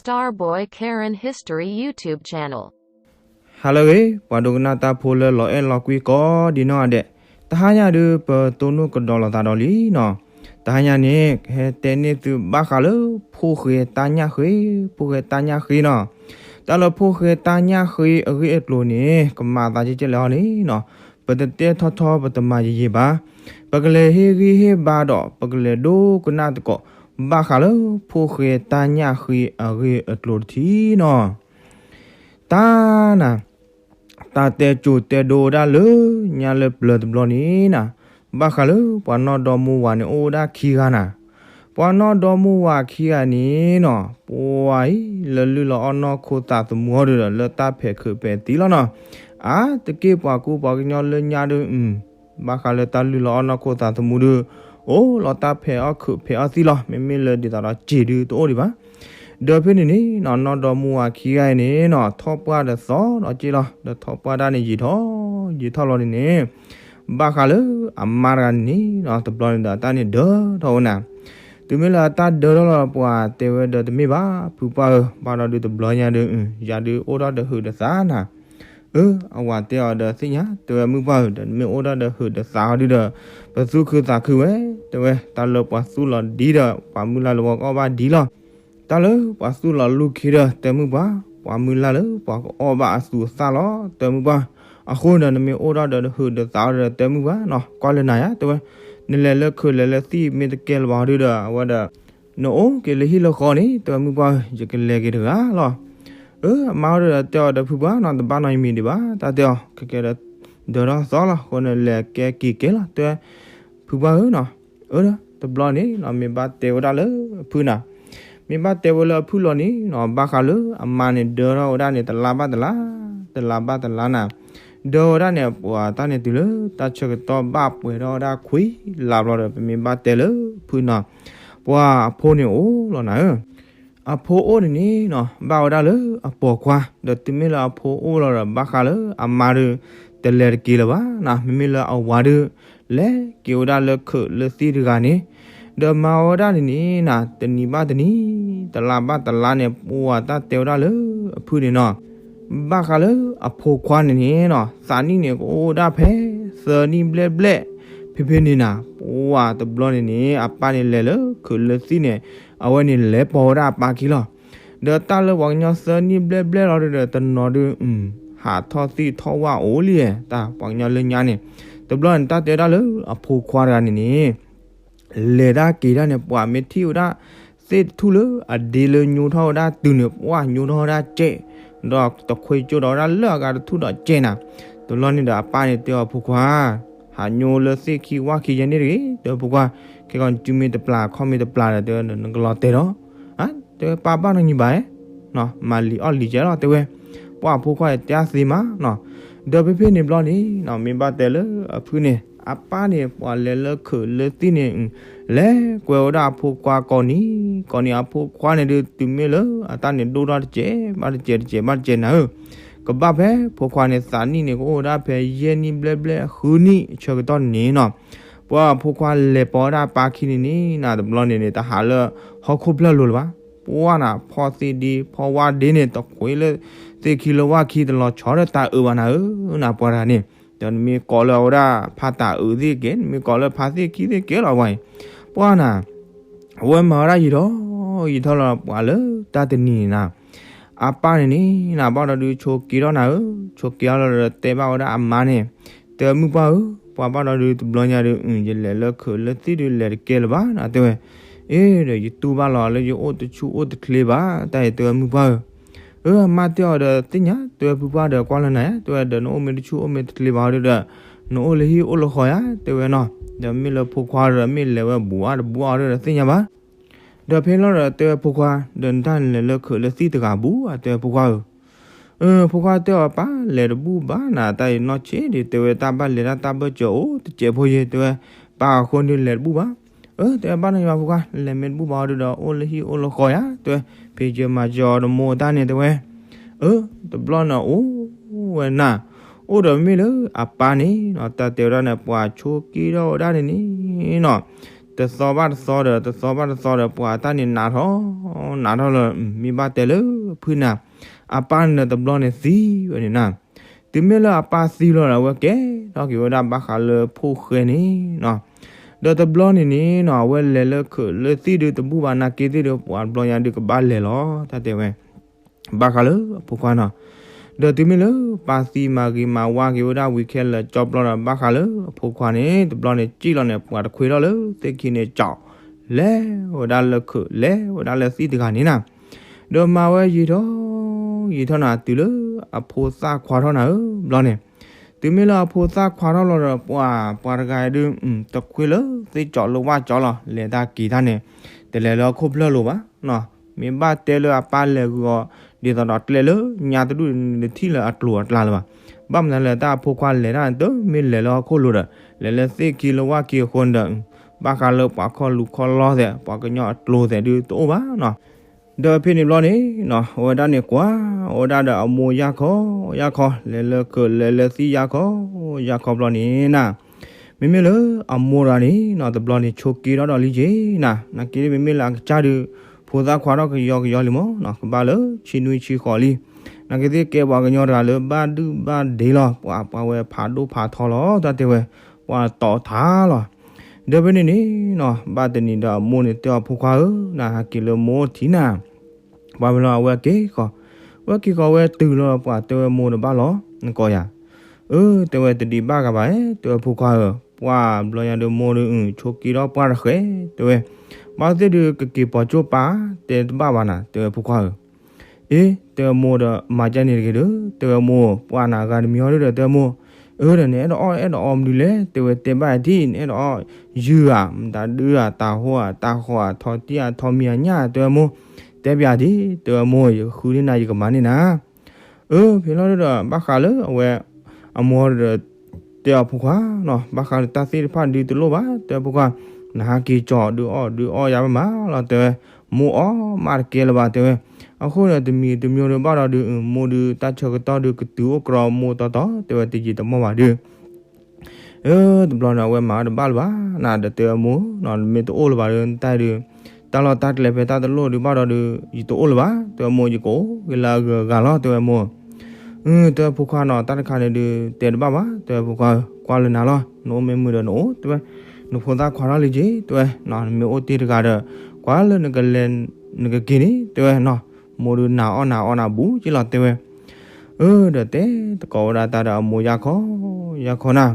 Hello ဂ့ၤ ပှၤဒိကနၣ်တၢ်ဖိလၢလီၤအဲၣ်လီၤကွံကိးဒံနီၢ်ဂၤဒဲး, တဟါညါဒုးပတိၢ်နီၣ်ကဒီးလိာ်သးဒီးလံနီၤ. တဟါညါန့ၣ် ကဟဲတဲန့ၢ်သုဘၣ်ဃးလၢဖိၣ်ဃဲတၢ်ညၣ်ဃ့, ဖိၣ်ဃဲတၢ်ညၣ်ဃ့နီၤ. တၢ်လၢဖိၣ်ဃဲတၢ်ညၣ်ဃ့အဂ့ၢ်အကျိၤန့ၣ် ကမၤသးကဲကဲလဲၣ်ဟီန့ၣ်နီၤ, ပတတဲထီထီပတမၤယံာ်ယံာ်ဘၣ်. ပကလဲၤဟ့ၣ်ဂံၢ်ဟ့ၣ်ဘါဒီး ပကလဲၤဒိကနၣ်သကိး ဘၣ်ဃးလၢဖိၣ်ဃဲတၢ်ညၣ်ဃ့အဂ့ၢ်အကျိၤတထံၣ်နီၤ. တၢ်နၤ, တၢ်တဲကိၤတဲဒိဝဲဒၣ်လၢညါလၢပျၢၤတဘျီန့ၣ်နၤ, ဘၣ်ဃးလၢပှၤနီၢ်ဒီမါဝၤန့ၣ်အိၣ်ဝဲဒၣ်ခံဂၤနၤ. ပှၤနီၢ်ဒီမါဝၤခံဂၤန့ၣ်နီၤ, ပှၤအံၤလၢလုၢ်လီၤအီၣ်နီၢ်ခိသးသမူအီၤဒုးဒီး လၢတၢ်ဖဲးခုးဖဲးသံလီၤနီၤ. အါတက့ၢ်ပှၤကူပှၤကညီလၢညါဒုး ဘၣ်ဃးလၢတၢ်လုၢ်လီၤအီၣ်နီၢ်ခိသးသမူဒုး အိၣ်လီၤတၢ်ဖဲးအီၣ်ခုးဖဲးအီၣ်သံလီၤ. မ့မ့ၢ်လၢဒ်သိးဒီးစ့ၤဒုးတအိၣ်ဒံးဘၣ်. ဒီးဖဲန့ၣ်န့ၣ်နီၤ, နီၢ်ဒီမါဝၤခံဂၤအံၤန့ၣ်နီၤ, ထီၣ်ပှၢ်ဒီးသီဒီးက့လီၤ. ဒီးထီၣ်ပှၢ်တၢ်န့ၣ်ယံာ်ထီၣ်ယံာ်ထီၣ်လီၤန့ၣ်န့ၣ်, ဘၣ်ဃးလၢအမါတဂၤန့ၣ်နီၤ, တဘျီန့ၣ်ဒီးအတၢ်န့ၣ်ဒၢထီၣ်ဝဲနၤ. တုၤမ့ၢ်လၢအတၢ်ဒၢထီၣ်လီၤ ပှၤတဲဝဲဒီးတမ့ၢ်ဘၣ် ဖုပှၢ်ဧၢ, ဘၣ်ဒီးဒုးတဘျီညါဒုး ယၤဒုးအိၣ်ထီၣ်ဒီးဟုးဒီးသးနၤ. အၢ အဝၤတဲအီၤဒီးသ့ၣ်ညါ, တဲဝဲမုၣ်ပှၢ်ဧၢ, ဒီးနမ့ၢ်အိၣ်ထီၣ်ဒီးဟုးဒီးသးအီၤဒုးဒီး ပသူၣ်ခုသးခုဝဲ, တဲဝဲတၢ်လၢပှၤသူၣ်လီၤဒ်ဒီး ပှၤမုၢ်လၢ်လၢပှၤကအီၣ်ဘၣ်ဒ်လီၤ. တၢ်လၢပှၤသူၣ်လီၤလူၢ်ခံဒီး တဲမုၣ်ပှၢ်, ပှၤမုၢ်လၢ်လၢပှၤကအီၣ်ဘၣ်အသူးအသၣ်လီၤ, တဲမုၣ်ပှၢ်. အဃိန့ၣ်ဒီး နမ့ၢ်အိၣ်ထီၣ်ဒီးဟုးဒီးသးအီၤဒီး တဲမုၣ်ပှၢ်နီၤ, ကွၢ်လၢနၤယါ, တဲဝဲ နလဲၤလၢခုးလဲၤလၢသံၣ်မ့ၢ်တကဲလၢၤဘၣ်အီၤဒုးဒီး အဝဲဒီး နအိၣ်က့ၤလၢဟံၣ်လၢဃီန့ၣ် တဲဝဲမုၣ်ပှၢ်ဧၢ, ယကလဲၤက့ၤတဂၤလီၤ. အၢ အမါအီၤဒုးဒီးတဲအီၤဒီးဖုပှၢ်နီၤ, တဘၣ်နီတမံၤဒံးဘၣ်, တၢ်တဲအီၤ ခဲကဲဒီး ဒၢထီၣ်သီလီၤ, အဃိန့ၣ်လဲၤကဲက့ၤကဲလီၤ, တဲဝဲ ဖုပှၢ်ဧၢနီၤ. အၢ တဘျီန့ၣ်နီၤ မ့ၢ်ဘၣ်တဲဝဲဒၣ်လၢအဖုနၤ, မ့ၢ်ဘၣ်တဲဝဲလၢအဖုလီၤန့ၣ်နီၤ, ဘၣ်ဃးလၢအမါန့ၣ်ဒၢထီၣ်ဝဲဒၣ်န့ၣ် တလါဘၣ်တလါ, တလါဘၣ်တလါနၤ. ဒၢဝဲဒၣ်န့ၣ် ပှၤတၢ်န့ၣ်တုၤလၢ တၢ်ဆၢကတီၢ်ဘၣ်ပှဲၤထီၣ်ဝဲဒၣ်ခွံလါဘျီဒီး ပမ့ၢ်ဘၣ်တဲလၢဖုနီၤ, ပှၤအဖိန့ၣ်အိၣ်လီၤနၤဧၢ. အဖိအိၣ်န့ၣ်န့ၣ်နီၤ ဘၣ်ဝဲဒၣ်လၢအပိာ်ခွါ, ဒီးတုၤမ့ၢ်လၢအဖိအိၣ်လီၤဒီး ဘၣ်ဃးလၢအမါဒုး တလဲၤတက့ၤလၢၤဘၣ်နၤ, မ့မ့ၢ်လၢအဝၤဒုး လဲၤက့ၤဝဲဒၣ်လၢခုးလၢသံၣ်တဂၤန့ၣ်, ဒီးမၤဝဲဒၣ်န့ၣ်န့ၣ်နၤ တနံၤဘၣ်တနံၤ တလါဘၣ်တလါန့ၣ် ပှၤတၢ်တဲဝဲဒၣ်လၢအဖုန့ၣ်နီၤ, ဘၣ်ဃးလၢအဖိခွါန့ၣ်န့ၣ်နီၤ သးနံၣ်န့ၣ်ကအိၣ်ဒၣ်ဖဲ သၢနံၣ်ဘျဲၣ်ဘျဲၣ်, ဖဲဖဲန့ၣ်နၤ ပှၤတဘျီန့ၣ်န့ၣ် အပၢ်န့ၣ်လဲၤလၢခုးလၢသံၣ်န့ၣ် အဝဲန့ၣ်လဲၤပိာ်ဝဲဒၣ်အပၢ်ခံလီၤ. ဒီးတၢ်လၢပှၤကညီသၢနံၣ်ဘျဲၣ်ဘျဲၣ်လီၤဒုးဒီး တနီၤဒုး ဟးထီၣ်သံၣ်ထီၣ်ဝၣ်အိၣ်လံ, တၢ်ပှၤကညီလၢညါန့ၣ်, တဘျီန့ၣ် တၢ်တဲဝဲဒၣ်လၢအဖိခွါတဂၤန့ၣ်န့ၣ် လဲၤတၢ်က့ၤတၢ်န့ၣ် ပှၤမ့ၢ်ထံၣ်ဝဲဒၣ်သ့ၣ်တထူၣ်လၢအဒ့လၢညိထီၣ်ဝဲဒၣ်တုၤန့ၣ် ပှၤညိထီၣ်ဝဲဒၣ်ကဲး, ဒီးတခွ့ကၠိဒီးဝဲဒၣ်လၢအဂၤတထူၣ်ဒီးကဲးနၤ. တဘျီန့ၣ်ဒီးအပၢ်န့ၣ်တဲအီၤဖိခွါ, ဟးညိလၢသ့ၣ်ခံဝၣ်ခံယဲန့ၣ်တဂ့ၤ, တဲဖိခွါ, ခဲကီးနစုမ့ၢ်တပျၢ်ခီၣ်မ့ၢ်တပျၢ်ဒီး တဲဝဲနကလီၤတဲာ်ဒီး, တဲဝဲပၢ်ဘၣ်နီတမံၤဘၣ်, မၤလံာ်အီၣ်လံာ်ကဲလီၤ တဲဝဲ, ပှၤအဖိခွါအံၤတဲအသ့မးနီၤ. ဒီးဖဲဖဲန့ၣ်ဘျီန့ၣ်နီၤ မ့ၢ်ဘၣ်တဲလၢအဖုန့ၣ် အပၢ်န့ၣ် ပှၤလဲၤလၢခုးလၢသံၣ်န့ၣ် လဲၤကွဲဝဲဒၣ်အဖိခွါကိးနံၤ, ကိးနံၤအဖိခွါန့ၣ်ဒုး တုၤမ့ၢ်လၢအတၢ်န့ၣ်ဒိၣ်ထီၣ်တစဲးဘၣ်တစဲးတစဲးဘၣ်တစဲးနၤဧၢ, ကဘၣ်ဖဲဖိခွါန့ၣ် သးနံၣ်န့ၣ် ကအိၣ်ဝဲဒၣ်ဖဲယဲၢ်နံၣ်ဘျဲၣ်ဘျဲၣ်ဃုနံၣ်အဆၢကတီၢ်န့ၣ်နီၤ, ပှၤအဖိခွါလဲၤပိာ်ဝဲဒၣ်အပၢ်ခံန့ၣ်န့ၣ်နၤ တဘျီန့ၣ်န့ၣ် တဟးလၢဟီၣ်ခိၣ်ဖျၢၣ်လိၤလၢၤဘၣ်. ပှၤနၤ ဖီၣ်သ့ၣ်ဒ့ဖီၣ်ဝၣ်ဒ့န့ၣ် တခွ့လၢသ့ၣ်ခံလၢဝၣ်ခံ တလီၤဆီဒီးတၢ်အၢဘၣ်နၤဧၢ, နၤပှၤတဂၤန့ၣ်, ဒီးနမ့ၢ်ကိးလၢအဝဲဒၣ်ဖါတၢ်အၢသ့ၣ်ကဲ, နမ့ၢ်ကိးလၢဖါသ့ၣ်ခံသ့ၣ်ကဲလီၤပှၤအံၤ, ပှၤနၤ အဝဲမၤဝဲဒၣ်ယံာ်ထီၣ်ယံာ်ထီၣ်လီၤ ပှၤလၢတၢ်တနံၤန့ၣ်နၤ, အပၢ်န့ၣ်န့ၣ်နၤ ဘၣ်ဒီးဒုးဆိးက့ထီၣ်နၤဧၢ, ဆိးက့ထီၣ်လီၤဒီးတဲဘၣ်ဝဲဒၣ်အမါန့ၣ်, တဲမုၣ်ပှၢ်ဧၢ, ပှၤဘၣ်ဒီးဒုးတဘျီညါဒုး ယလဲၤလၢခုးလၢသံၣ်ဒုးလဲၤတကဲလၢၤဘၣ်နၤ တဲဝဲ, အ့ဒီးယတူၢ်ဘၣ်လီၤလၢယအိၣ်တဆူၣ်အိၣ်တချ့ဘၣ် တၢ်အံၤတဲဝဲမုၣ်ပှၢ်ဧၢ, အၢ အမါတဲအီၤဒီးသ့ၣ်ညါ တဲဝဲဖုပှၢ်ဒီးကွၢ်လၢနၤဧါ, တဲဝဲဒီးနအိၣ်မ့ၢ်တဆူၣ်အိၣ်မ့ၢ်တချ့ဘၣ်အီၤဒုးဒီး နအိၣ်လၢဟံၣ်အိၣ်လၢဃီဧါ တဲဝဲနီၤ, ဒီးမ့ၢ်လၢဖိခွါဒီးမ့ၢ်လဲၤဝဲဘူးအါတဘူးအီၤဒုးဒီးသ့ၣ်ညါဘၣ် ဒီးဖဲလီၤဒီးတဲဝဲဖိခွါ ဒီးနတၢ်လဲၤလၢခုးလၢသံၣ်တဂၤဘူးဧါ တဲဝဲဖိခွါဧၢ, အၢ ဖိခွါတဲအီၤပၢ်လဲၤတဘူးဘၣ်နၤ တၢ်အံၤနီၢ်ဆံးဒံး တဲဝဲတၢ်ဘၣ်လဲၤတၢ်တၢ်ဘၢၣ်စၢၤအိၣ်တစဲးဖိယဲ တဲဝဲ, ပၢ်အဃိန့ၣ်လဲၤတဘူးဘၣ်, အၢ တဲဝဲဘၣ်နီၢ်ယွၤဖိခွါ လဲၤမ့ၢ်တဘူးဘၣ်အီၤဒုးဒီး အိၣ်လၢဟံၣ်အိၣ်လၢဃီဧါ တဲဝဲ, ဖံးစၢၤမၤစၢၤအီၤတမိၢ်တၢ်န့ၣ် တဲဝဲ အၢ တဘျီန့ၣ်အိၣ်ဝဲနၤ, အိၣ်ဒီးမ့ၢ်လၢအပၢ်န့ၣ်နီၤ တၢ်တဲဝဲဒၣ်န့ၣ် ပှၤဆိးက့ထီၣ်ဝဲဒၣ်န့ၣ်န့ၣ်နီၤ, တ တသီဘၣ်တသီဒီး တသီဘၣ်တသီဒီး ပှၤတၢ်န့ၣ်နးထီၣ် နးထီၣ်လၢ မ့ၢ်ဘၣ်တဲလၢဖုၣ်နၤ အပၢ်န့ၣ်တဘျီန့ၣ်သံဝဲန့ၣ်နၤ. တုၤမ့ၢ်လၢအပၢ်သံလီၤဒီး အဝဲကဲထီၣ်က့ၤဝဲဒၣ်ဘၣ်ဃးလၢဖိၣ်ဃဲန့ၣ်နီၤ. ဒီးတဘျီန့ၣ်န့ၣ်နီၤ အဝဲလဲၤလၢခုးလၢသံၣ်ဒုးတဘူၣ်ဘၣ် နာ်က့သ့ၣ်ဒီး ပှၤတဘျီညါဒုးကဘၣ်လဲၤလီၤ တၢ်တဲဝဲ ဘၣ်ဃးလၢအဖိခွါနီၤ. ဒီးတုၤမ့ၢ်လၢပၢ်သံမၤဂ့ၤမၤဝါက့ၤဝဲဒၣ်ဝံၤခဲလၢာ်ကၠီပျီဒီး ဘၣ်ဃးလၢအဖိခွါန့ၣ် တဘျီန့ၣ်စံၣ်လီၤန့ၣ် ပှၤတခွ့ထီၣ်လၢသ့ၣ်ခံန့ၣ်ကၠီ လဲၤဝဲဒၣ်လၢခုး လဲၤဝဲဒၣ်လၢသံၣ်တဂၤန့ၣ်နၤ. ဒီးမၤဝဲယံာ်ထီၣ် ယံာ်ထီၣ်နၤ တုၤလၢအဖိသၣ်ခွါထီၣ်နၤဧၢ ဘျီန့ၣ် တုၤမ့ၢ်လၢအဖိသၣ်ခွါထီၣ်လီၤဒီး ပှၤ ပှၤတဂၤဒုး တခွ့လၢသ့ၣ်ကၠီလၢဝၣ်ကၠီလီၤ လဲၤတၢ်က့ၤတၢ်န့ၣ် တလဲၤလၢဟီၣ်ခိၣ်ဖျၢၣ်လိၤဘၣ်နီၤ. မ့ၢ်ဘၣ်တဲလၢအပၢ်လဲၤဂုာ်အီၤ ဒ်သိးဒီးကျဲလၢညါတဒူၣ်န့ၣ် တထံၣ်လၢအကျိၤအကျဲလၢၤဘၣ်. ဘၣ်မနုၤလဲၣ် တၢ်အဖိခွါလဲၤတၢ်န့ၣ် တမ့ၢ်လဲၤလၢဟီၣ်ခိၣ်လိၤဒီး လဲၤလၢသ့ၣ်ခံလၢဝၣ်ခံအဃိန့ၣ်ဒီး ဘၣ်ဃးလၢပှၤခီၣ်လူၤခီၣ်လီသဲး ပှၤကညီအကျိၤသဲးဒုးတအိၣ်ဘၣ်နီၤ. ဒီးဖဲန့ၣ်ဘျီန့ၣ်နီၤ အဝဲဒၣ်န့ၣ်ကွၢ် အဝဲဒၣ်ဒီးအမိၢ်ယၢ်ခီ ယၢ်ခီ လဲၤလၢခုး လဲၤလၢသံၣ်ယၢ်ခီ ယၢ်ခီဘျီန့ၣ်နၤ မ့မ့ၢ်လၢအမိၢ်တဂၤန့ၣ်နီၤ တဘျီန့ၣ်ဆိးက့ထီၣ်ဒီးလံက့ၤနၤ နာ်က့မ့မ့ၢ်လၢအကစၢ်ဒုး ဖိသၣ်ခွါထီၣ်ကယီကယီလံမးနီၤ ကဘၣ်လၢဆံနွံဆံဃိးလံ. နာ်က့သ့ၣ်ကဲပှၤကညီတဂၤလၢဘၣ်ဒုၣ်ဘၣ်ဒ့လီၤ ပှၤ ပှၤဝဲဖးဒိၣ်ဖးထီလီၤ တၢ်တဲဝဲ ပှၤတီၤထါလီၤ. ဒီးဖဲန့ၣ်န့ၣ်နီၤ ဘၣ်တနံၤဒီးအမိၢ်န့ၣ်တဲအီၤဖိခွါဧၢ နဟးက့ၤလၢမိၢ်အိၣ်ထံနၤ ပှၤဖဲလီၤအဝဲက့ၤဃီၤ ဝဲက့ၤဃီၤဝဲတုၤလီၤ ပှၤတဲဝဲမိၢ်ဒီးဘၣ်လီၤ နကိးယၤ အၢ တဲဝဲတဒံးဘၣ်ဂၤဘၣ် တဲဝဲဖိခွါဧၢ ပှၤဘျီညါဒီးမိၢ်ဒီးအုၣ် ဆိးက့ထီၣ်ပှၢ်တဃဲ တဲဝဲ ဘၣ်သ့ၣ်ဒုးကက့ၤပိာ်ကၠိပၢ် တဲတဘၣ်ဘၣ်နၤ တဲဝဲဖိခွါဧၢ အ့ တဲဝဲမိၢ်ဒီးမၤကဲန့ၣ်တဂ့ၤဒီး တဲဝဲမိၢ် ပှၤနၤဂၤတမံၤဟီဒုဒီး တဲဝဲမိၢ် အၢ ဒီးနအဲၣ်ဒိးအီၣ်အဲၣ်ဒိးအီမနုၤလဲၣ် တဲဝဲတဲဘၣ်အထံၣ် နအဲၣ်ဒိးအီၣ် ယုၢ်ဧါ မတၤဒုဧါ တၤဟိၣ်ဧါ တၤဃီၤဧါ ထီတံၢ်ဧါ ထီမံၤဧါ ညၣ်ဧါ တဲဝဲမိၢ် တဲပၠးဒ် တဲဝဲမိၢ် ယကဃုန့ၢ်နၤ ယကမၤန့ၢ်နၤ အၢ ဖဲလီၤဒုဒီး ဘၣ်ဃးလၢအဝဲ အမိၢ်ဒီး တဲအီၤဖိခွါနီၤ ဘၣ်ဃးလၢတၢ်သ့ၣ်တဖၣ်ဒုတလိၣ်ဘၣ် တဲဖိခွါ နဟးက့ၤကၠီဒုးအီၣ်ဒုးအီယၤဘၣ်မးလီၤ တဲဝဲ မိၢ်အီၣ်မးတကဲလၢၤဘၣ် တဲဝဲ အဃိန့ၣ်တမံၤတမံၤဒုးဘၣ်ဒီးဒုး မိၢ်ဒုးတၢ်ဆၢကတီၢ်ဒုးကတုၤအိၣ်ကြီမိၢ်တီတီ တဲဝဲတယံာ်တမီၢ်ဘၣ်ဒုး အၢ တဘျီန့ၣ် အဝဲမၤတဘၣ်လၢၤဘၣ် နဒီးတဲဝဲမိၢ် နမ့ၢ်တအိၣ်လၢၤဘၣ်ဒီး နတၢ်ဒုး တၢ်လီၢ်တၢ်ကျဲဖဲတၢ်တလိၣ်ဒုးဘၣ်ဒီးဒုး ယတအိၣ်လၢၤဘၣ် တဲဝဲမိၢ် ယကအိၣ်ဂ့ၤလၢအဂုၤအဂၤလီၤ တဲဝဲမိၢ် အၢ တဲဝဲဖိခွါနီၤ တၢ်တခါန့ၣ်ဒုး တဲတဘၣ်ဘၣ် တဲဝဲဖိခွါ ကွၢ်လၢနၤလီၤ နအိၣ်မ့ၢ်မုာ်ဒီးနအိၣ် တဲဝဲ နဖိသၣ်ခွါထီၣ်လံက့ၤ တဲဝဲ နမ့ၢ်အိၣ်တ့ၢ်တဂၤဒီး ကွၢ်လၢနကလဲၤ နကက့ၤန့ၣ် တဲဝဲနီၤ မိၢ်ဒုးနၤအီၣ်နၤအီနၤဘူးက့ၤလီၤ တဲဝဲ အၢ ဒီးတဲတကိးဝဲဒၣ်တၢ်ဒီးအမိၢ်ယၢ်ခီ ယၢ်ခီနၤ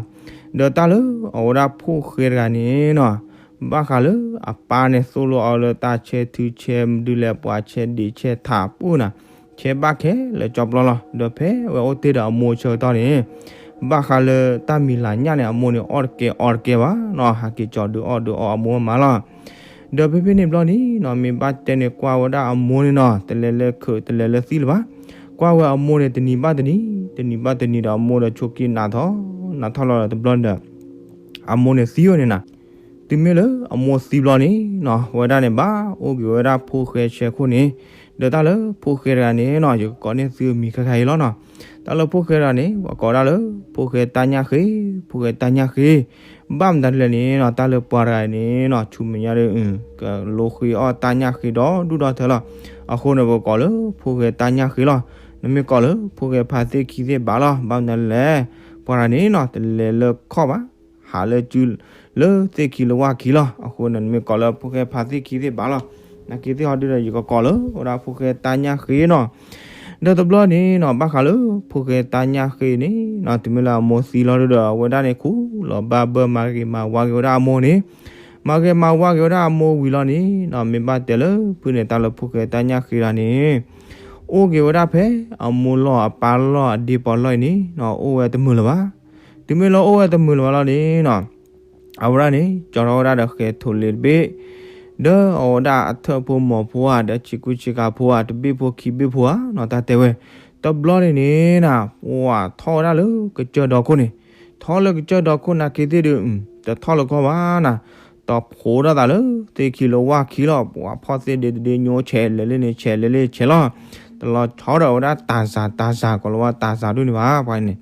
ဒီးတၢ်လၢအဝဲဒၣ်ဖိၣ်ဃဲတဂၤန့ၣ်နီၤ ဘၣ်ဃးလၢအပၢ်န့ၣ်သိၣ်လိအီၤလၢတၢ်ဆဲထုဆဲမဒုလဲၣ် ပှၤဆဲဒံးဆဲထးပူၤနၤ ဆဲဘၣ်ခဲလၢာ်ကၠီပျီလီၤ ဒီးဖဲအဝဲအိၣ်တ့ၢ်ဒီးအမိၢ်ဆၢကတီၢ်န့ၣ် ဘၣ်ဃးလၢတၢ်မံၤလၤညၣ်န့ၣ် အမိၢ်န့ၣ်အီၣ်တကဲအီတကဲဘၣ်နီၤ ဟးက့ၤကၠီဒုးအီၣ်ဒုးအီအမိၢ်မးလီၤ ဒီးဖဲဖဲန့ၣ်ဘျီန့ၣ်နီၤ မ့ၢ်ဘၣ်တဲန့ၣ်ကွၢ်ဝဲဒၣ်အမိၢ်န့ၣ်နီၤ တလဲၤလၢခုးတလဲၤလၢသံၣ်လၢၤဘၣ် ကွၢ်ဝဲအမိၢ်န့ၣ်တနံၤဘၣ်တနံၤ တနံၤဘၣ်တနံၤဒီးအမိၢ်ဒီးဆိးက့နးထီၣ် နးထီၣ်လီၤဒီးတဘျီန့ၣ်ဒီး အမိၢ်န့ၣ်သံဝဲန့ၣ်နၤ တုၤမ့ၢ်လၢအမိၢ်သံဘျီန့ၣ်နီၤ ဝဲဒၣ်န့ၣ်ဘၣ်အိၣ်က့ၤဝဲဒၣ်ဖိၣ်ဃဲဆဲခိၣ်န့ၣ် ဒီးတၢ်လၢဖိၣ်ဃဲတဂၤန့ၣ်နီၤ ယကကိးန့ၢ်သုအမံၤခဲခါအံၤလီၤနီၤ တၢ်လၢဖိၣ်ဃဲတဂၤန့ၣ် ပှၤကိးဒၣ်လၢ ဖိၣ်ဃဲတၢ်ညၣ်ဃ့ ဖိၣ်ဃဲတၢ်ညၣ်ဃ့ ဘၣ်မတၤဒ်လဲၣ်န့ၣ်နီၤ တၢ်လၢပှၤတဂၤန့ၣ်နီၤ ဆူမဲာ်ညါဒီး ကလိဃ့အီၣ်တၢ်ညၣ်ဃ့ဒီဒူၣ်ဒီထၢလီၤ အဃိန့ၣ် ပကိးလၢဖိၣ်ဃဲတၢ်ညၣ်ဃ့လီၤ နမ့ၢ်ကိးလၢဖိၣ်ဃဲဖးသ့ၣ်ခံသ့ၣ်ဘၣ်လီၤ ဘၣ်မတၤဒ်လဲၣ် ပှၤတဂၤန့ၣ်နီၤ တလဲၤလၢခီၣ်ဘၣ် ဟးလၢစု လၢသ့ၣ်ခံလၢဝၣ်ခံလီၤ အဃိန့ၣ် နမ့ၢ်ကိးလၢဖိၣ်ဃဲဖးသ့ၣ်ခံသ့ၣ်ဘၣ်လီၤ နာ်က့သ့ၣ်ဟီဒုဒီး ယကကိးလၢဝဲဒၣ်ဖိၣ်ဃဲတၢ်ညၣ်ဃ့နီၤ ဒီးတဘျီန့ၣ်နီၤ ဘၣ်ဃးလၢဖိၣ်ဃဲတၢ်ညၣ်ဃ့န့ၣ်နီၤ တုၤမ့ၢ်လၢအမိၢ်သံလီၤဒုဒီး အဝဲဒၣ်န့ၣ်ခူၣ်လီၤဘၣ်ဘၢမၤဂ့ၤမၤဝါက့ၤဝဲဒၣ်အမိၢ်န့ၣ် မၤဂ့ၤမၤဝါက့ၤဝဲဒၣ်အမိၢ်ဝံၤလီၤန့ၣ်နီၤ မ့ၢ်ဘၣ်တဲလၢဖုန့ၣ် တၢ်လၢဖိၣ်ဃဲတၢ်ညၣ်ဃ့တဂၤန့ၣ် အိၣ်က့ၤဝဲဒၣ်ဖဲ အမိၢ်လီၢ်အပၢ်လီၢ်အဒ့ပီးလီၢ်အံၤန့ၣ်နီၤ အိၣ်ဝဲတမုာ်လၢၤဘၣ် တုၤမ့ၢ်လၢအိၣ်ဝဲတမုာ်လၢၤဘၣ်လီၤန့ၣ်နီၤ အဝဲဒၣ်န့ၣ် ကၠီထီၣ်ဝဲဒၣ်ဒီးဃဲၤထိးလ့တဘ့ၣ် ဒီးအဝဲဒၣ်အထၢၣ်ဖိမီၤဖိဧါ ဒီးဆံးကူဆံးကၤဖိဧါ တဘ့ၣ်ဖိခံဘ့ၣ်ဖိဧါနီၤ တၢ်တဲဝဲ တဘျီန့ၣ်န့ၣ်နီၤ ပှၤထီၣ်ဝဲဒၣ်လၢကစၢၢ်ဒီခိၣ်န့ၣ် ထီၣ်လၢကစၢၢ်ဒီခိၣ်နာ်က့သ့ၣ်ဒီး တထီၣ်လၢၤကီၢ်ဘၣ်နီၤ တဖိးထီၣ်သးလၢသ့ၣ်ခံလၢဝၣ်ခံလီၤ ပှၤဖီၣ်သ့ၣ်ဒ့တဒ့ညိဆဲးလဲၤလၢန့ၣ် ဆဲးလဲၤလၢဆဲးလီၤ တလီၤဆီဒီးအဝဲဒၣ်တၤစၤတၤစၤ ကိးလီၤဝဲတၤစၤဒိၣ်န့ၣ်ဘၣ် ပှၤန့ၣ်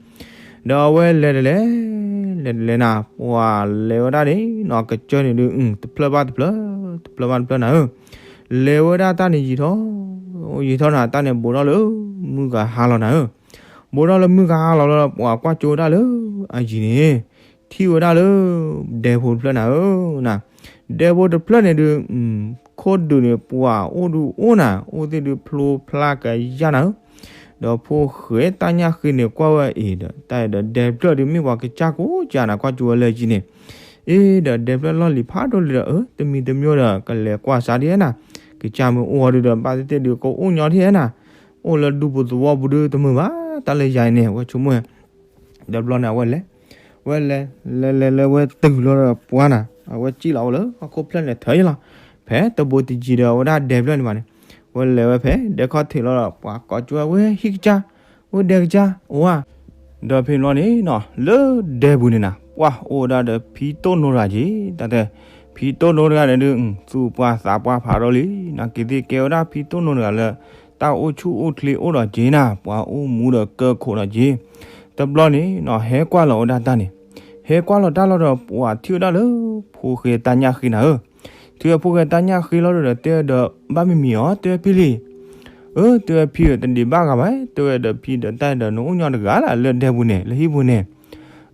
ဒီးအဝဲလဲၤတလဲၤ လဲၤလဲၤနၤ ပှၤလဲၤဝဲဒၣ်န့ၣ်နီၤ ကစၢၢ်န့ၣ်ဒုး တဖျၢၣ်ဘၣ်တဖျၢၣ် တဖျၢၣ်ဘၣ်တဖျၢၣ်နၤဧၢ, လဲၤဝဲဒၣ်တၢ်န့ၣ်ယံာ်ထီၣ် ယံာ်ထီၣ်နၤ တၢ်န့ၣ်ဘူးထီၣ်လၢ မုၢ်ဂၤဟါလီၤနၤဧၢ, ဘူးထီၣ်လၢမုၢ်ဂၤဟါလီၤလီၤ ပှၤကွၢ်ကၠိဝဲဒၣ်လၢ အယံၤန့ၣ် ထံၣ်ဝဲဒၣ်လၢ ဒဲဖိတဖျၢၣ်နၤဧၢ, နၤ ဒဲဖိတဖျၢၣ်န့ၣ်ဒုး ခိၣ်ဒုးန့ၣ် ပှၤအိၣ်ဒုးအိၣ်နၤ အိၣ်သ့ၣ်ဒုးဖျိဖျါကယၢ်နၤဧၢ, ဒီးဖိၣ်ဃဲတၢ်ညၣ်ဃ့န့ၣ် ကွၢ်ဝဲအံၤဒီး တၢ်အံၤဒီးဒဲဖျၢၣ်ဒုးမ့ၢ်ပှၤကစၢ်ကိးကၢ်နၤ ကွၢ်ကၠိဝဲလၢအယံၤန့ၣ်, အ့ဒီးဒဲဖျၢၣ်လီၢ်လံၤဖးဒိၣ်လံဒီး အၢ တမံၤတမံၤဒီး ကလဲၤကွၢ်စးဒ်နၤ, ကစၢ်မ့ၢ်အိၣ်အီၤဒုးဒီး ဘၣ်သ့ၣ်သ့ၣ်ဒုးကအိၣ်ညီဒ်နၤ, အိၣ်လၢဒူပူၤသဝီပူၤဒုးတမုာ်ဘၣ် တၢ်လၢယၤအံၤန့ၣ် အဝဲဆိကမိၣ် ဒီးဘျီန့ၣ် အဝဲလဲၤ, ဝဲလဲၤ, လဲၤလဲၤလဲၤဝဲတုၤလီၤဒီးပှၤနၤ, အဝဲစံၣ်လီၤဝဲလၢဟီၣ်ခိၣ်ဖျၢၣ်န့ၣ်ထၢလီၤ, ဖဲတဘိတယံၤဒီးအဝဲဒၣ်ဒဲဖျၢၣ်န့ၣ်ဘၣ်န့ၣ်, ဝဲလဲၤဝဲဖဲဒဲခီၣ်ထံးလီၤဒီး ပှၤကိးကၠိဝဲ ဟံၣ်ကစၢ်, အိၣ်ဒဲကစၢ် အိၣ်ဧါ, ဒီးဖဲန့ၣ်လီၤန့ၣ်နီၤ လၢဒဲပူၤန့ၣ်နၤ ပှၤအိၣ်ဝဲဒၣ်ဒီးဖံတိၣ်နိတဂၤက့ၤ, တၢ်တဲ ဖံတိၣ်နိတဂၤန့ၣ်ဒုး သူၣ်ပှၢ်သးပှၢ်ဖးဒိၣ်လံ, နက့ၤသ့ၣ်ကဲဝဲဒၣ်ဖံတိၣ်နိတဂၤလၢ တၢ်အိၣ်ဆူၣ်အိၣ်ချ့အိၣ်ဒီးက့ၤနၤ, ပှၤအိၣ်မူဒီးကၢခိးဒီးက့ၤ, တဘျီန့ၣ်နီၤ ဟဲကွၢ်လီၤဝဲဒၣ်တၢ်န့ၣ်, ဟဲကွၢ်လီၤတၢ်လီၤဒီး ပှၤထံၣ်ဝဲဒၣ်လၢ ဖိၣ်ဃဲတၢ်ညၣ်ဃ့နၤဧၢ, ထံၣ်ဝဲဖိၣ်ဃဲတၢ်ညၣ်ဃ့လီၤဒီး တဲဒီး ဘၣ်မံၤမံၤအီၤ တဲဝဲဖံလံ, အၢ တဲဝဲဖံဧၢ တဒံးဘၣ်ဂၤဘၣ်, တဲဝဲဒီးဖံဒီးတၢ်ဒီး နအိၣ်ညီတဂၤလၢ်လၢဒဲပူၤန့ၣ် လၢဟံၣ်ပူၤန့ၣ်,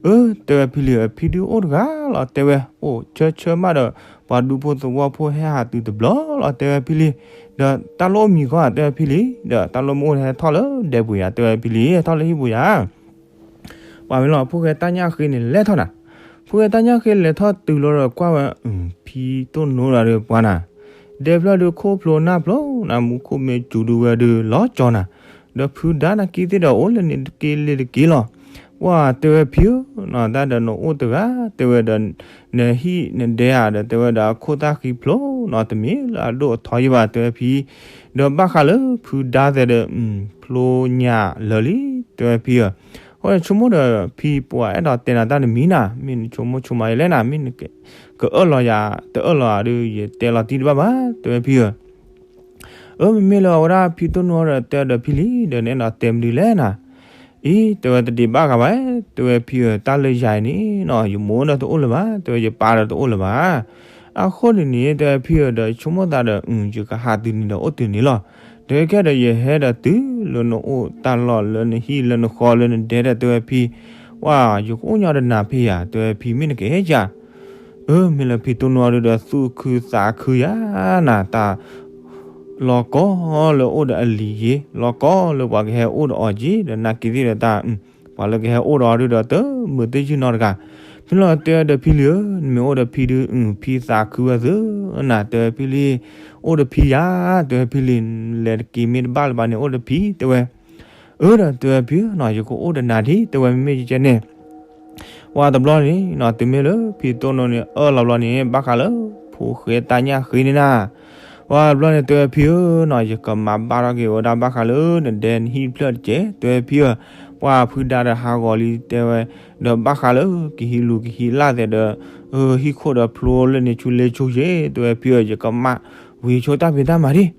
အၢ တဲဝဲဖံလံဧၢ ဖံဒုးအိၣ်တဂၤလီၤ တဲဝဲ အိၣ်ဆၢဆၢမးဒီး ပှၤဒူဖိသဝီဖိဟဲဟးတုၤတဘျီလီၤ တဲဝဲဖံလံ, ဒီးတၢ်လိၣ်မံၤဃီဧါ တဲဝဲဖံလံ, ဒီးတၢ်လိၣ်မ့ၢ်အိၣ်ဟဲထီၣ်လၢဒဲပူၤယါ တဲဝဲဖံလံ ဟဲထီၣ်လၢဟံၣ်ပူၤယါ ပှၤမ့ၢ်လီၤ ဖိၣ်ဃဲတၢ်ညၣ်ဃ့န့ၣ် လဲၤထီၣ်နၤ, ဖိၣ်ဃဲတၢ်ညၣ်ဃ့လဲၤထီၣ်တုၤလီၤဒီးကွၢ်ဝဲ, ဖံတိၣ်နိတဂၤဒီးပှၤနၤ, ဒဲဖျၢၣ်ဒုးခိၣ်ဖျိနၢ်ဖျိနၤ မူခိၣ်မ့ၢ်စူၤဒုးဝဲဒုးလီၤကၠီနၤ, ဒီးဖုဒါနၤက့သ့ၣ်ဒီးအိၣ်လၢန့ၣ်တက့ၢ်လ့ၤတက့ၢ်လီၤ, ပှၤတဲဝဲဖံဧၢနီၤ တၢ်ဒီးနအိၣ်တဂၤ တဲဝဲဒီး နဟံၣ်နဒဲဧါဒီး တဲဝဲဒီးအခိၣ်သၣ်ဃံဖျိနီၤ တမ့ၢ်လၢအဒိၣ်အထီယံၤဘၣ် တဲဝဲဖံ, ဒီးဘၣ်ဃးလၢဖုဒါသဲးဒီး ဖျိညါလၢာ်လံ တဲဝဲဖံဧၢ, အဃိန့ၣ်ဆိကမိၣ်ဒီးဖံပှၤအဲၣ်ဒိးတဲနၤတၢ်တမံၤနၤ မ့ၢ်နဆိကမိၣ်ဆိကမးယလဲၣ်နၤ မ့ၢ်နကအၢၣ်လီၤယၤ တအၢၣ်လီၤဧါဒုး ယတဲလီၤတံၢ်တဘၣ်ဘၣ် တဲဝဲဖံဧၢ အၢ မ့မ့ၢ်လၢအဝဲဒၣ်ဖံတိၣ်နိဒီးတဲဒီးဖံလံ ဒီးနအဲၣ်ဒိးတဲမနုၤလဲၣ်နၤ, အံၤ တဲဝဲတဒံးဘၣ်ဂၤဘၣ်, တဲဝဲဖံဧၢ တၢ်လၢယၤအံၤန့ၣ်နီၤ ယမိၢ်ဒီးတအိၣ်လၢၤဘၣ်, တဲဝဲယပၢ်ဒီးတအိၣ်လၢၤဘၣ်, အဃိန့ၣ်န့ၣ် တဲဝဲဖံဧၢ ဒီးဆိကမိၣ်သးဒီး ယကဟးတုၤန့ၣ်ဒီးအိၣ်တုၤန့ၣ်လီၤ, ဒီးခဲဒီးယဟဲဒီးတုၤလၢနအိၣ်တၢ်လီၢ်လၢနဟံၣ်လၢနဃီလၢနဒဲဒီး တဲဝဲဖံ, ဝါ ယကအိၣ်ညီဒီးနၤဖဲယၤ တဲဝဲဖံ မ့ၢ်နကအဲၣ်ယၤ အၢ မ့ၢ်လၢဖံတိၣ်နိအီၤဒုဒီးသူၣ်ခုသးခုယၤနၤ တၢ်လီၤကီလၢအိၣ်ဒီးအလံၤယ့ၤ လီၤကီလၢပှၤကဟဲအိၣ်ဒီးအီၤက့ၤ ဒီးနာ်က့ၤသ့ၣ်ဒီးတၢ် ပှၤလၢကဟဲအိၣ်ဒီးအီၤဒုဒီး တမုာ်သ့ၣ်ယုၢ်နီတဂၤ, ဖဲလီၤတဲဝဲဒီးဖံလံဧၢ နမ့ၢ်အိၣ်ဒီးဖံဒု ဖံသးခုဝဲသုနၤ တဲဝဲဖံလံ, အိၣ်ဒီးဖံယၤ တဲဝဲဖံလံ, လဲၤတက့ၤမ့ၢ်တဘၣ်လၢၤဘၣ်န့ၣ် အိၣ်ဒီးဖံ တဲဝဲ အၢ ဒီးတဲဝဲဖံဧၢနီၤ ယကအိၣ်ဒီးနၤဒံး တဲဝဲမ့မ့ၢ်ကဲန့ၣ် ပှၤတဘျီန့ၣ်နီၤ တုၤမ့ၢ်လၢဖံတိၣ်နိန့ၣ် အၢၣ်လီၤဘျီန့ၣ် ဘၣ်ဃးလၢ ဖိၣ်ဃဲတၢ်ညၣ်ဃ့န့ၣ်နၤ, ပှၤတဘျီန့ၣ်တဲဝဲဖံဧၢနီၤ ယကမၤဘၣ်ထီၣ်က့ၤဝဲဒၣ်ဘၣ်ဃးလၢနဒဲနဟံၣ်တဖျၢၣ်တက့ၢ် တဲဝဲဖံဧၢ, ပှၤဖုဒါဒီးဟးဂီၤလံတဲဝဲ, ဒီးဘၣ်ဃးလၢကဟံးလူၤကဟံးလၢ်သဲးဒီး ဟံၣ်ခိၣ်ဒီးဖျိလၢန့ၣ်ဆူလဲဆူယ့ၣ် တဲဝဲဖံဧၢ ယကမၣ်ဝံၤဆိတၢ်ဖံးတၢ်မၤဒံး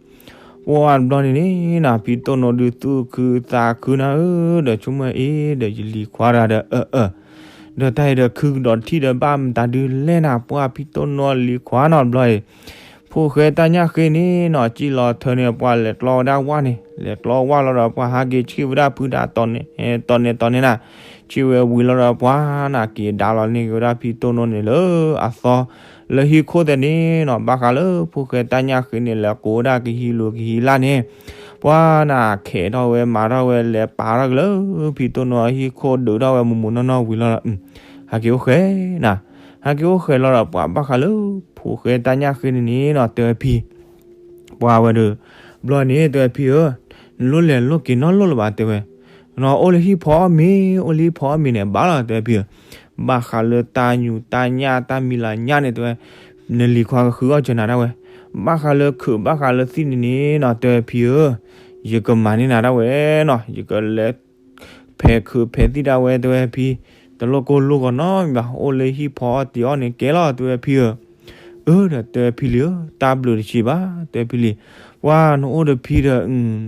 ပှၤတဘျီန့ၣ်န့ၣ်နီၤ ဖံတိၣ်နိဒုးသူၣ်ခုသးခုနၤဧၢ, ဒီးဆိကမိၣ်အ့ၣ် ဒီးယလံၤခွါတဂၤဒီးအၢၣ်အၢၣ်, ဒီးတၢ်အံၤဒီးခုကဒီးတထံၣ်ဒီးဘၣ်မတၤဒုးလဲၣ်နၤ ပှၤဖံတိၣ်နိလံၤခွါနီၤတဘျီအံၤ, ဖိၣ်ဃဲတၢ်ညၣ်ဃ့န့ၣ်နီၤ စံၣ်လီၤထၢန့ၣ် ပှၤလဲၤကျီဝဲဒၣ်ဝၣ်န့ၣ် လဲၤကျီဝၣ်လီၤဒီးပှၤဟးက့ၤဆံၣ်ဝဲဒၣ်ဖုဒါတီၤန့ၢ်တီၤန့ၢ်န့ၣ်နၤ, ဆံၣ်ဝဲဝံၤလီၤဒီးပှၤနၤ က့ၤဒါလီၤန့ၢ်က့ၤဝဲဒၣ်ဖံတိၣ်နိန့ၣ်လၢအသီ လၢဟံၣ်ခိၣ်သဲးန့ၣ်နီၤ ဘၣ်ဃးလၢဖိၣ်ဃဲတၢ်ညၣ်ဃ့န့ၣ် လဲၤကိးဝဲဒၣ်ကဟံးလူၤကဟံးလၢ်န့ၣ်, ပှၤနၤခဲးထီၣ်ဝဲမၤထီၣ်ဝဲလဲၤပာ်ထီၣ်က့ၤလၢ ဖံတိၣ်နိအဟံၣ်ခိၣ်ဒုးထီၣ်ဝဲမူးမူးနီၢ်နီၢ်ဝံၤလီၤဒီး ဟးက့ၤအိၣ်ဃဲနၤ, ဟးက့ၤအိၣ်ဃဲလီၤဒီးပှၤဘၣ်ဃးလၢ ဖိၣ်ဃဲတၢ်ညၣ်ဃ့န့ၣ်န့ၣ်နီၤ တဲဝဲဖံ ပှၤဝဲဒီး ဘျီန့ၣ် တဲဝဲဖံဧၢ, နလိၣ်လဲၤလိၣ်က့ၤနီတလိၣ်လၢၤဘၣ် တဲဝဲ, နအိၣ်လၢဟံၣ်ဖီအီၣ်မ့ၤ အိၣ်လၢဟံၣ်ဖီအီၣ်မ့ၤန့ၣ် ဘၣ်လီၤ တဲဝဲဖံဧၢ, ဘၣ်ဃးလၢတၢ်ညူးတၢ်ညၣ်တၢ်မံၤလၤညၣ်န့ၣ် တဲဝဲ, နလံၤခွါကဃုအီၣ်စၢၤနၤဒၣ်ဝဲ, ဘၣ်ဃးလၢခုးဘၣ်ဃးလၢသံၣ်န့ၣ်န့ၣ်နီၤ တဲဝဲဖံဧၢ, ယကမၤန့ၢ်နၤဒၣ်ဝဲနီၤ ယကလဲၤ ဖဲးခုးဖဲးသံၣ်ဒၣ်ဝဲ တဲဝဲဖံ, တလိၣ်ကိၢ်လိၣ်ဂီၤနီတမံၤဘၣ် အိၣ်လၢဟံၣ်ဖီအီၣ်တံၤအီၣ်န့ၣ်ကဲလီၤ တဲဝဲဖံဧၢ, အၢ ဒီးတဲဝဲဖံလံဧၢ, တၢ်ဘျုးတဆံးဘၣ် တဲဝဲဖံလံ, ပှၤနအိၣ်ဒီးဖံဒီး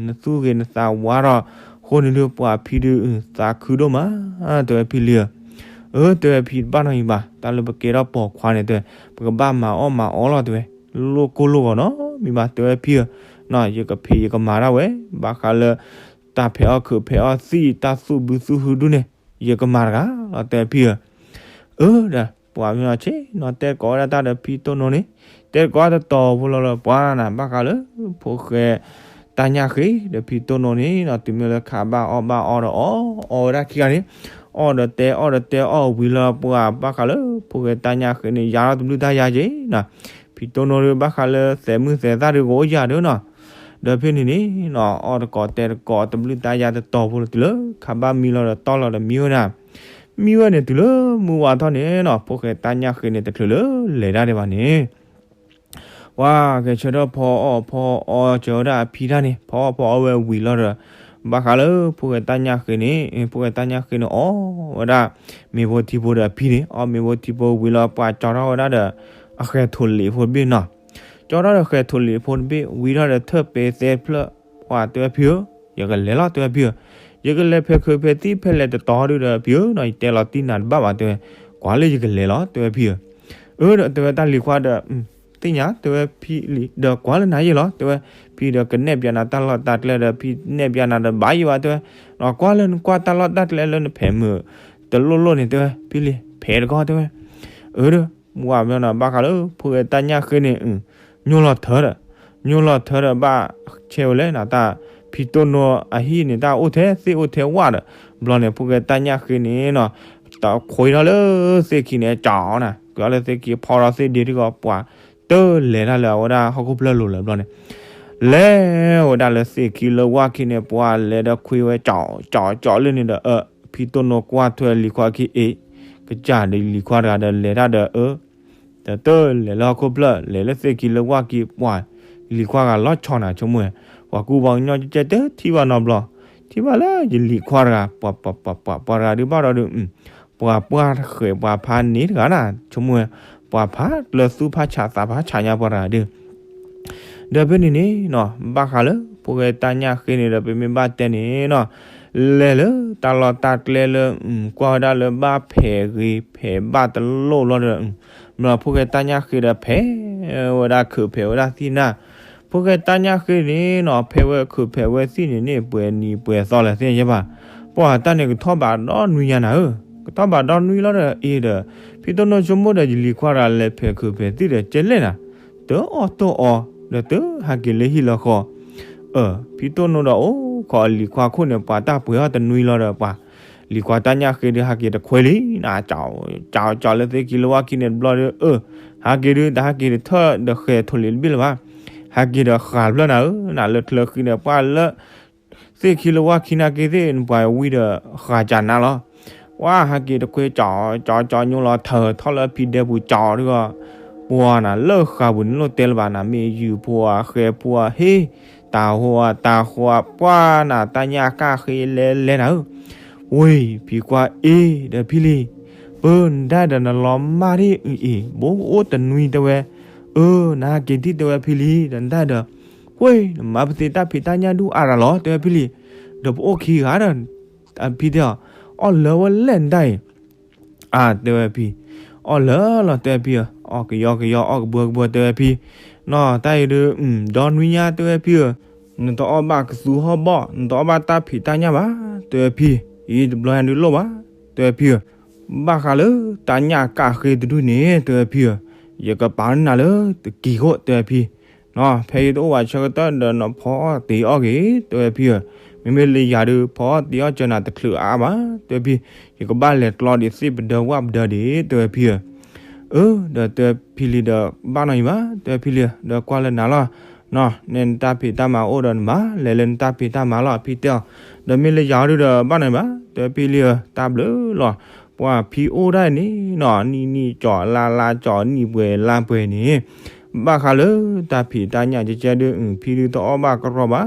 နသူၣ်ဂ့ၤနသးဝါထီၣ်, အဃိန့ၣ်ဒုးပှၤဖံဒုး သးခုဒိၣ်မး တဲဝဲဖံလံဧၢ, အၢ တဲဝဲဖံတဘၣ်နီတမံၤဘၣ်, တၢ်လၢပကဲထီၣ်ပိာ်ခွါန့ၣ်တဲဝဲ, ပကဘၣ်မၤအီၣ်မၤအီလီၤတဲဝဲ, လိၣ်ကိၢ်လိၣ်ဂီၤနီတမံၤဘၣ် တဲဝဲဖံဧၢ, ယကဖံးယကမၤဒၣ်ဝဲ, ဘၣ်ဃးလၢ တၢ်ဖဲးအီၣ်ခုးဖဲးအီၣ်သံၣ် တၢ်သူၣ်ဘုသူၣ်ဟုဒုန့ၣ် ယကမၤတဂၤလီၤ တဲဝဲဖံဧၢ. အၢ ဒီးပှၤမ့ၢ်နီၤဆ့ၣ်နီၤတဲကိးဝဲဒၣ်တၢ်ဒီးဖံတိၢ်နိန့ၣ်, တဲကိးတတီၤဖိလီၤဒီးပှၤနၤ ဘၣ်ဃးလၢ ဖိၣ်ဃဲတၢ်ညၣ်ဃ့ဒီးဖံတိၢ်နိန့ၣ်နီၤ တုၤမ့ၢ်လၢခးဘၣ်အီၣ်ဘၣ်အီဒီးအီၣ်, အီၣ်ဝဲဒၣ်ခံဂၤန့ၣ်, အီၣ်ဒီးတဲအီၣ်ဒီးတဲအီၣ်ဝံၤလီၤပှၤ ဘၣ်ဃးလၢ ဖိၣ်ဃဲတၢ်ညၣ်ဃ့န့ၣ် ယါထီၣ်တဘျုးတၢ်ယါက့ၤနီၤ, ဖံတိၢ်နိဒီး ဘၣ်ဃးလၢသဲးမုၣ်သဲးသၣ်ဒီးကအိၣ်ယၤဒီးနီၤ, ဒီးဖဲန့ၣ်န့ၣ်နီၤ အီၣ်တကိးတဲတကိးတဘျုးတၢ်ယါတတီၤဖိလီၤ တုၤလၢခးဘၣ်မံလီၤဒီးတီၢ်လီၤဒီးမံဝဲဒၣ်, မံဝဲန့ၣ်တုၤလၢမုၢ်ဝါထီၣ်န့ၣ်နီၤ ဖိၣ်ဃဲတၢ်ညၣ်ဃ့န့ၣ် တချုးလၢလဲၤတၢ်ဒံးဘၣ်န့ၣ် ပှၤဂဲၤဆၢထၢၣ်ဖီအီၣ်ဖီအီစၢၤဝဲဒၣ်အဖံတၢ်န့ၣ် ဖီအီၣ်ဖီအီဝဲဝံၤလီၤဒီး, ဘၣ်ဃးလၢ ဖိၣ်ဃဲတၢ်ညၣ်ဃ့န့ၣ်, ဖိၣ်ဃဲတၢ်ညၣ်ဃ့န့ၣ်အီၣ်ဝဲဒၣ်, မ့ၤဖိထံဖိဒီးအဖံန့ၣ် အီၣ်မ့ၤဖိထံဖိဝံၤလီၤ ပှၤကၠီထီၣ်ဝဲဒၣ်ဒီး, အဃဲၤထိၣ်လံာ်ဖိတဘ့ၣ်နီၤ, ကၠီထီၣ်ဒီးဃဲၤထိၣ်လံာ်ဖိတဘ့ၣ် ဝံၤထီၣ်ဒီးထၢၣ်ပဲသဲဖျၢၣ်, ပှၤတဲဝဲဖံဧၢ, ယကလဲၤလီၤ တဲဝဲဖံဧၢ, ယကလဲၤဖဲးခုးဖဲးသံၣ်ဖဲလဲၣ်တတီၤဒုဒီးဖံဧၢနီၤ ယတဲလီၤတံၢ်နၤတဘၣ်ဘၣ် တဲဝဲ, ကွၢ်လၢယကလဲၤလီၤ တဲဝဲဖံဧၢ အၢ ဒီးတဲဝဲတၢ်လံၤခွါဒီး, သ့ၣ်ညါ တဲဝဲဖံလံၤ ဒီးကွၢ်လၢနၤယဲၢ်လီၤ တဲဝဲ, ဖံဒီးကနဲၣ်ပၠးနၤတၢ်လီၢ်တၢ်ကျဲဒီး ဖံနဲၣ်ပၠးနၤဒီးဘၣ်ယံၤဘၣ် တဲဝဲ, ကွၢ်လၢနကွၢ်တၢ်လီၢ်တၢ်ကျဲလၢနဖဲးမုာ်တလိၣ်လိၣ်န့ၣ် တဲဝဲ ဖံလံၤ ဖဲးတကီၢ် တဲဝဲ, အၢ ဒီး မုၢ်ဝါမ့ၢ်နီၤ ဘၣ်ဃးလၢ ဖိၣ်ဃဲတၢ်ညၣ်ဃ့န့ၣ်, ညိလီၤထၢဒီး, ညိလီၤထၢဒီးဘၣ်ဆဲးဝဲလဲၣ်နၤ တၢ်ဖံတိၢ်နိအဟံၣ်န့ၣ် တၢ်အိၣ်ထဲသ့ၣ်အိၣ်ထဲဝၣ်ဒီး, ဘျီန့ၣ် ဖိၣ်ဃဲတၢ်ညၣ်ဃ့န့ၣ်နီၤ, တခွံထီၣ်လၢသ့ၣ်ခံန့ၣ် ကၠီနၤ, ကွံာ်အီၤလၢသ့ၣ်ခံဖီထီၣ်သ့ၣ်ဒ့တဂီၢ် ပှၤ တလဲၤတၢ်လၢအဝဲဒၣ်ဟီၣ်ခိၣ်ဖျၢၣ်လိၤလၢၤဘျီန့ၣ်, လဲၤဝဲဒၣ်လၢသ့ၣ်ခံလၢဝၣ်ခံန့ၣ် ပှၤလဲၤဒီးခွံဝဲကၠီကၠီကၠီလၢန့ၣ်ဒီး အၢ ဖံတိၢ်နိကွၢ်ထွဲလံၤခွါခံအ့ၣ်, ကစၢ်ဒီးလံၤခွါတဂၤဒီးလဲၤတၢ်ဒီးအၢ ဒီးတလဲၤလၢဟီၣ်ခိၣ်ဖျၢၣ် လဲၤလၢသ့ၣ်ခံလၢဝၣ်ခံ ပှၤလံၤခွါဂၤလီၤဆီနၤ ဆိကမိၣ်ဝဲ, ပှၤကူပှၤကညီကဲကဲတထံၣ်ဘၣ်နီတဘျီ, ထံၣ်ဘၣ်လၢယလံၤခွါတဂၤ, ပှၤပှၤပှၤပှၤတဂၤဒုးဘၣ်ဒီးဒုး, ပှၤပှၢ်ဃဲၤပှၤဖးန့ၢ်တဂၤနၤ ဆိကမိၣ်ဝဲ, ပှၤဖးကျၢၤသူဖးဆးသးဖးဆးညါပှၤတဂၤဒုး ဒီးဖဲန့ၣ်န့ၣ်နီၤ ဘၣ်ဃးလၢ ဖိၣ်ဃဲတၢ်ညၣ်ဃ့န့ၣ်ဒီး ပမ့ၢ်ဘၣ်တဲန့ၣ်နီၤ, လဲၤလၢတၢ်လီၢ်တၢ်ကျဲလၢ ကွၢ်ဝဲဒၣ်လၢဘၣ်ဖဲးဂ့ၤဖဲးဘၣ်တလိၣ်လီၤဒီး, မ့ၢ်ဖိၣ်ဃဲတၢ်ညၣ်ဃ့ဒီးဖဲးဝဲဒၣ်ခုးဖဲးဝဲဒၣ်သံၣ်နၤ, ဖိၣ်ဃဲတၢ်ညၣ်ဃ့န့ၣ်နီၤ ဖဲးဝဲခုးဖဲးဝဲသံၣ်န့ၣ်န့ၣ် ပှဲၤနံၤပှဲၤသီလၢၤသ့ၣ်ညါဘၣ်, ပှၤတၢ်န့ၣ်ကထီၣ်ဘးဒီနွံညါနၤဧၢ, ကထီၣ်ဘးဒီနွံလီၤဒီးအ့ၣ်ဒီး, ဖံတိၢ်နိဆိကမိၣ်ဒီး ယလံၤခွါတဂၤလဲၤဖဲးခုးဖဲးသံၣ်ဒီး ကဲလဲၣ်နၤ တအီၣ်တအီ, ဒီးတဟးက့ၤလၢဟံၣ်လၢဃီ, အၢ ဖံတိၢ်နိဒီးအိၣ်ခိးအလံၤခွါခိၣ်န့ၣ် ပှၤတၢ်ပှဲၤထီၣ်တနွံလီၤဒီးပှၤ, လံၤခွါတၢ်ညၣ်ဃ့ဒီးဟးက့ၤတခွဲလံနၤ, ကၠီကၠီလၢသ့ၣ်ခံလၢဝၣ်ခံန့ၣ်တဘျီဒီး အၢ ဟးက့ၤဒုး တဟးက့ၤတထၢၣ်ဒီးဃဲၤထိၣ်လံာ်တဘ့ၣ်လၢၤဘၣ်, ဟးက့ၤဒီးဃးတဖျၢၣ်နၤဧၢ, နၤလၢချၢဃံန့ၣ် ပှၤလၢ သ့ၣ်ခံလၢဝၣ်ခံနာ်က့သ့ၣ် နပှၤဝံၤဒီးဃးကနၤလီၤ, ပှၤဟးက့ၤတခွဲကၠီကၠီကၠီညိလီၤထၢထီၣ်လၢအဖံဒဲပူၤကၠီဒုး, ပှၤနၤလၢဃးပူၤန့ၣ်လိၣ်တဲလၢၤဘၣ်နၤ မ့ၢ်ယုၢ်ဖိဧါဃဲၤဖိဧါဟ့ၣ်, တၢ်ဟိဧါတၢ်ဃိဧါ ပှၤနၤတၢ်ညၣ်ကၣ်ဃ့လဲၤလဲၤနၤဧၢ, ဝ့ၢ် ဖံကွၢ်အ့ၣ်ဒီးဖံလံၤ, ပၢနဒၣ်ဒီးနလီၤမၢ်ဒ်အံၤအံၤ ဘိကအိၣ်တနွံတဲဝဲ, အၢ နဟးက့ၤဒံၣ်တဲဝဲဖံလံၤ ဒီးနဒၣ်ဒီး ဝ့ၢ် နမၤပသ့တၢ်ဖံးတၢ်ညၣ်ဒုးအါရၤလီၤ တဲဝဲဖံလံၤ, ဒီးပအိၣ်ခံဂၤဒီး, အဖံတဲအီၤ, အီၣ်လၢာ်ဝဲလဲၣ်နဒၣ်အံၤ, အါ တဲဝဲဖံ, အီၣ်လၢာ်လီၤ တဲဝဲဖံဧၢ, အီၣ်ကယီကယီ အီၣ်ကဘှၢကဘှၢ တဲဝဲဖံ, နီၢ်တၢ်အံၤဒုး, ဒီနွံညါ တဲဝဲဖံဧၢ, နတအီၣ်ဘၣ်ကသူဟီၣ်ဘီၣ် နတအီၣ်ဘၣ်တၢ်ဖံးတၢ်ညၣ်ဘၣ် တဲဝဲဖံ, အံၤတဘျီညါဒုးလိၣ်ဘၣ် တဲဝဲဖံဧၢ, ဘၣ်ဃးလၢတၢ်ညၣ်ကၣ်ဃ့တဒုန့ၣ် တဲဝဲဖံဧၢ, ယကပာ်နၤလၢတကံၤခိၣ် တဲဝဲဖံ, နီၢ် ဖဲယတအိၣ်ဘၣ်ဆၢကတီၢ်ဒီးနဖီအီၣ်တ့ၤအီၣ်ဂ့ၤ တဲဝဲဖံဧၢ, မ့မ့ၢ်လၢယၤဒုး ဖီအီၣ်တ့ၤအီၣ်စၢၤနၤတချုးအါအါဘၣ် တဲဝဲဖံ, ယကဘၣ်လဲၤကျီဒံးသ့ၣ်ပဒၢဝၣ်ပဒၢဒံး တဲဝဲဖံဧၢ, အၢ ဒီးတဲဖံလံၤဒီး ဘၣ်နီၢ်အံၤဘၣ် တဲဝဲဖံလံၤဧၢ, ဒီးကွၢ်လၢနၤလီၤ, နီၢ် နဲနတၢ်ဖံးတၢ်မၤအိၣ်ဒီးနမၤ လဲၤလၢနတၢ်ဖံးတၢ်မၤလီၤ အဖံတဲအီၤ, ဒီးမ့ၢ်လၢယၤဒုးဒီး ဘၣ်နီၢ်အံၤဘၣ် တဲဖံလံၤဧၢ, တၢ်ဘျုးလီၤ, ပှၤဖံအိၣ်ဒၣ်န့ၣ်နီၢ် နံၣ်နံၣ်ကၠီလါလါကၠီ နံၣ်ပှဲၤလါပှဲၤန့ၣ် ဘၣ်ဃးလၢတၢ်ဖံးတၢ်ညၣ်ကဲကဲဒုး ဖံဒုးတအီၣ်ဘၣ်ကရီဘၣ်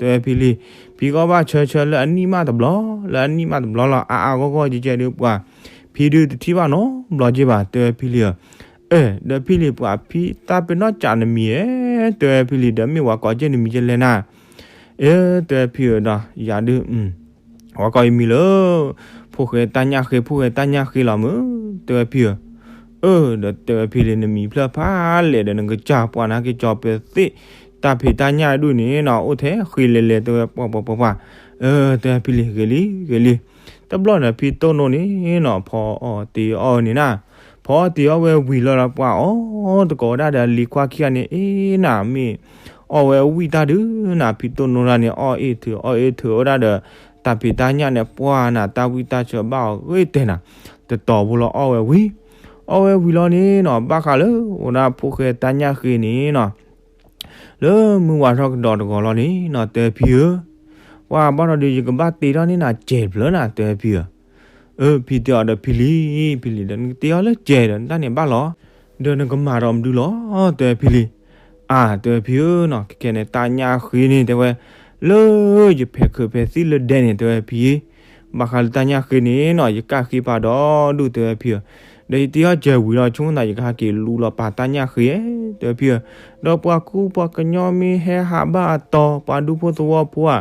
တဲဖံလံၤ, ဖံကအီၣ်ဘၣ်ဆၢဆၢလၢအနံၣ်မးတဘျီ လၢအနံၣ်မးတဘျီလီၤ အါအါဂီၢ်ဂီၢ်ကဲကဲဒုး ပှၤဖံဒုးတထံၣ်ဘၣ်နီတဘျီကဲဘၣ် တဲဖံလံၤဧၢ, အၢ ဒီးဖံလံၤ ပှၤဖံတၢ်ပ့ၤနီၣ်ကးနမံၤဧဲ တဲဖံလံၤ ဒီးမ့ၢ်ဝဲကိးကဲနမံၤကဲလဲၣ်နၤ, အၢ တဲဖံဧၢဒီး ယၤဒုး ဝဲကိးယမံၤလၢ ဖိၣ်ဃဲတၢ်ညၣ်ဃ့ ဖိၣ်ဃဲတၢ်ညၣ်ဃ့လီၤမုၢ် တဲဝဲဖံဧၢ. အၢ ဒီးတဲဝဲဖံလံ နမံၤဖျၢၣ်ဖးလဲၢ်ဒီး နကစၢ်ပှၢ်နၤက့ၤကၠီၤပသ့ၣ် တၢ်ဖံးတၢ်ညၣ်ဒူၣ်န့ၣ်နီၤ အိၣ်ထဲဃ့လဲၤလဲၤ တဲဝဲပှၢ်ပှၢ်ပှၢ်ပှၢ်. အၢ တဲဝဲဖံလံ ဂ့ၤလံ ဂ့ၤလံ. တဘျီန့ၣ် ဖံတိၢ်နိန့ၣ်နီၤ ဖီအီၣ်တ့ၤအီၣ်ဝဲန့ၣ်နၤ ဖီအီၣ်တ့ၤအီၣ်ဝဲဝံၤလီၤဒီး ပှၢ်အီၣ်တကိးဝဲဒၣ်ဒီး အလံၤခွါခံဂၤန့ၣ် အ့ၣ်နၤ မ့ၢ်အီၣ်ဝဲဝံၣ်တၢ်ဒုးနၤ ဖံတိၢ်နိတၢ်န့ၣ် အီၣ်အ့ၣ်ထုး အီၣ်အ့ၣ်ထုးဝဲဒၣ်ဒီး တၢ်ဖံးတၢ်ညၣ်န့ၣ် ပှၢ်နၤ တၢ်ဝံၣ်တၢ်ဆၢဘၣ်အီၤဂ့ၤတဲနၤ တတီၤဖိလီၤ အီၣ်ဝဲဝံၤ အီၣ်ဝဲဝံၤလီၤန့ၣ်နီၤ ဘၣ်ဃးလၢ အိၣ်ဒၣ်ဖိၣ်ဃဲတၢ်ညၣ်ဃ့န့ၣ်နီၤ လၢမုၢ်ဝါထီၣ်ကဒီးတဂီၤလီၤန့ၣ်နီၤ တဲဝဲဖံဧၢ, ပှၢ်ဘၣ်ဒီးဒုး ယကဘၣ်တ့ထီၣ်န့ၢ်နၤစဲးတဖျၢၣ်နၤ တဲဝဲဖံဧၢ. အၢ ဖံတဲအီၤဒီးဖံလံ ဖံလံဒီး နကတ့ထီၣ်လၢစဲးဒီး နတၢ်န့ၣ်ဘၣ်လီၤ ဒီးနကမၤဒီးမနုၤလီၤ တဲဝဲဖံလံ. အၢ တဲဝဲဖံဧၢနီၤ ခဲခဲန့ၣ် တၢ်ညၣ်ဃ့န့ၣ် တဲဝဲ လၢယဖဲးခုးဖဲးသံၣ်လၢဒဲန့ၣ် တဲဝဲဖံ ဘၣ်ဃးလၢတၢ်ညၣ်ဃ့န့ၣ်နီၤ ယကၢ်ဃ့ပာ်ဒီဒူၣ် တဲဝဲဖံဧၢ. ဒီးယတ့ထီၣ်စဲးဝံၤလီၤ ဆိကမိၣ်သး ယကဟဲက့ၤလူလီၤပာ်တၢ်ညၣ်ဃ့ တဲဝဲဖံဧၢ. ဒီးပှၤကူပှၤကညီမ့ၢ်ဟဲဟးဘၣ်အတီၤ ပှၤဒူဖိသဝီဖိဧါ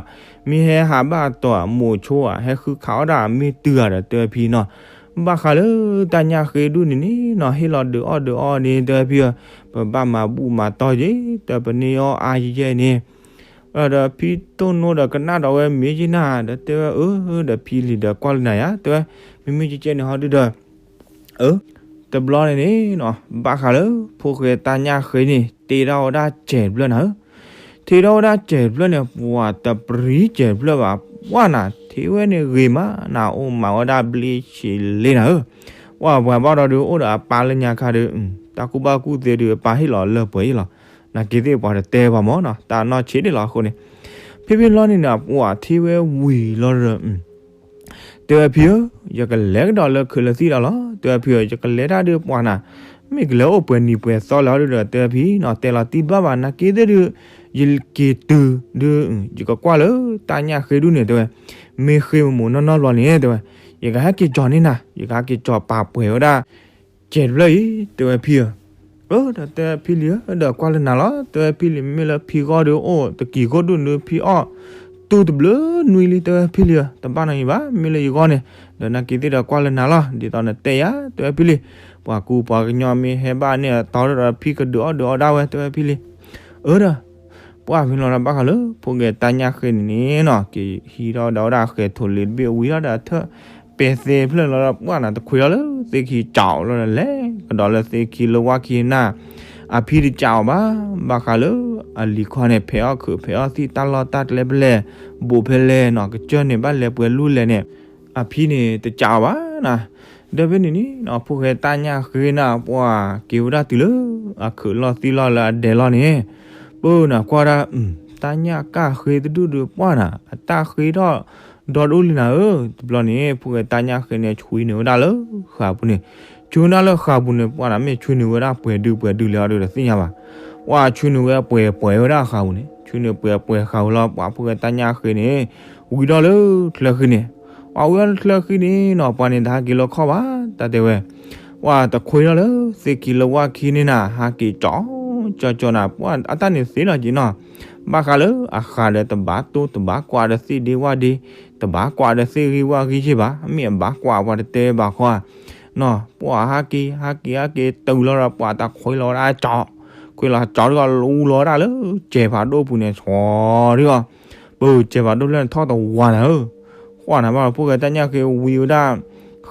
မ့ၢ်ဟဲဟးဘၣ်အတီၤဧါ မိၤဆိဧါ ဟဲဃုခးအီၣ်ဒၣ်မ့ၢ်တုၤဧါဒီး တဲဝဲဖံနီၤ ဘၣ်ဃးလၢတၢ်ညၣ်ဃ့ဒူၣ်န့ၣ်န့ၣ်နီၤ ဟ့ၣ်လီၤဒုးအီၣ်ဒုးအီန့ၣ် တဲဝဲဖံဧၢ, ပဘၣ်မၤဘူၣ်မၤတီၢ်က့ၤ တပန့ၢ်အီၣ်အါယဲၢ်န့ၣ် ဒီးဖံတိၢ်နိဒီးကနၣ်ဒီးဝဲမ့ၢ်က့ၤနၤ ဒီးတဲဝဲအၢ ဒီးဖံလံၤဒီးကွၢ်လၢနၤယါ တဲဝဲ မ့မ့ၢ်ကဲကဲန့ၣ်ဟီဒုဒီး အၢ တဘျီန့ၣ်န့ၣ်နီၤ ဘၣ်ဃးလၢ ဖိၣ်ဃဲတၢ်ညၣ်ဃ့န့ၣ် တ့ထီၣ်ဝဲဒၣ်စဲးတဖျၢၣ်နၤဧၢ. တ့ထီၣ်ဝဲဒၣ်စဲးတဖျၢၣ်န့ၣ် ပှၤတပရံစဲးတဖျၢၣ်ဘၣ် ပှၢ်နၤ ထံၣ်ဝဲန့ၣ်ဂ့ၤမးနၤ အိၣ်မးဝဲဒၣ်ဘျ့ဆံးလ့နၤဧၢ. ပှၢ်ပှၤဘၣ်ဒီးဒုး အိၣ်ဒီးအပၢ်လၢညါခါဒီး တၢ်ကူၣ်ဘၣ်ကူၣ်သ့ဒုး အပၢ်ဟ့ၣ်လီၤလၢပှဲၤအံၤလီၤ. နာ်က့သ့ၣ်ပှၤတတဲဘၣ်မၢ်နီၤ တၢ်နီၢ်ဆံးဒ်လီၤအဃိန့ၣ် ဖဲဖဲလီၤန့ၣ်နီၤ ပှၢ်ထံၣ်ဝဲဝံၤလီၤဒီး တဲဝဲဖံဧၢ, ယကလဲၤကဒီးလၢခုးလၢသံၣ်ဒီးလီၤ တဲဝဲဖံဧၢ, ယကလဲၤတၢ်ဒုးပှၢ်နၤ, မ့ၢ်ကလဲၤအိၣ်ပှဲၤနံၤပှဲၤသီလၢၤဒီး တဲဝဲဖံနီၤ တဲလီၤတံၢ်ဘၣ်ဘၣ် နာ်က့သ့ၣ်ဒုး ယက့ၤတုၤဒုး ယကကွၢ်လၢတၢ်ညၣ်ဃ့ဒုးန့ၣ် တဲဝဲ, မ့ၢ်ဃ့မမိၢ်နီၢ်နီၢ်ဘျီန့ၣ် တဲဝဲ, ယကဟဲက့ၤကၠီၤန့ၢ်နၤ, ယကဟဲက့ၤကၠီၤပာ်ပှဲၤဝဲဒၣ် စဲးတဖျၢၣ်အံၤ တဲဝဲဖံဧၢ, အၢ ဒီးတဲဖံလံၤဧၢ ဒီးကွၢ်လၢနၤလီၤ တဲဝဲဖံလံၤ မ့ၢ်လၢဖံဂီၢ်ဒီးအိၣ်တကံၤခိၣ်ဒူၣ်န့ၣ် ဖံအီၣ်တူၢ်တဘျုးနွံလံ တဲဝဲဖံလံၤဧၢ, တဘၣ်နီတမံၤဘၣ် မ့ၢ်လၢယဂီၢ်န့ၣ်, ဒီးနာ်က့သ့ၣ်ဒီးကွၢ်လၢနၤလီၤ ဒ်သိးနတဲယၤ တဲဝဲဖံလံၤ, ပှၤကူပှၤကညီမ့ၢ်ဟဲဘၣ်န့ၣ်အတီၤဒီးဖံကဒုးအီၣ်ဒုးအီဒၣ်ဝဲ တဲဝဲဖံလံၤ, အၢ ဒီး ပှၢ်ဖဲလီၤဒီးဘၣ်ဃးလၢ ဖိၣ်ဃဲတၢ်ညၣ်ဃ့န့ၣ်န့ၣ်နီၤ က့ၤဟံးထီၣ်ဒီးဝဲဒၣ်ဃဲၤထိၣ်လ့ၤတဘ့ၣ်ဝံၤထီၣ်ဒီးအထၢၣ် ပဲသ့ဖျၢၣ်လီၤဒီးပှၢ်နၤ တခွ့ထီၣ်လၢသ့ၣ်ခံကၠီလီၤဒီး လဲၤကဒီးလၢသ့ၣ်ခံလၢဝါခံနၤ, အဖံတကးအီၤဘၣ်, ဘၣ်ဃးလၢအလံၤခီန့ၣ် ဖဲးအီၣ်ခုးဖဲးအီၣ်သံၣ်တၢ်လီၢ်တၢ်ကျဲဖဲလဲၣ်, ဘူးဖဲလဲၣ်နီၤ ကစၢၢ်န့ၣ်ဘၣ်လဲၤပှဲၤလူၢ်လဲၣ်န့ၣ်, အဖံန့ၣ်တကးအီၤဘၣ်နၤ, ဒီးဖဲန့ၣ်န့ၣ်နီၤ ဖိၣ်ဃဲတၢ်ညၣ်ဃ့နၤ ပှၢ်က့ၤဝဲဒၣ်တုၤလၢ အခုးလီၢ်သံၣ်လီၢ်လၢအဒဲးလီၤန့ၣ်, ပၢ်နၤကွၢ်ဒၣ် တၢ်ညၣ်ကၢ်ဃ့တဒူၣ်ဒီးပှၢ်နၤ အတၢ်ဃ့ထီၣ်ဒီဒူၣ်လံနၤဧၢ, တဘျီန့ၣ် ဖိၣ်ဃဲတၢ်ညၣ်ဃ့န့ၣ် ဆွံနုာ်ဝဲဒၣ်လၢဃာ်ပူၤန့ၣ်, ဆွံဝဲဒၣ်လၢဃာ်ပူၤန့ၣ် ပှၢ်နၤမ့ၢ်ဆွံနုာ်ဝဲဒၣ်ပှဲၤဒုပှဲၤဒုလဲၣ်အီၤဒီးတသ့ၣ်ညါဘၣ်, ပှၢ်ဆွံနုာ်ဝဲပှဲၤပှဲၤဝဲဒၣ်ဃာ်ပူၤန့ၣ် ဆွံနုာ်ပှဲၤပှဲၤဃာ်ဝဲလီၤ ပှၢ်ဖိၣ်ဃဲတၢ်ညၣ်ဃ့န့ၣ် ဝံၤထီၣ်လၢချၢဃံန့ၣ်, ပှၢ်ဝံၤထီၣ်လၢချၢဃံန့ၣ်နီၤ ပှၢ်န့ၣ်တဟဲက့ၤလၢခီၣ်ဘၣ် တၢ်တဲဝဲ ပှၢ်တခွ့ထီၣ်လၢသ့ၣ်ခံလၢဝါခံန့ၣ်နၤ ဟးက့ၤကၠီကၠီကၠီနၤ ပှၢ်အတၢ်န့ၣ်သ့လီၤက့ၤနီၤ, ဘၣ်ဃးလၢအဃာ်ဒီးတဘၣ်တိၢ်တဘၣ်ကွၢ်ဒီးသ့ၣ်ဒ့ဝၣ်ဒ့, တဘၣ်ကွၢ်ဒီးသ့ၣ်ဂံၢ်ဝၣ်ဂံၢ်က့ဘၣ်, မ့ၢ်အဘၣ်ကွၢ်ပှၤတတဲဘၣ်ဃီဧါ, နီၤ ပှၢ်ဟးက့ၤ ဟးက့ၤ ဟးက့ၤတုၤလီၤဒီး ပှၢ်တခွ့လီၤဝဲဒၣ်ကၠီ, ခွ့လီၤကၠီဒီးလူလီၤဝဲဒၣ်လၢစဲးဖးဒိၣ်ပူၤန့ၣ် ဆီဒီး ပၢ်စဲးဖးဒိၣ်ဖျၢၣ်န့ၣ်ထီၣ်တဝၤနၤဧၢ, ပှၢ်နၤဘၣ်ဒီး ဖိၣ်ဃဲတၢ်ညၣ်ဃ့ဝံၤဝဲဒၣ်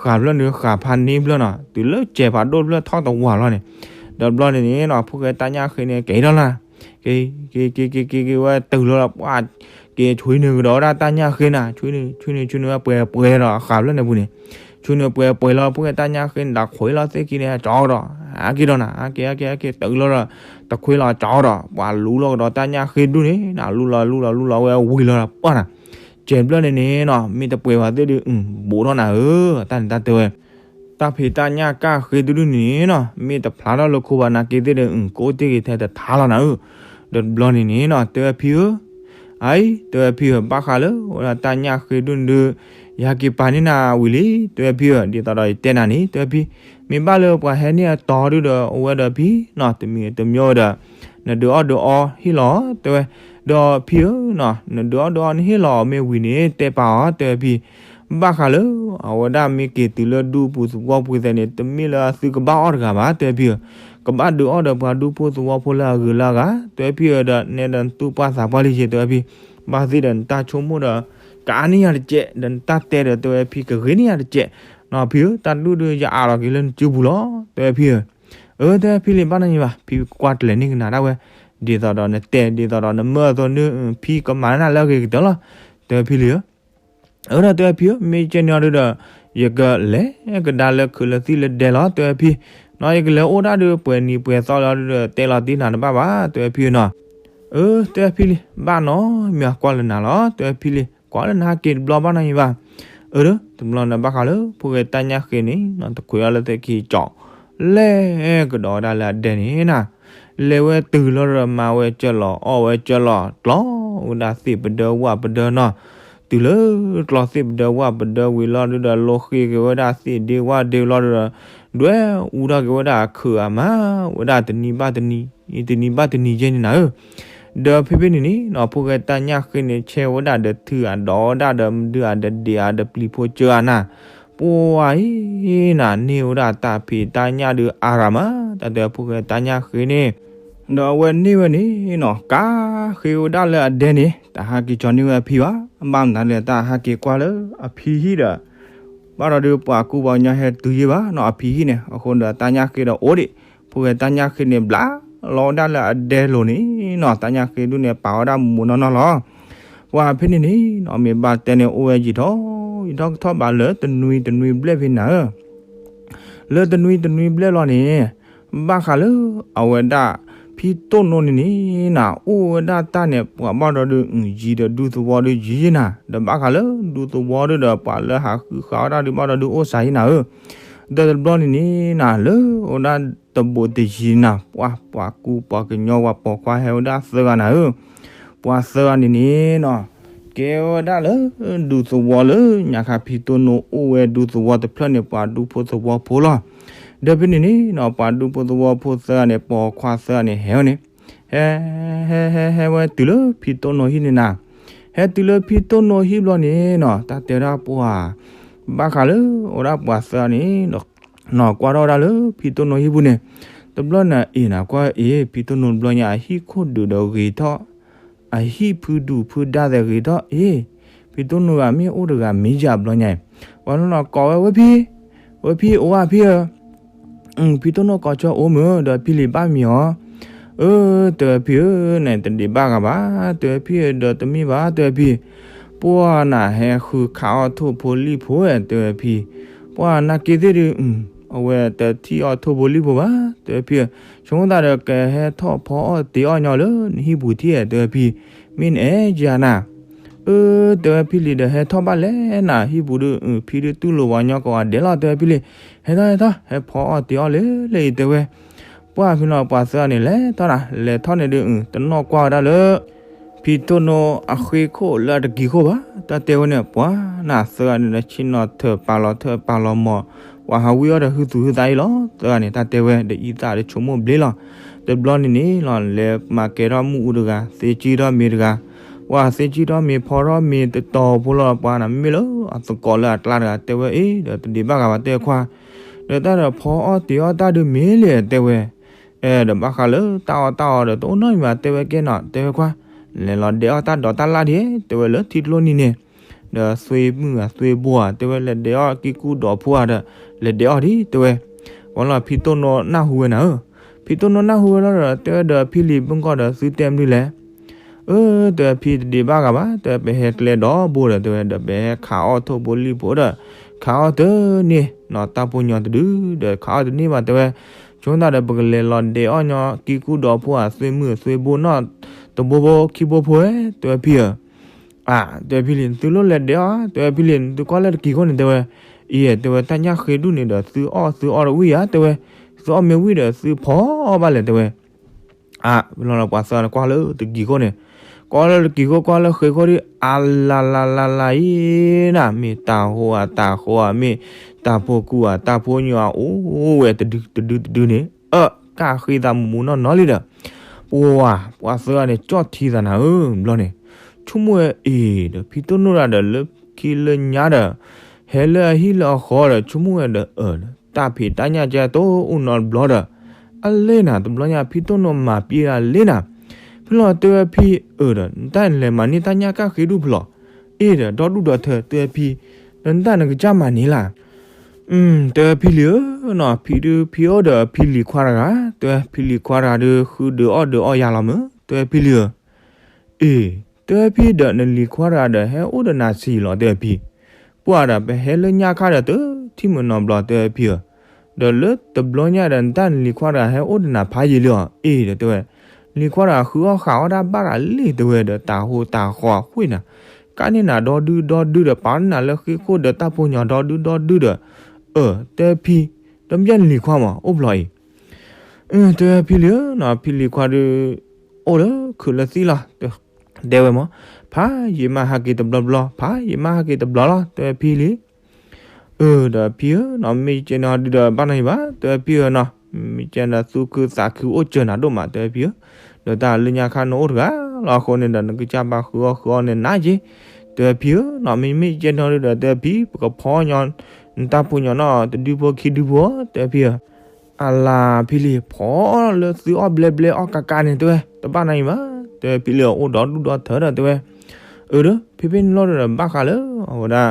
ဃာ်ဖျၢၣ်န့ၣ် ဃာ်ဖးန့ၢ်ဖျၢၣ်နီၤ တုၤလၢစဲးဖးဒိၣ်ဖျၢၣ်ထီၣ်တဝၤလီၤန့ၣ်, ဒီးဘျီန့ၣ်န့ၣ်နီၤ ဖိၣ်ဃဲတၢ်ညၣ်ဃ့န့ၣ် ကဲထီၣ်လၢ က့ၤ က့ၤ က့ၤ က့ၤ က့ၤ က့ၤဝဲတုၤလီၤဒီး ပှၢ်က့ၤဆွံနုာ်ကဒီးဝဲဒၣ်တၢ်ညၣ်ဃ့နၤ ဆွံနုာ် ဆွံနုာ် ဆွံနုာ်ဝဲပှဲၤပှဲၤဒီးဃာ်ဖျၢၣ်န့ၣ်ပူၤန့ၣ်, ဆွံနုာ်ပှဲၤပှဲၤလီၤ ဖိၣ်ဃဲတၢ်ညၣ်ဃ့န့ၣ် တခွ့လီၤသ့ၣ်ခံန့ၣ် ကၠီကဒီး, ဟးက့ၤဒီးနၤ ဟးက့ၤ ဟးက့ၤ ဟးက့ၤ တုၤလီၤဒီး တခွ့လီၤကၠီဒီး ပှၢ်လူလီၤကဒီးတၢ်ညၣ်ဃ့ဒူၣ်န့ၣ်နၤ လူလီၤ လူလီၤ လူလီၤဝဲဝံၤလီၤဒီး ပှၢ်နၤ စဲးဖျၢၣ်န့ၣ်န့ၣ်နီၤ မ့ၢ်တပှဲၤဘၣ်သ့ၣ်ဒုး ဘူးထီၣ်နၤဧၢ, တၢ်န့ၣ်တၢ်တဲဝဲ တၢ်ဖံးတၢ်ညၣ်ကၢ်ဃ့တဒူၣ်န့ၣ်နီၤ မ့ၢ်တဖျါထီၣ်လၢခိဘၣ်နာ်က့သ့ၣ်ဒီး ကအိၣ်တ့ၢ်က့ၤထဲတထါလီၤနၤဧၢ, ဒီးတဘျီန့ၣ်န့ၣ်နီၤ တဲဝဲဖံဧၢ, အအံၤ တဲဝဲဖံဧၢ ဘၣ်ဃးလၢ အိၣ်ဒၣ်တၢ်ညၣ်ဃ့ဒူၣ်န့ၣ်ဒုး ယဟဲက့ၤပာ်န့ၢ်နၤဝံၤလံ တဲဝဲဖံဧၢ, ဒ်သိးဒီးယတဲနၤန့ၣ် တဲဝဲဖံ, မ့ၢ်ဘၣ်လၢပှၤဟဲန့ၢ်အတီၤဒုဒီး အဝဲဒီးဖံနီၤ တမံၤတမံၤဒီး နဒုးအီၣ်ဒုးအီဟ့ၣ်လီၤ တဲဝဲ, ဒီးဖံဧၢနီၤ နဒုးအီၣ်ဒုးအီနဟ့ၣ်လီၤအီၤမ့ၢ်ဝံၤန့ၣ် တဲပာ်အီၤ တဲဝဲဖံ, ဘၣ်ဃးလၢ အဝဲဒၣ်မ့ၢ်က့ၤတုၤလၢဒူပူၤသဝီပူၤသဲးန့ၣ် တမ့ၢ်လၢအသုကဘၣ်အီၣ်တဂၤဘၣ် တဲဖံဧၢ, ကဘၣ်ဒုးအီၣ်ဒီးပှၤဒူဖိသဝီဖိလၢအဂုၤလၢအဂၤ တဲဖံဧၢ, ဒီးနဲဒီးနသူၣ်ပှၢ်သးပှၢ်လံယဲ တဲဖံ, ဘၣ်သ့ၣ်ဒီးနတၢ်ဆိကမိၣ်ဒီး ကအါန့ၢ်ယၤတစဲး ဒီးနတၢ်တဲဒီး တဲဝဲဖံ ကဂ့ၤန့ၢ်ယၤတစဲး, နီၤဖံဧၢ တၢ်ဒူၣ်ဒုးယအးလီၤက့ၤလၢနစုပူၤလီၤ တဲဖံဧၢ. အၢ တဲဖံလံ ဘၣ်နီၢ်ယံၤဘၣ် ဖံကွၢ်တလဲၤန့ၢ်ကနၤဒၣ်ဝဲ, ဒ်သိးဒီးနတဲ ဒ်သိးဒီးနမၢအသိးန့ၣ် ဖံကမၤန့ၢ်နၤလၢအဂ့ၤကတၢၢ်လီၤ တဲဖံလံဧၢ. အၢဒီးတဲဖံဧၢ မ့ၢ်ကဲန့ၣ်အီၤဒုဒီး ယကလဲၤကဒါလၢခုးလၢသံၣ်လၢဒဲလီၤ တဲဖံ, နီၤ ယကလဲၤအိၣ်ဒၣ်ဒုးပှဲၤနံၤပှဲၤသီလီၤဒုဒီး တဲလီၤတ့ၢ်နၤတဘၣ်ဘၣ် တဲဖံနီၤ. အၢ တဲဖံလံ ဘၣ်နီၢ်မံၤကွၢ်လၢနၤလီၤ တဲဖံလံ ကွၢ်လၢနၤဟဲက့ၤတဘျီဘၣ်နီၢ်ယံၤဘၣ်. အၢ တဘျီန့ၣ်ဘၣ်ဃးလၢ ဖိၣ်ဃဲတၢ်ညၣ်ဃ့န့ၣ် နီၤ တခွဲးအီၤလၢသ့ၣ်ခံကၠီၤ လဲၤကဒီးဝဲဒၣ်လၢအဒဲန့ၣ်နၤ, လဲၤဝဲတုၤလီၤဒီးမၤဝဲကၢလီၤ အီၣ်ဝဲကၢလီၤ ကျီဝဲဒၣ်သ့ၣ်ပဒၢဝၣ်ပဒၢနီၤ, တုၤလၢကျီသ့ၣ်ပဒၢဝၣ်ပဒၢဝံၤလီၤဒုဒီး လိဃ့က့ၤဝဲဒၣ်သ့ၣ်ဒ့ဝၣ်ဒ့လီၤဒုဒီး ဒွဲၣ်အူထီၣ်က့ၤဝဲဒၣ်အခုးအမါ ဝဲဒၣ်တနံၤဘၣ်တနံၤ တနံၤဘၣ်တနံၤကဲန့ၣ်နၤဧၢ. ဒီးဖဲဖဲန့ၣ်န့ၣ်နီၤ ဖိၣ်ဃဲတၢ်ညၣ်ဃ့န့ၣ် ဆဲးဝဲဒၣ်ဒီးထုးအဒီးဝဲဒၣ်ဒီးမဒုးအဒီးဒ့းအဒီးပျံၤဖိကၢအနၤ, ပှၤအံၤနၤ န့ၢ်ဝဲဒၣ်တၢ်ဖံးတၢ်ညၣ်ဒုးအါရၤမး တၢ်တဲဖိၣ်ဃဲတၢ်ညၣ်ဃ့န့ၣ်, ဒီးအဝဲန့ၢ်ဝဲန့ၣ်နီၤ ကးဃ့ဝဲဒၣ်လၢအဒဲန့ၣ် တဟးက့ၤကၠီၤန့ၢ်ဝဲအဖံဘၣ်, ဘၣ်မနုၤလၢတၢ်ဟးက့ၤကွၢ်လၢအဖံဟံၣ်ဒီး ဘၣ်ဒီးဒုးပှၤကူပှၤကညီဟဲတုၤယ့ၢ်ဘၣ်နီၤ အဖံဟံၣ်န့ၣ်, အဃိဒီးတၢ်ညၣ်ဃ့ဒီးအိၣ်ဒံး, ဖိၣ်ဃဲတၢ်ညၣ်ဃ့န့ၣ် ဘျးလီၤဝဲဒၣ်လၢအဒဲလိၤန့ၣ်နီၤ တၢ်ညၣ်ဃ့ဒုန့ၣ် ပာ်ဝဲဒၣ်မူးမူးနီၢ်နီၢ်လီၤ. ပှၤဖဲန့ၣ်န့ၣ်နီၤ မ့ၢ်ဘၣ်တဲန့ၣ် အိၣ်ဝဲယံာ်ထီၣ်ယံာ်ထီၣ်ကထီၣ်ဘၣ်လၢတနွံတနွံဘျဲၣ်ဖဲနၤဧၢ လၢတနွံတနွံဘျဲၣ်လီၤန့ၣ်, ဘၣ်ဃးလၢအဝဲဒၣ် ဖံတိၢ်နိန့ၣ်န့ၣ်နၤ အိၣ်ဝဲဒၣ်တၢ်န့ၣ် ပှၤဘၣ်ဒီးဒုးယံၤဒီးဒူသဝီဒုးယံၤနၤ, ဒီးဘၣ်ဃးလၢဒူသဝီဒုဒီး ပှၤလၢဟးဃုဃာ်အီၣ်တၢ်ဒုးဘၣ်ဒီးဒုးအိၣ်စှၤယံၤနၤဧၢ. ဒီးတဘျီန့ၣ်န့ၣ်နၤ လၢအဝဲဒၣ်တဘိးတယံၤနၤ ပှၤ ပှၤကူပှၤကညီ ပှၤပိာ်ခွါဟဲဝဲဒၣ်သၢဂၤနၤဧၢ. ပှၤသၢဂၤန့ၣ်န့ၣ်နီၤ ကဲဝဲဒၣ်လၢဒူသဝီလၢညါခါ ဖံတိၢ်နိအိၣ်ဝဲဒူသဝီတဖျၢၣ်န့ၣ် ပှၤဒူဖိသဝီဖိလီၤ. ဒီးဖဲန့ၣ်န့ၣ်နီၤ ပှၤဒူဖိသဝီဖိသၢဂၤန့ၣ် ပိာ်ခွါသၢဂၤန့ၣ် ဟဲဝဲန့ၣ်, ဟဲ ဟဲ ဟဲ ဟဲဝဲတုၤလၢဖံတိၢ်နိဟံၣ်န့ၣ်နၤ, ဟဲတုၤလၢဖံတိၢ်နိဟံၣ်ဘျီန့ၣ်နီၤ တၢ်တဲဒၣ်ပှၤ ဘၣ်ဃးလၢအဝဲဒၣ်ပှၤသၢဂၤန့ၣ် နီၤ ကွၢ်ထီၣ်ဝဲဒၣ်လၢဖံတိၢ်နိဟံၣ်ပူၤန့ၣ်, တဘျီန့ၣ်အံၤနၤ ကွၢ်အံၤ ဖံတိၢ်နိတဘျီညါ အဟံၣ်ခိၣ်ဒုးဒီးဂ့ၤထီၣ်, အဟံၣ်ဖုဒူၣ်ဖုဒါသဲးဂ့ၤထီၣ်အံၤ, ဖံတိၢ်နိဂၤမ့ၢ်အိၣ်တဂၤမ့ၢ်ယၤဘျီညါအံၤ, ပှၤနီၢ်နီၢ်ကိးဝဲ ဝဲဖံ, ဝဲဖံ အိၣ်ဝဲဖံဧၢ, ဖံတိၢ်နိကိးဆၢအိၣ်မုၢ် ဒီးဖံလံၤဘၣ်မံၤအီၤ, အၢ တဲဝဲဖံဧၢ နတဒံးဘၣ်ဂၤဘၣ် တဲဝဲဖံဧၢ ဒီးတမ့ၢ်ဘၣ် တဲဝဲဖံ, ပှၤနဟဲဃုခးအီၣ်ထိၣ်ဖိလံၣ်ဖိဧါ တဲဝဲဖံ, ပှၤနာ်က့သ့ၣ်ဒုး အဝဲတထံၣ်အီၣ်ထိၣ်ဖိလံၣ်ဖိဘၣ် တဲဝဲဖံဧၢ, ဆိကမိၣ်သးဒီးကဟဲထီၣ်ဖီအီၣ်တ့ၤအီၣ်ညီလၢနဟံၣ်ပူၤထံၣ် တဲဝဲဖံ, မ့ၢ်နအဲၣ်ယၤနၤ, အၢ တဲဝဲဖံလံၤဒီး ဟဲထီၣ်ဘၣ်လဲၣ်နၤ ဟံၣ်ပူၤဒုး ဖံဒုးတူၢ်လိာ်ပှၤကညီကိးဂၤဒဲးလီၤ တဲဝဲဖံလံၤ, ဟဲထီၣ်ဟဲထီၣ် ဟဲဖီအီၣ်တ့ၤအီၣ်လၢလၢအံၤတဲဝဲ, ပှၤဖံလီၤ ပှၤသၢဂၤန့ၣ် လဲၤထီၣ်နၤ လဲၤထီၣ်န့ၣ်ဒုး တနီၣ်ကွၢ်ဝဲဒၣ်လၢ ဖံတိၢ်နိအဃ့ခိၣ်လၢအတကံၤခိၣ်ဘၣ် တၢ်တဲဝဲန့ၣ် ပှၤနၤသၢဂၤန့ၣ်ဒီး ဆ့ၣ်နီၤထၢၣ်ပာ်လီၤထၢၣ်ပာ်လီၤမီၢ်, ပှၤဟးဝံအီၣ်ဒီးဟုသူၣ်ဟုသးအံၤလီၤ သၢဂၤန့ၣ် တၢ်တဲဝဲဒီးအံသၣ်ဒီးဆိကမိၣ်ဘျ့လီၤ, တဘျီန့ၣ်န့ၣ်လီၤ လဲၤမၤကဲထီၣ်မုၢ်အူတဂၤ သ့ကံၢ်ထီၣ်မ့ၤတဂၤ, ပှၤသ့ကံၢ်ထီၣ်မ့ၤဖီထီၣ်မ့ၤတတီၤဖိလီၤ ပှၤနၤမ့မ့ၢ်လၢအသကိးလၢအကျါတဂၤ တဲဝဲအံၤ ဒီးတဒံးဘၣ်ဂၤဘၣ်တဲခွါ ဒီးတၢ်ဒီးဖီအီၣ်တ့ၤအီၣ်တၢ်ဒုးမ့ၢ်လဲၣ်တဲဝဲ, အဲ ဒီးဘၣ်ဃးလၢတၢ်အီၣ်တၢ်အီဒီးတအိၣ်နီတမံၤဘၣ်တဲဝဲကဲနီၤ တဲဝဲခွါ, လဲၤလီၤဒဲးအီၣ်တၢ်ဒိးတၢ်လၣ်ဒံး တဲဝဲလၢထံကျိနံၤန့ၣ်, ဒီးသွ့မုၣ်ဧါသွ့ဘိဧါ တဲဝဲလဲၤဒဲးအီၣ်ကံကူဒီးဖိဧါဒီး လဲၤဒဲးအီၣ်ဒံးတဲဝဲ, ဝံၤလီၤဖံတိၢ်နိနၢ်ဟူဝဲနၤဧၢ, ဖံတိၢ်နိနၢ်ဟူဝဲလီၤဒီး တဲဝဲဒီးဖံလံၤ မုၢ်ကီၢ်ဒီးသုတဲမနုၤလဲၣ် အၢ တဲဝဲဖံတဒံးဘၣ်ဂၤဘၣ် တဲဝဲပဟဲကျဲဒီဘိဒီး တဲဝဲဒီးပဟဲခးအီၣ်ထိၣ်ဖိလံၣ်ဖိဒီး ခးအီၣ်တန့ၢ်နီၤ တၢ်ဖိညီတဒုဒီး ခးအီၣ်တန့ၢ်ဘၣ်တဲဝဲ, ဆိကမိၣ်သးဒီးပကလဲၤလီၤဒဲးအီၣ်ညီကံကူဒီးဖိဧါ သွ့မုၣ်သွ့ဘိနီၤ တဘိဘိခံဘိဖိဧါ တဲဝဲဖံဧၢ အၢ တဲဝဲဖံလံၤ နသုလိၣ်လဲၤဒဲးအီၣ် တဲဝဲဖံလံၤ နသုကွၢ်လၢတကံၤခိၣ်န့ၣ် တဲဝဲ, အံၤ တဲဝဲတၢ်ညၣ်ဃ့ဒူၣ်န့ၣ်ဒီး သုအီၣ်သုအီၣ်တဝံၣ်ဧါ တဲဝဲ, သုအီၣ်မ့ၢ်ဝံၣ်ဒီး သုဖီအီၣ်ဘၣ်လဲၣ် တဲဝဲ, အၢ ဝံၤလီၤပှၤသၢဂၤန့ၣ်ကွၢ်လၢတကံၤခိၣ်န့ၣ်, ကွၢ်လၢတကံၤခိၣ် ကွၢ်လၢဃ့ခိၣ်ဒံး အလၤလၤလၤလၤအံၤနၤ မ့ၢ်တၤဟိဧါတၤဟိဧါ မ့ၢ်တၢ်ဖိကူဧါတၢ်ဖိညိၣ်ဧါ အိၣ်ဝဲတဒုတဒုတဒုန့ၣ် အၢ ကၣ်ဃ့သးမူးမူးနီၢ်နီၢ်လံဒီး ပှၤ ပှၤသၢဂၤန့ၣ် ကၠီၣ်ထံသးနၤဧၢ ဘျီန့ၣ်, ဆိကမိၣ်ဝဲအံၤဒီး ဖံတိၢ်နိတဂၤဒီးလၢ လၢခံလၢညါဒီး ဟဲလၢအဟံၣ်လၢအဃီဒီး ဆိကမိၣ်ဝဲဒီးအၢၣ်ဒီး တၢ်ဖံးတၢ်ညၣ်ကဲတအိၣ်နီတဘျီဒီး အလဲၣ်နၤ တဘျီညါဖံတိၢ်နိမၤပျံၤဒၣ်လဲၣ်နၤ, ဖဲလီၤတဲဝဲဖံအၢၣ်ဒီး နတၢ်လဲၤမၤန့ၢ်တၢ်ညၣ်ကၣ်ဃ့ဒူၣ်ဖဲလီၤ, အ့ၣ်ဒီးဒီဒူၣ်ဒီထၢတဲဝဲဖံ, ဒီးနတၢ်နကစၢ်မၤန့ၢ်လၢ် တဲဝဲဖံလံဧၢ, နီၤ ဖံဒုးဖံအိၣ်ဒီးဖံလံၤခွါတဂၤ, တဲဝဲဖံလံၤခွါတဂၤဒုး ဃုဒုးအီၣ်ဒုးအီယၤလီၤမ့ၢ် တဲဝဲဖံလံဧၢ, အ့ၣ် တဲဝဲဖံဒီး နလံၤခွါတဂၤဒီး ဟဲအိၣ်ဒီးနၤဆံးလီၤ တဲဝဲဖံ, ပှၢ်ဒီး ပဟဲလၢညၣ်ခါဒီး တထံၣ်မုၢ်နီတဘျီ တဲဝဲဖံဧၢ, ဒီးလၢတဘျီညါဒီး နတၢ်နလံၤခွါတဂၤ ဟဲအိၣ်ဒီးနၤဖးယံာ်လံအီၤ အ့ၣ်ဒီးတဲဝဲ, လံၤခွါတဂၤဃုအီၣ်ဃးအီၣ်တၢ်ဘၣ်တၢ်လံ တဲဝဲဒီး တၢ်ဟိတၢ်ဃီအဃိန့ၣ်, ကၣ်န့ၢ်နၤဒီဒုဒီဒုဒီး ပာ်န့ၢ်နၤလၢဃ့ခိၣ်ဒီးတၢ်ဖိညီဒီဒုဒီဒုဒီး, အၢၣ် တဲဖံ, ဒီးမ့ၢ်နလံၤခွါမး အိၣ်ဖျီအံၤ တဲဝဲဖံလံဧၢ, နီၤ ဖံလံၤခွါဒုး အိၣ်လၢခုးလၢသံၣ်လီၤ, တဲဝဲမး, ဖးယံာ်မးဟးက့ၤတဘျီဘျီ ဖးယံာ်မးဟးက့ၤတဘျီလီၤ တဲဝဲဖံလံ, အၢၣ် ဒီးဖံဧၢ, နီၤ မ့ၢ်ကဲနီၤဒုးဒီး ဘၣ်နီၤယံၤဘၣ် တဲဝဲဖံဧၢနီၤ, မ့ၢ်ကဲဒီးသူၣ်ခုသးခုအိၣ်စၢၤနၤဒိၣ်မး တဲဝဲဖံဧၢ, ဒီးတၢ်လၢညါခါနအိၣ်တဂၤလီၤအဃိန့ၣ်ဒီး နကစၢ်ဘၣ်ဃုအီၣ်ဃုအီန့ၣ်နးက့, တဲဝဲဖံဧၢ, နီၤ မ့မ့ၢ်ကဲနီၤဒုးဒီး တဲဝဲဖံ ပကဖီညီ နတၢ်ဖိညီနီၤ တဒုဖိခံဒုဖိ တဲဝဲဖံဧၢ, အလၤဖံလံၤ ဖီအီၣ်လၢသုအီၣ်ဘျဲဘျဲအီၣ်ကးကးန့ၣ် တဲဝဲ တဘၣ်နီၤယံၤဘၣ် တဲဝဲဖံလံဧၢ, အိၣ်ဒီဒူၣ်ဒီထၢဒီး တဲဝဲ, အၢၣ်ဒီး ဖဲဖဲန့ၣ်လီၤဒီး ဘၣ်ဃးလၢအဝဲဒၣ်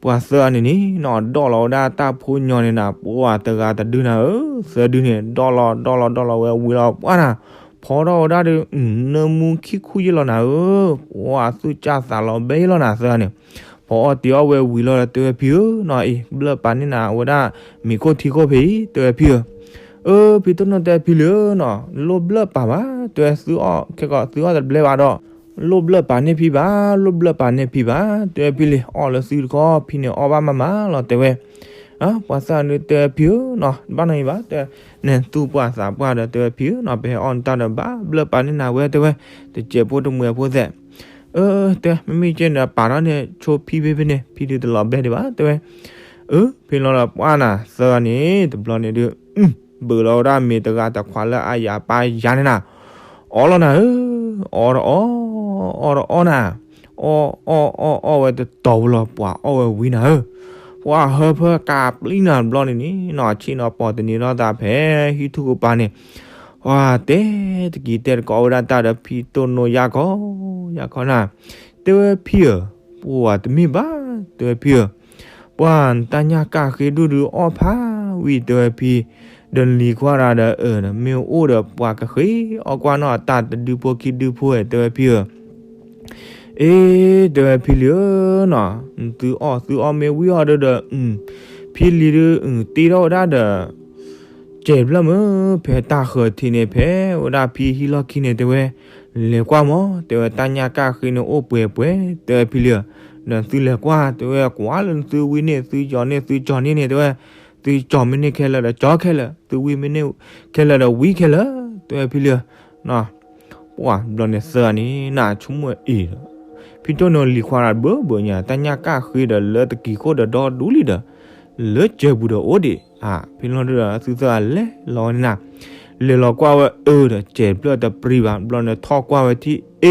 ပှၤသၢဂၤန့ၣ်န့ၣ် နီၤ ဒီၣ်လီၤဝဲဒၣ်တၢ်ဖိညီန့ၣ်နၤ ပှၤတဂၤတဒုနၤဧၢ, သၢဒုန့ၣ် ဒီၣ်လီၤဒီၣ်လီၤဒီၣ်လီၤဝဲဝံၤလီၤ ပှၢ်နၤ, ဖီထီၣ်ဝဲဒၣ်ဒီး နၢမူခံခူယ့ၢ်လီၤနၤဧၢ, ပှၤသူၣ်စၢ်သးလီၤဘဲယ့ၢ်လီၤနၤ သၢဂၤန့ၣ်, ဖီအီၣ်တ့ၤအီၣ်ဝဲဝံၤလီၤဒီး တဲဝဲဖံဧၢ, နီၤအံၤ ဘျၢၣ်ပာ်န့ၢ်နၤဝဲဒၣ် မံၤခိၣ်ထံခိၣ်ဖဲအံၤ တဲဝဲဖံဧၢ, အၢ ဖံတိၢ်နိတဲဖံလံဧၢနီၤ လိၣ်ဘျၢၣ်ပာ်ဘၣ် တဲဝဲ သုအီၣ်ခဲကီး သုအီၣ်တဘျဲဘၣ်ဒီး လိၣ်ဘျၢၣ်ပာ်န့ၢ်ဖံဘၣ် လိၣ်ဘျၢၣ်ပာ်န့ၢ်ဖံဘၣ် တဲဝဲဖံလံ အီၣ်လၢသုတခီ ဖံန့ၣ်အီၣ်ဘၣ်မးမးလီၤ တဲဝဲ, ပှၤသၢဂၤဒုးတဲဖံဧၢနီၤ တဘၣ်နီၤယံၤဘၣ် တဲ နသူၣ်ပှၢ်သးပှၢ်ဒီး တဲဝဲဖံဧၢနီၤ ပဟဲအီၣ်နတၢ်ဒီး ဘၣ်ဘျၢၣ်ပာ်န့ၢ်နၤဝဲ တဲဝဲ, တစဲးဖိတမှဲးဖိသဲး, အၢ တဲ မ့မ့ၢ်ကဲန့ၣ်ဒီး ပာ်ထီၣ်န့ၢ်ဆိဖံဖဲဖဲန့ၣ် ဖံဒုးတလီၤဘဲဒံးဘၣ် တဲဝဲ, အၢ ဖဲလီၤဒီး ပှၢ်နၤ သၢဂၤန့ၣ် တဘျီန့ၣ်ဒုး ဘုးလီၤဝဲဒၣ်မ့ၤတဂၤတခွးလၢအယၤပၢ်ယၤန့ၣ်နၤ, အီၣ်လီၤနၤဧၢ, အီၣ်တအီၣ်, အီၣ်တအီၣ်နၤ, အီၣ်အီၣ်အီၣ်အီၣ်ဝဲတတီၤဝံၤလီၤ ပှၤအီၣ်ဝဲဝံၤနၤဧၢ, ပှၤဟၢဖၢကးပျံၤနၤတဘျီန့ၣ်န့ၣ်နီၤ ဆ့ၣ်နီၤပီၢ်တန့ၤထီၣ်သးဖဲဟံၣ်ထူၣ်ကပၤန့ၣ်, ပှၤတဲတကံၤတဲတကိးဝဲဒၣ်တၢ်ဒီးဖံတိၢ်နိယါခီ, ယါခီနၤ, တဲဝဲဖံဧၢ, ပှၤတမ့ၢ်ဘၣ်, တဲဝဲဖံဧၢ ပှၤနတၢ်ညၣ်ကၣ်ဃ့ဒူၣ်ဒုးအီၣ်ဖးဝံၤ တဲဝဲဖံ, ဒီးလံၤခွါတဂၤဒီးအၢၣ်ဒီး မ့ၢ်အိၣ်ဒီးပှၤကဃ့အီၣ်ကွၢ်နီၣ်အတၢ်တဒုဖိခံဒုဖိဧၢ တဲဝဲဖံဧၢ, အ့ တဲဝဲဖံလံဧၢနီၤ, သုအီၣ်သုအီၣ်မ့ၢ်ဝံၤအီၤဒီးဒီး ဖံလံၤဒုး တ့ထီၣ်ဝဲဒၣ်ဒီး စဲးဖျၢၣ်မုၢ် ဖဲတၢ်ဃၢၤထံးန့ၣ် ဖဲဝဲဒၣ်ဖံဟံၣ်လီၢ်ခံန့ၣ် တဲဝဲ, လဲၤကွၢ်မး တဲဝဲ တၢ်ညၣ်ကၣ်ဃ့န့ၣ်အိၣ်ပှဲၤပှဲၤ တဲဝဲဖံလံဧၢ, ဒီးသုလဲၤကွၢ် တဲဝဲ ကွၢ်လၢသုဝံန့ၢ်သုကၠီၤန့ၢ်သုကၠီၤန့ၢ်န့ၣ် တဲဝဲ, သုကၠီၤမ့ၢ်န့ၢ်ခဲလၢာ်ဒီးကၠီၤခဲလၢာ် သုဝံမ့ၢ်န့ၢ်ခဲလၢာ်ဒီးဝံခဲလၢာ် တဲဝဲဖံလံဧၢ, ပှၤဘျီန့ၣ်သၢဂၤန့ၣ် နဆိကမိၣ်အံၤဒီး ဖံတိၢ်နိလံၤခွါတဂၤဘၢဘၢညါ တၢ်ညၣ်ကၣ်ဃ့ဒီးလၢတကံၤခိၣ်ဒီးဒီဒူလံဒီး လၢစဲးပူၤဒီးအိၣ်ဒံး, ဖဲလီၤဒုးဒီး သုသၢဂၤလဲၤလီၤဝဲန့ၣ်နၤ, လဲၤလီၤကွၢ်ဝဲအၢဒီး စဲးဖျၢၣ်တပြံဘၣ် ဘျီန့ၣ်ထီၣ်ကွၢ်ဝဲထံၣ်အ့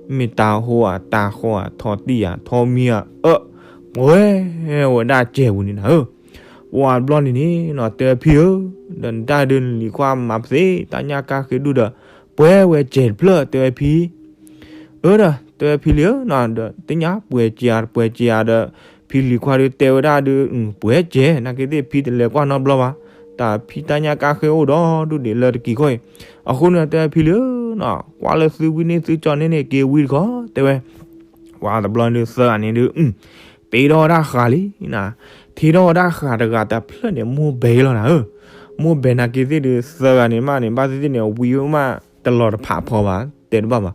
မ့ၢ်တၢ်ဟိဧါ တၢ်ဃီဧါ ထီၣ်တံၢ်ဧါ ထီၣ်မံဧါ အၢ ပှဲၤဝဲဒၣ်စဲးပူၤန့ၣ်နၤဧၢ, ပှၤဘျီန့ၣ်န့ၣ်နီၤ တဲဝဲဖံဧၢ, ဒီးနတၢ်ဒုးနလံၤခွါမၤပသ့ တၢ်ညၣ်ကၣ်ဃ့ဒူၣ်ဒီး ပှဲၤဝဲစဲးတဖျၢၣ် တဲဝဲဖံ အၢဒီး တဲဝဲဖံလံဧၢနီၤ ဒီး သ့ၣ်ညါပှဲၤစဲးဧါ ပှဲၤစဲးဧါဒီး ဖံလံၤခွါဒုးတဲဝဲဒၣ်ဒုး ပှဲၤစဲး နာ်က့သ့ၣ်ဖံတလဲၤကွၢ်နီတဘျီဘၣ်, တၢ်ဖံတၢ်ညၣ်ကၣ်ဃ့အိၣ်ဒီဒူၣ်ဒံးလၢတကံၤခိၣ်အံၤ, အဃိန့ၣ် တဲဝဲဖံလံဧၢနီၤ ကွၢ်လၢသုဝံန့ၢ်သုကၠီၤန့ၢ်န့ၣ် က့ၤဝံတခီ တဲဝဲ, ပှၤတဘျီဒုးသၢဂၤန့ၣ်ဒုး တ့ထီၣ်ဝဲဒၣ်ဃာ်လံနၤ, ထံထီၣ်ဝဲဒၣ်ဃာ်တဂၤတဖျၢၣ်န့ၣ် မိၢ်ဘဲလီၤနၤဧၢ, မိၢ်ဘဲနာ်က့သ့ၣ်ဒုး သၢဂၤန့ၣ်မးန့ၣ် ဘၣ်သ့ၣ်သ့ၣ်န့ၣ် ဝံမးတလီၤတဖးဖီဘၣ် တဲတဘၣ်ဘၣ်, ဒီး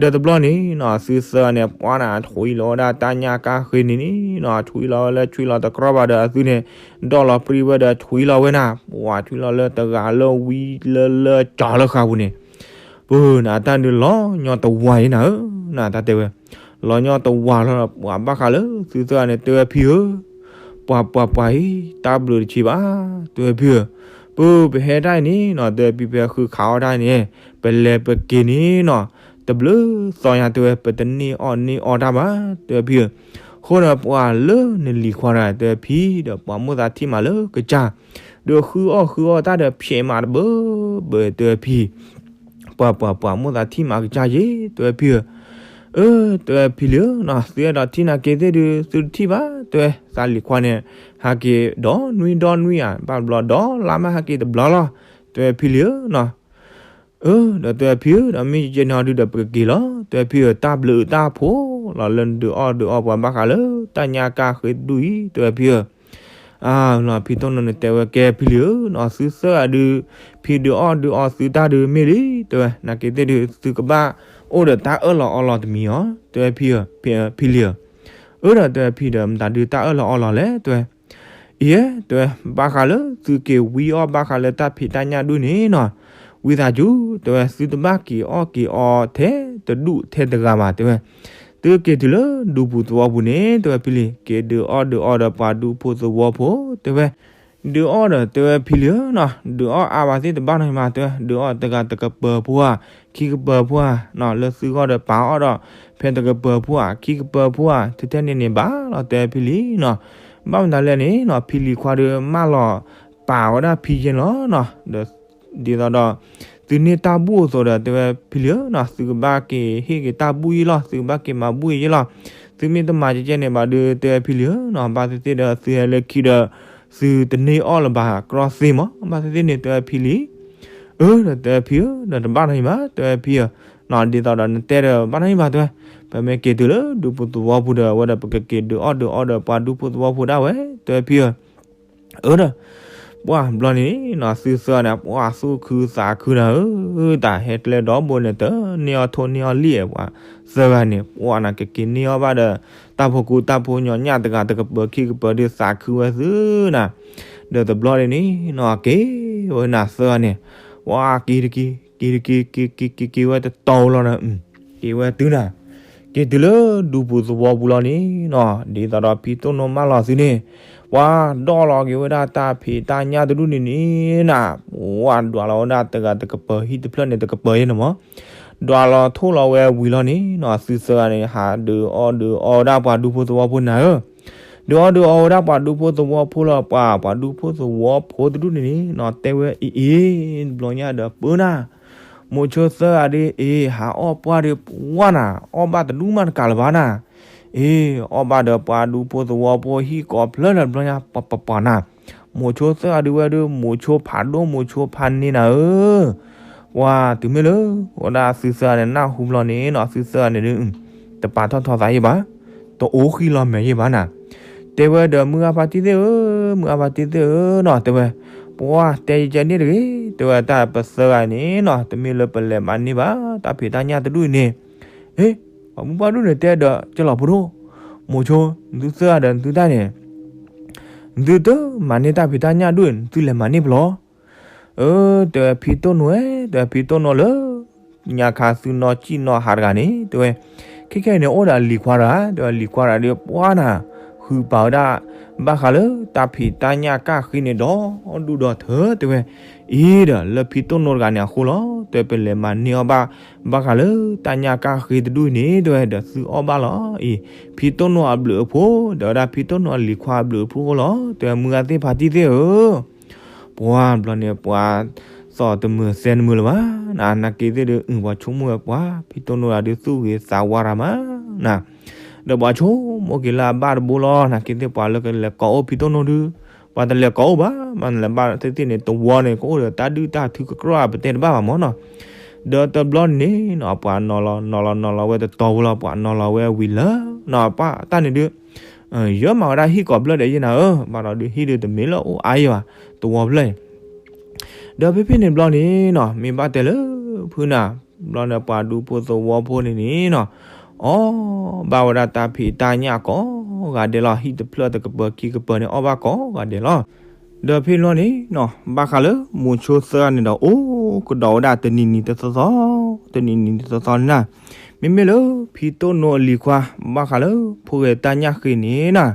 တဘျီန့ၣ်နီၤ သုသၢဂၤန့ၣ် ပှၤနၤထွံလီၤဝဲဒၣ်တၢ်ညၣ်ကၣ်ဃ့န့ၣ်န့ၣ်နီၤ ထွံလီၤဝဲလၢထွံလီၤတကြီဘၣ်ဒီးအသုန့ၣ် ဒီၣ်လီၤပြံဝဲဒီးထွံလီၤဝဲနၤ, ပှၤထွံလီၤလၢတဂၤလၢဝံလၢလၢကၠီၤလၢဃာ်ပူၤန့ၣ် ပၢ်နၤတၢ်ဒုးလီၤညီတဝၤအံၤနၤဧၢ, နတၢ်တဲဝဲ, လီၤညီတဝၤလီၤ ပှၤဘၣ်ဃးလၢသုသၢဂၤန့ၣ် တဲဝဲဖံဧၢ, ပှၤပှၤပှၤအံၤ တၢ်ဘျုးတဆံးဘၣ်, တဲဝဲဖံဧၢ, ပၢ်ပဟဲတၢ်အံၤန့ၣ်နီၤ တဲဝဲဖံ ပဟဲဃုခးအီၣ်တၢ်အံၤန့ၣ် ပလဲၤပက့ၤန့ၣ်နီၤ တဘျုးသီညါ တဲဝဲ ပတန့ၢ်အီၣ်န့ၢ်အီတၢ်ဘၣ် တဲဝဲဖံဧၢ, အဃိဒီးပှၤလၢနလံၤခွါတဂၤ တဲဝဲဖံဒီး ပှၤမိၣ်သးထံၣ်မးလၢကစၢ်, ဒီးဃုအီၣ်ဃုအီတၢ်ဒီးဖျဲးမးတဘၢဘၢ တဲဝဲဖံ, ပှၤပှၤပှၤမိၣ်သးထံၣ်မးကစၢ်ယ့ၣ် တဲဝဲဖံဧၢ, အၢ တဲဝဲဖံလံၤဧၢနီၤ သုအဲၣ်ဒိးထံၣ်နာ်က့ၤသ့ၣ်ဒုး သုတထံၣ်ဘၣ် တဲဝဲ သးလံၤခွါန့ၣ် ဟးက့ၤဒီနွံဒီနွံဧါ ဘၣ်ဘျီဒီလါမးဟးက့ၤတဘျီလီၤ တဲဝဲဖံလံၤဧၢနီၤ အၢ ဒီးတဲဝဲဖံဧၢ ဒီးမ့ၢ်ကကဲန့ၣ်အီၤဒုးဒီးပကက့ၤလီၤ တဲဝဲဖံဧၢ တၢ်ဘျုးတၢ်ဖှိၣ်လီၤ လၢနဒုးအီၣ်ဒုးအီပှၤဘၣ်ဃးလၢတၢ်ညၣ်ကၢ်ဃ့တဒူၣ်အံၤ တဲဝဲဖံဧၢ, အၢ ဖံတိၣ်နိန့ၣ်တဲဝဲကဲဖံလံၤဧၢနီၤ သုသၢဂၤဒုး ဖံဒုးအီၣ်ဒုးအီသုတၢ်ဒုးမ့ၢ်လံ တဲဝဲ နာ်က့ၤသ့ၣ်ဒုး သုကဘၣ်အိၣ်ဒီးတၢ်အၢၣ်လီၤအီလီၤတမံၤအီၤ တဲဝဲဖံဧၢ, ဖံလံၤဧၢ, အၢ ဒီးတဲဝဲဖံဒီး မတၤဒုးတၢ်အၢၣ်လီၤအီလီၤလဲၣ် တဲဝဲ အံၤ တဲဝဲ ဘၣ်ဃးလၢသုက့ၤဝံအီၣ်ဘၣ်ဃးလၢတၢ်ဖံးတၢ်ညၣ်ဒူၣ်န့ၣ်နီၤ, ဝံသးစူၤ တဲဝဲ သုတဘၣ်က့ၤအီၣ်က့ၤအီထဲတဒူၣ်ထဲတဂၤဘၣ် တဲဝဲ, သုက့ၤတုၤလၢဒူပူၤသဝီပူၤန့ၣ် တဲဝဲဖံလံၤ က့ၤဒုးအီၣ်ဒုးအီဒီးပှၤဒူဖိသဝီဖိ တဲဝဲ, ဒုးအီၣ်ဒီးတဲဝဲဖံလံၤဧၢနီၤ ဒုးအီၣ်အါဘၣ်သ့ၣ်တဘၣ်နီတမံၤဘၣ် တဲဝဲ ဒုးအီၣ်တဂၤတကပၤဖိဧါ, ခံကပၤဖိဧါနီၤ လၢသုဂီၢ်ဒီးပာ်အီၣ်ဒီး ဖဲတကပၤဖိဧါ ခံကပၤဖိဧါ ထဲထဲန့ၣ်န့ၣ်ဘၣ်လီၤ တဲဝဲဖံလံၤနီၤ, ဘၣ်မတၤလဲၣ်န့ၣ်နီၤ ဖံလံၤခွါဒီးမၢလီၤပာ်ဝဲဒၣ်ဖံယဲၢ်လီၤနီၤ, ဒီးဒ်သိးဒီး သုန့ၢ်တၢ်ဘူၣ်အသိးဒီး တဲဝဲဖံလံၤဧၢနီၤ သုကဘၣ်က့ၤဟ့ၣ်က့ၤတၢ်ဘူၣ်ယဲၢ်လီၤ သုကဘၣ်က့ၤမၤဘူၣ်ယဲၢ်လီၤ, သုမ့ၢ်တမၤကဲကဲန့ၣ်ဘၣ်ဒုး တဲဝဲဖံလံၤဧၢနီၤ ဘၣ်သ့ၣ်သ့ၣ်ဒီးသုဟဲလၢခံဒီး သုတန့ၢ်အီၣ်လၢၤဘၣ်ကြီသ့မး ဘၣ်သ့ၣ်သ့ၣ်န့ၣ် တဲဝဲဖံလံၤ အၢ ဒီးတဲဝဲဖံဧၢ ဒီးတဘၣ်နီတမံၤဘၣ် တဲဝဲဖံဧၢ, ဒ်သိးဒီးနတဲဒီးဘၣ်နီတမံၤဘၣ် တဲဝဲ, ပမ့ၢ်က့ၤတုၤလၢဒူဖိသဝီဖိဒီး အဝဲဒီးပကက့ၤဒုးအီၣ်ဒုးအီဒီးပှၤဒူဖိသဝီဖိဒၣ်ဝဲ တဲဝဲဖံဧၢ, အၢ ဒီး ပှၢ်ဘျီန့ၣ်နီၤ သုသၢဂၤန့ၣ် ပှၢ်သူၣ်ခုသးခုနၤဧၢ, တၢ်ဟဲကျဲဒီဘိန့ၣ် တန့ၢ်အီၣ်ထိၣ်န့ၢ်အီၣ်လံၣ် ပှၤသၢဂၤန့ၣ် ပှၢ်နၤကက့ၤန့ၢ်အီၣ်ဘၣ်ဒီး တၢ်ဖိကူတၢ်ဖိညီညၣ်တဂၤတကပၤခံကပၤဒုးသးခုဝဲသုနၤ, ဒီးတဘျီန့ၣ်နီၤ က့ၤဝဲနၤသၢဂၤန့ၣ် ပှၢ်က့ၤတက့ၤ က့ၤတက့ၤ က့ၤက့ၤက့ၤက့ၤဝဲတတီၤလီၤဒီး က့ၤဝဲတုၤနၤ, က့ၤတုၤလၢဒူပူၤသဝီပူၤလီၤန့ၣ်နီၤ ဒ်သိးဒီးဖံတိၣ်နိမၢလီၤသုန့ၣ် ပှၢ်ဒိးလီၤက့ၤဝဲဒၣ်တၢ်ဖံးတၢ်ညၣ်တဒူၣ်န့ၣ်န့ၣ်နၤ, ပှၢ်ဒွးလီၤဝဲဒၣ်တဂၤတကပၤဟံၣ်တဖျၢၣ်န့ၣ်တကပၤယဲၢ်န့ၣ်မး, ဒွးလီၤထိၣ်လီၤဝဲဝံၤလီၤန့ၣ်နီၤ သုသၢဂၤန့ၣ် ဟးဒုးအီၣ်ဒုးအီဝဲဒၣ်ပှၤဒူဖိသဝီဖိနၤဧၢ ဒုးအီၣ်ဒုးအီဝဲဒၣ်ပှၤဒူဖိသဝီဖိလီၤ ပှၤ ပှၤဒူဖိသဝီဖိတဒူၣ်န့ၣ်န့ၣ်နီၤ တဲဝဲအံၤအံၤ တဘျီညါဒီးပၢနၤ, မိၤဆိသၢဂၤဒုး အ့ ဟးအီၣ်ပှၢ်ဒုးပှၢ်နၤ, အီၣ်ဘၣ်တဒူၣ်မးတကးလၢၤဘၣ်နၤ, အ့ အီၣ်ဘၣ်ဒီးပှၤဒူဖိသဝီဖိဟံၣ်ကိးဖျၢၣ်လၢတဘျီညါ ပှၤပှၤပှၤနၤ, မိၤဆိသၢဂၤဒုးဝဲဒုး မိၤဆိဖးဒိၣ်မိၤဆိဖးန့ၢ်နၤဧၢ ပှၤတုၤမ့ၢ်လၢ ဝဲဒၣ်သုသၢဂၤန့ၣ် နၢ်ဟူဘျီန့ၣ်နီၤ သုသၢဂၤန့ၣ်ဒုး တပာ်ထီၣ်ထီသးယဲၢ်ဘၣ်, တအိၣ်ဃံလီၤမဲာ်ယဲၢ်ဘၣ်နၤ, တဲဝဲဒီးမုၢ်အါဖါတံၢ်သ့ၣ်ဧၢ, မုၢ်အါဖါတံၢ်သ့ၣ်ဧၢနီၤ တဲဝဲ, ပှၢ်တဲယကဲန့ၣ်တဂ့ၤ, တဲဝဲတၢ်ပသၢဂၤန့ၣ်နီၤ တမ့ၢ်လၢပလဲၤမၤန့ၢ်ဘၣ် တၢ်ဖံးတၢ်ညၣ်တဒူၣ်အံၤန့ၣ်, အ့ ပှၤမုၢ်ပှၢ်ဒူၣ်န့ၣ်တဲဒီး ကလီၤဖိဒိၣ်, မိၤဆိ နသုသၢဂၤဒီးနသုတၢ်န့ၣ် နသုတမၤန့ၢ်တၢ်ဖံးတၢ်ညၣ်ဒူၣ် နသုလဲၤမၤန့ၢ်ပလီၢ်, အၢ တဲဝဲဖံတိၣ်နိဧၢ, တဲဝဲဖံတိၣ်နိလၢ ညါခါသုနီၢ်ကံၣ်နီၢ်ဟးတဂၤန့ၣ် တဲဝဲ, ခဲခဲအံၤန့ၣ် အိၣ်ဒီးအလံၤခွါတဂၤ, တဲဝဲလံၤခွါတဂၤဒုးပှၢ်နၤ, ဃုပာ်ဝဲဒၣ် ဘၣ်ဃးလၢတၢ်ဖံးတၢ်ညၣ်ကၢ်ဃ့န့ၣ်ဒီး ဒူၣ်ဒီးထၢ တဲဝဲ, အံၤဒီးလၢဖံတိၣ်နိတဂၤန့ၣ်အဃိလီၤ, တဲဝဲပလဲၤမၤန့ၢ်အီၣ်ဘၣ် ဘၣ်ဃးလၢတၢ်ညၣ်ကၢ်ဃ့တဒူၣ်အံၤန့ၣ် တဲဝဲဒီးသုအီၣ်ဘၣ်လီၤအံၤ, ဖံတိၣ်နိအဘျုးအဖှိၣ် ဒီးဝဲဒၣ်ဖံတိၣ်နိအလံၤခွါအဘျုးအဖှိၣ်အဃိလီၤ, တဲဝဲမုၢ်ဂၤသ့ၣ်ဖါတံၢ်သ့ၣ်ဧၢ ပှၤဘျီန့ၣ် ပှၤသီၣ်တမုာ်သဲတမုာ်လၢၤဘၣ်, နနာ်က့ၤသ့ၣ်ဒုး အုၣ်ပှၤဆိကမိၣ်ဝဲပှၤ ဖံတိၣ်နိတဂၤဒုးသူၣ်ဂ့ၤသးဝါရၤမးနၤ, ဒီးပှၤဆိကမိၣ်က့ၤလၢအဘၣ်တဘိလီၤ, နာ်က့ၤသ့ၣ်ပှၤလၢကလဲၤကိးအိၣ်ဖံတိၣ်နိဒုး ပှၤတလဲၤကိးအိၣ်ဘၣ်, မ့ၢ်နလဲၤဘၣ်သ့ၣ်သ့ၣ်န့ၣ် တဝီန့ၣ် ကအိၣ်ဒီးတၢ်ဒုၣ်တၢ်ထုကကြၢး ပတဲတဘၣ်ဘၣ်မးနီၤ, ဒီးတဘျီန့ၣ်နီၤ ပှၤနီၤလီၤနီၤလီၤနီၤလီၤဝဲတတီၤဖိလီၤ, ပှၤနီၤလီၤဝဲဝံၤလၢ နီၤပှၢ်တၢ်န့ၣ်ဒုး ယမၤဝဲဒၣ်ဟံၣ်ကိးဖျၢၣ်ဒီးယဲၢ်နၤဧၢ, ဘၣ်ဒီးဒုးဟံၣ်ဒုးတမ့ၢ်လၢအိၣ်အါယဲၢ်ဘၣ်, တဝီဖျၢၣ်အံၤ ဒီးဖဲဖဲန့ၣ်ဘျီန့ၣ်နီၤ မ့ၢ်ဘၣ်တဲလၢဖုနၤ, ဘျီန့ၣ်ပှၤဒူဖိသဝီဖိန့ၣ်န့ၣ်နီၤ, အီၣ်ဘၣ်ဝဲဒၣ်တၢ်ဖံးတၢ်ညၣ်ကိးဂၤဒဲးလီၤ, ဟံၣ်တဖျၢၣ်တကပၤခံကပၤန့ၣ် အီၣ်ဘၣ်ကိးဂၤဒဲးလီၤ. ဒီးဖဲလီၤန့ၣ်နီၤ ဘၣ်ဃးလၢမိၤဆိသၢဂၤန့ၣ်ဒီး အိၣ်ကဒီးဝဲဒၣ်တနံၤနံၤတသီသီ, တနံၤနံၤတသီသီန့ၣ်နၤ, မ့မ့ၢ်လၢဖံတိၣ်နိအလံၤခွါ ဘၣ်ဃးလၢဖိၣ်ဂဲၤတၢ်ညၣ်ဃ့န့ၣ်နၤ,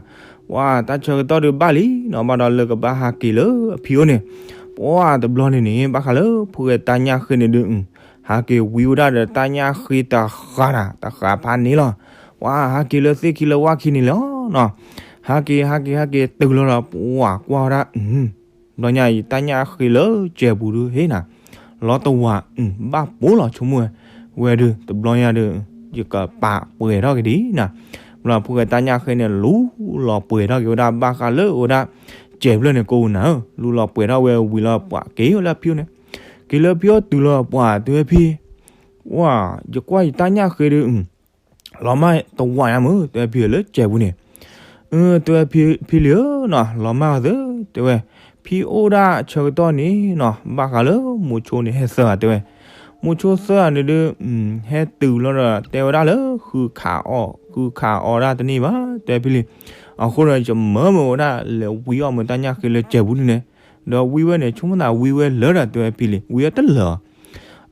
ပှၤတၢ်ဆၢကတီၢ်ဒုးဘၣ်လံနီၤ, ဘၣ်ဒီးလၢကဘၣ်ဟးက့ၤလၢအဖံအိၣ်န့ၣ်, ပှၤတဘျီန့ၣ်န့ၣ် ဘၣ်ဃးလၢဖိၣ်ဂဲၤတၢ်ညၣ်ဃ့န့ၣ်ဒုး ဟးက့ၤဝံဝဲဒၣ်ဒီးတၢ်ညၣ်ဃ့တဃၣ်နၤ တဃၣ်ဖးန့ၣ်လီၤ. ပှၤဟးက့ၤလၢသ့ၣ်ခံလၢဝၣ်ခံန့ၣ်လီၤ. နီၤ, ဟးက့ၤ ဟးက့ၤ ဟးက့ၤ တုၤလီၤဒီး ပှၤကွၢ်ဝဲဒၣ် ဘျီညါအံၤ တၢ်ညၣ်ဃ့လၢစဲးပူၤဒုး ဟ့ၣ်နၤ လီၤတဝး ဘၣ်ပိာ်လီၤဆိကမိၣ်ဝဲဒုး တဘျီညါဒီး ယကပာ်ပှဲၤထီၣ်က့ၤဒံးနၤ, ဘျီဖိၣ်ဃဲတၢ်ညၣ်ဃ့န့ၣ် လူလီၤပှဲၤထီၣ်က့ၤဝဲဒၣ် ဘၣ်ဃးလၢဝဲဒၣ် စဲးဖျၢၣ်န့ၣ်ကိးနၤဧၢ, လူလီၤပှဲၤထီၣ်ဝဲဝံၤလီၤ ပှၤက့ၤလၢဖံအိၣ်န့ၣ်, က့ၤလၢဖံအိၣ်တုၤလီၤ ပှၤတဲဝဲဖံ ဝါ ယကွၢ်ယတၢ်ညၣ်ဃ့ဒီး လီၤမၢ်တဝးညါမုၢ် တဲဖံဧၢ လၢစဲးပူၤန့ၣ်, တဲဝဲဖံလံၤဧၢနီၤ လီၤမၢ်အီၤသၢ တဲဝဲ, ဖံအိၣ်ဒၣ်ဆၢကတီၢ်န့ၣ်နီၤ ဘၣ်ဃးလၢမိၤဆိန့ၣ်ဟဲသၢဂၤတဲဝဲ, မိၤဆိသၢဂၤန့ၣ်ဒီး ဟဲတုၤလီၤဒီး တဲဝဲဒၣ်လၢ ဃုခးအီၣ်ဃုခးအီဒၣ်တန့ၢ်ဘၣ် တဲဖံလံၤ, အဃိဒီး ယမၢမၢဝဲဒၣ်လဲၤဝံအီၣ်မ့ၢ်တၢ်ညၣ်ဃ့လၢစဲးပူၤဒုန့ၣ်, ဒီးဝံဝဲန့ၣ် ဆိကမိၣ်သးဝံဝဲလၢာ်ဒီး တဲဝဲဖံလံၤ ဝံဝဲတလၢာ်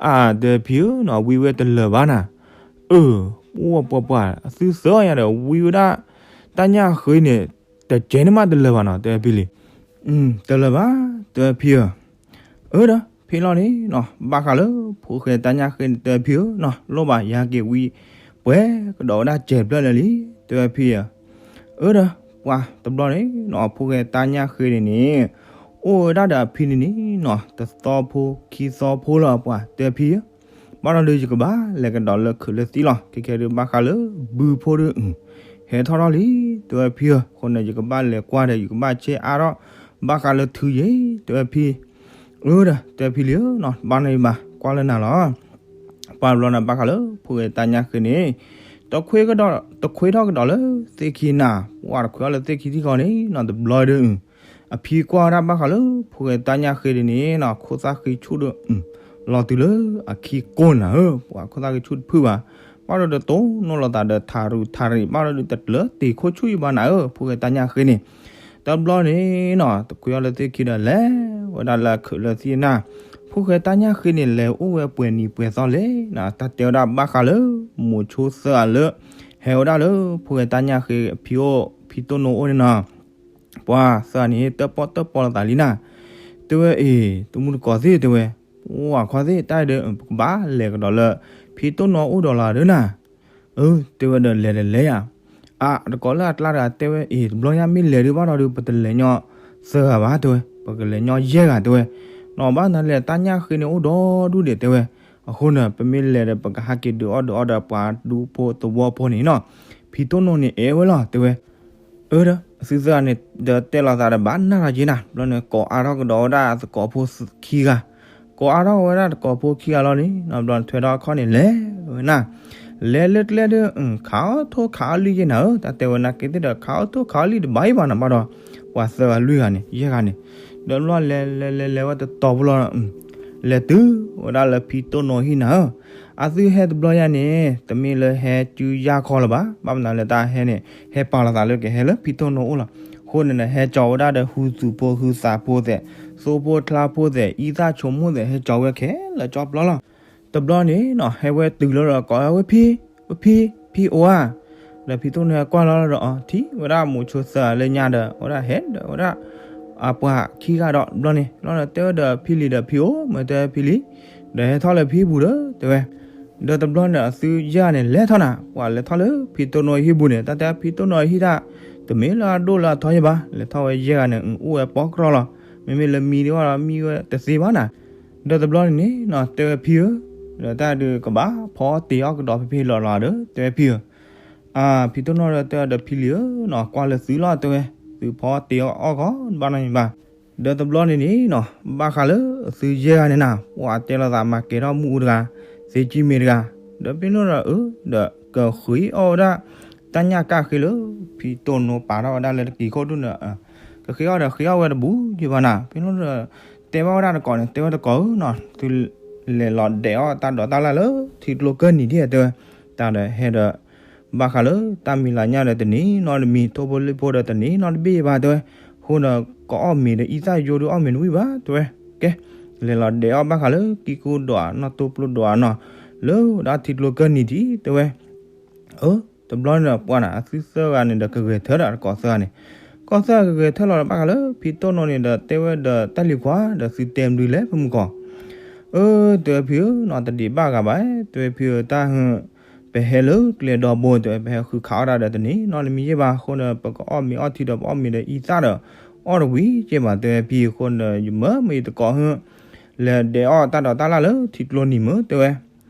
အါ တဲဖံဧၢနီၤ ဝံဝဲတလၢာ်ဘၣ်နၤ, အၢ ပှၤပှၤပှၤ အသုသၢဂၤညါဒီး ဝံဝဲဒၣ် တၢ်ညၣ်ဃ့န့ၣ် တကဲန့ၣ်မးတလၢာ်ဘၣ်နီၤ တဲဖံလံၤ, တလၢာ်ဘၣ် တဲဖံဧၢ, အၢဒီး ဖံလီၤန့ၣ်နီၤ ဘၣ်ဃးလၢ ဖိၣ်ဃဲတၢ်ညၣ်ဃ့န့ၣ် တဲဖံဧၢနီၤ လိၣ်ဘၣ်ယဟဲက့ၤဝံ ပှဲၤကဒီးဝဲဒၣ်စဲးဖျၢၣ်လၢာ်လံ တဲဝဲဖံဧၢ, အၢဒီး ပှၤတဘျီန့ၣ်နီၤ ဖိၣ်ဃဲတၢ်ညၣ်ဃ့န့ၣ်န့ၣ် အိၣ်ဝဲဒၣ်ဒီးအဖံန့ၣ်န့ၣ်နီၤ တသီဖိခံသီဖိလီၤ ပှၤတဲဖံဧၢ, ဘၣ်ဒီးဒုးယကဘၣ်လဲၤကဒီးလၢခုးလၢသံလီၤ ခဲခဲဒုးဘၣ်ဃးလၢ ဘုဖိဒုး ဟဲထီၣ်ထီၣ်လံ တဲဝဲဖံဧၢ, အဃိန့ၣ် ယကဘၣ်လဲၤကွၢ်ဒီး ယကဘၣ်ဆဲးအါထီၣ် ဘၣ်ဃးလၢထုယ့ၣ် တဲဝဲဖံ, အၢဒီး တဲဖံလံၤဧၢနီၤ ဘၣ်န့ၣ်ဘၣ် ကွၢ်လၢနၤလီၤ ပှၤတဘျီန့ၣ် ဘၣ်ဃးလၢ ဖိၣ်ဃဲတၢ်ညၣ်ဃ့န့ၣ် တခွ့ကဒီး တခွ့ထီၣ်ကဒီးလၢသ့ၣ်ခံနၤ, ပှၤတခွ့အီၤလၢသ့ၣ်ခံထံၣ်ဃီန့ၣ်နီၤ တဘျီဒီး အဖံကွၢ်ဝဲဒၣ်ဘၣ်ဃးလၢ ဖိၣ်ဃဲတၢ်ညၣ်ဃ့ဒ်န့ၣ်နီၤ ခိၣ်သၣ်ဃံဆူၣ်ဒီး လီၤတုၤလၢအခံကိၢ်နၤဧၢ, ပှၤခိၣ်သၣ်ဃံဆူၣ်တဖုဘၣ်, ဘၣ်ဒီးတတိၢ်နီၣ်လိာ်သးဒီးထးရူၤထးရံး ဘၣ်ဒီးတလၢတ့ၤခိၣ်ဆူၣ်ယဘၣ်နၤဧၢ, ဖိၣ်ဃဲတၢ်ညၣ်ဃ့န့ၣ် တဘျီန့ၣ်နီၤ တခွ့အီၤလၢသ့ၣ်ခံဒီး လဲၤဝဲဒၣ်လၢခုးလၢသံနၤ, ဖိၣ်ဃဲတၢ်ညၣ်ဃ့န့ၣ် လဲၤအိၣ်ဝဲပှဲၤနံၤပှဲၤသီလဲၣ်နီၤ, တၢ်တဲဝဲဒၣ်ဘၣ်ဃးလၢ မိၤဆိသၢဂၤလၢ ဟဲဝဲဒၣ်လၢ ဖိၣ်ဃဲတၢ်ညၣ်ဃ့အဖံအိၣ် ဖံတိၢ်နိအိၣ်န့ၣ်နီၤ, ပှၤသၢဂၤန့ၣ် တၢၣ်ပီၣ်တၢၣ်ပီလိာ်သးလံနၤ, တဲဝဲအ့ၣ် တမူတကိးသ့ၣ်တဲဝဲ, အိၣ်အခီသ့ၣ် တၢ်အံၤဒီး ပကဘၣ်လဲၤကဒီးလၢ ဖံတိၢ်နိအိၣ်ဒီးလီၤဒီးနၤ, အၢ တဲဝဲဒီးလဲၤဒီးလဲၤယၤ, အါ တကိးလၢအကျါတဂၤတဲဝဲအ့ၣ် တဘျီညါမ့ၢ်လဲၤဒုးဘၣ်ဒီးဒုး ပတလဲၤညီသၢဂၤဘၣ်တဲဝဲ, ပကလဲၤညီယဲၢ်ဂၤတဲဝဲ, နီၢ်ဘၣ်နၤလဲၣ် တၢ်ညၣ်ဃ့န့ၣ်အိၣ်ဒီဒူၣ်ဒံးတဲဝဲ, အဃိန့ၣ် ပမ့ၢ်လဲၤဒီး ပကဟးက့ၤဒုးအီၣ်ဒုးအီဒီးပှၤဒူဖိသဝီဖိန့ၣ်နီၤ, ဖံတိၢ်နိန့ၣ်အဲၣ်ဝဲလီၤတဲဝဲ အၢဒီး အသုသၢဂၤန့ၣ် ဒီးတဲလိာ်သးဒီးဘၣ်နၢ်လီၤက့ၤနၤ, ဘျီန့ၣ် ကိးအါထီၣ်ကဒီးဝဲဒၣ်သကိးဖိခံဂၤ, ကိးအါထီၣ်ဝဲဒၣ်သကိးဖိခံဂၤလီၤန့ၣ် ဘျီန့ၣ်ထွဲထီၣ်အခီၣ်န့ၣ်လဲၤဝဲနၤ, လဲၤလၢကျဲဒီး ခးအီၣ်ထိၣ်ခးအီၣ်လံယဲၢ်နၤဧၢ, တၢ်တဲဝဲနာ်က့ၤသ့ၣ်ဒီး ခးအီၣ်ထိၣ်ခးအီၣ်လံတဘၣ်အံၤဘၣ်နၤဘၣ်ဒီး ပှၤသၢဂၤလွံၢ်ဂၤန့ၣ် ယဲၢ်ဂၤန့ၣ်, ဒီးဘျီလဲၤလဲၤလဲၤလဲၤဝဲတတီၤဖိလီၤ လဲၤတုၤဝဲဒၣ်လၢဖံတိၢ်နိဟံၣ်နၤဧၢ, အသုဟဲတဘျီယၤန့ၣ် တမ့ၢ်လၢဟဲစုယၢ်ခီလၢၤဘၣ်, ဘၣ်မနုၤလၢတၢ်ဟဲန့ၣ် ဟဲပာ်လီၤသးလၢကဟဲလၢဖံတိၢ်နိအိၣ်လီၤ, အဃိန့ၣ်ဒီး ဟဲကၠီဝဲဒၣ်ဒီး ဟုသူၣ်ဖိဟုသးဖိသ့ၣ်, သိဖိချါဖိသ့ၣ်, အံသၣ်ဆိကမိၣ်သ့ၣ် ဟဲကၠီဝဲခဲလၢာ်ကၠီပျီလီၤ, တဘျီန့ၣ်နီၤ ဟဲဝဲတုၤလီၤဒီး ကိးဝဲဖံ, ဝဲဖံ, ဖံအိၣ်ဧါ, ဒီးဖံတိၢ်နိဟဲကွၢ်လီၤဒီး အီ ထံၣ်ဝဲဒၣ်မိၤဆိသၢဂၤလၢညါဒီး ဝဲဒၣ်ဟဲဒီးဝဲဒၣ် အပှၤခံဂၤဒီး ဘျီန့ၣ် လီၤဒီးတဲဝဲဒီးဖံလံၤဒီး ဖံအိၣ် မ့ၢ်တဲဖံလံၤ ဒီးဟဲထီၣ်လၢဖံပူၤဒီး တဲဝဲ, ဒီးတဘျီန့ၣ် အသုယဲၢ်ဂၤန့ၣ် လဲၤထီၣ်နၤ ပှၤလဲၤထီၣ်လၢဖံတိၢ်နိဟံၣ်ပူၤန့ၣ် တၢ်တဲဖံတိၢ်နိဟံၣ်တၢ် တမ့ၢ်လၢအဒိၣ်လၢအထီယဲၢ်ဘၣ် လဲၤထီၣ်ဝဲယဲၢ်ဂၤန့ၣ် အိၣ်ဝဲပိာ်ကြီလီၤ, မ့မ့ၢ်လၢမံဒံးဘၣ်ဒီး မံဝဲတသ့ဘၣ်နၤ, ဒီးတဘျီန့ၣ်န့ၣ်နီၤ တဲဝဲဖံဧၢ, ဒီးတၢ်ဒုးကဘၣ်ဖီတ့ၢ်အီၣ်ကဒီးဖဲဖဲလီၤလီၤဒီး တဲဝဲဖံဧၢ အါ ဖံတိၢ်နိဒီးတဲဒီးဖံလံၤဧၢ နီၤ ကွၢ်လၢသုလီၤ တဲဝဲ, သုဖီတ့ၢ်အီၣ်ဂီၤဘၣ်နီတမံၤဘၣ်, ဒီးတဘျီန့ၣ်န့ၣ်နီၤ ဘၣ်ဃးလၢသုယဲၢ်ဂၤန့ၣ်နၤ ပှၤတဲလိာ်သးမၤကဲၤထီၣ်မုၢ်အူတဂၤ, သ့ကံမ့ၢ်တဂၤ, ဒီးဖဲန့ၣ်ဒီးအၢ ဒီးကဃ့အီၣ်ဝဲဒၣ် တၢ်ညၣ်ကၢ်ဃ့လၢ ဖံတိၢ်နိပာ်ထီၣ်ဝဲဒၣ်လၢတက့ၤခိၣ်ဒူၣ်န့ၣ် ကဃ့အီၣ်ဒီးဃ့အီၣ်ဝဲတဘူးယံၤဘၣ်နၤ, ဖဲန့ၣ်ဒီး တဲဘၣ်ဝဲဒၣ်တကိးန့ၣ် တဲဝဲတကိးဧၢနီၤ သုလဲၤလီၤဒဲးအီၣ်တၢ်ဒိးတၢ်လၢ်လၢ ထံကျိကၢၢ်နံၤဒံးတဲဝဲ, တၢ်ဒီးဟဲဒီး ဘၣ်ဃးလၢတၢ်မံၤလၤညါဒီးတန့ၢ်နီတမံၤ ထိၣ်ဖိလံၣ်ဖိဒီးတန့ၢ်နီတဘ့ၣ်ဘၣ်တဲဝဲ, အဃိဒီး ကအီၣ်မ့ၤဒီးအံသၣ်ယိဒီးအီၣ်မ့ၤတဝံၣ်ဘၣ်တဲဝဲ, ကဲ လဲၤလီၤဒဲးအီၣ်ဘၣ်ဃးလၢကံကိဒိးဧါ နီၢ်တိပျိဒိးဧါနီၤ, လၢဝဲဒၣ်ထံကျိကၢၢ်နံၤဒံးတဲဝဲ အၢ တဘျီန့ၣ်ဒီးပှၤန့ၣ် အသုသၢဂၤန့ၣ်ဒီးကဂဲၤထၢဒီးတကိးသၢဂၤန့ၣ်, ကိးသၢဂၤကဂဲၤထၢလီၤဒီးဘၣ်ဃးလၢဖံတိၢ်နိန့ၣ်ဒီး တဲဝဲဒီးတၢ်လံၤခွါဒီးသုတဲမနုၤလဲၣ်ဖဲမုၢ်ကီၢ်, အၢ တဲဝဲဖံဧၢနီၤ တဒံးဘၣ်ဂၤဘၣ်, တဲဝဲဖံဧၢ တၢ်ဟ ပ ပဟဲလၢကျဲဒီဘိ တဲဝဲ ပဟဲဃုခးအီၣ်တၢ်ဒီးတန့ၢ်နီတမံၤယဲၢ်ဘၣ်အဃိန့ၣ် ပကအီၣ်မ့ၤအီထံဒီး ပအီၣ်မ့ၤဒီးအံသၣ်ဒီး အီၣ်တဝံၤကဲဘၣ် တဲဝဲ ဖံအဃိန့ၣ် ယမၢမ့ၢ်ယတကိးဟ လဲၤဒဲးအီၣ်တၢ်ဒိးတၢ်လၣ်လၢထံကျိနံၤမၢ တဲဝဲ.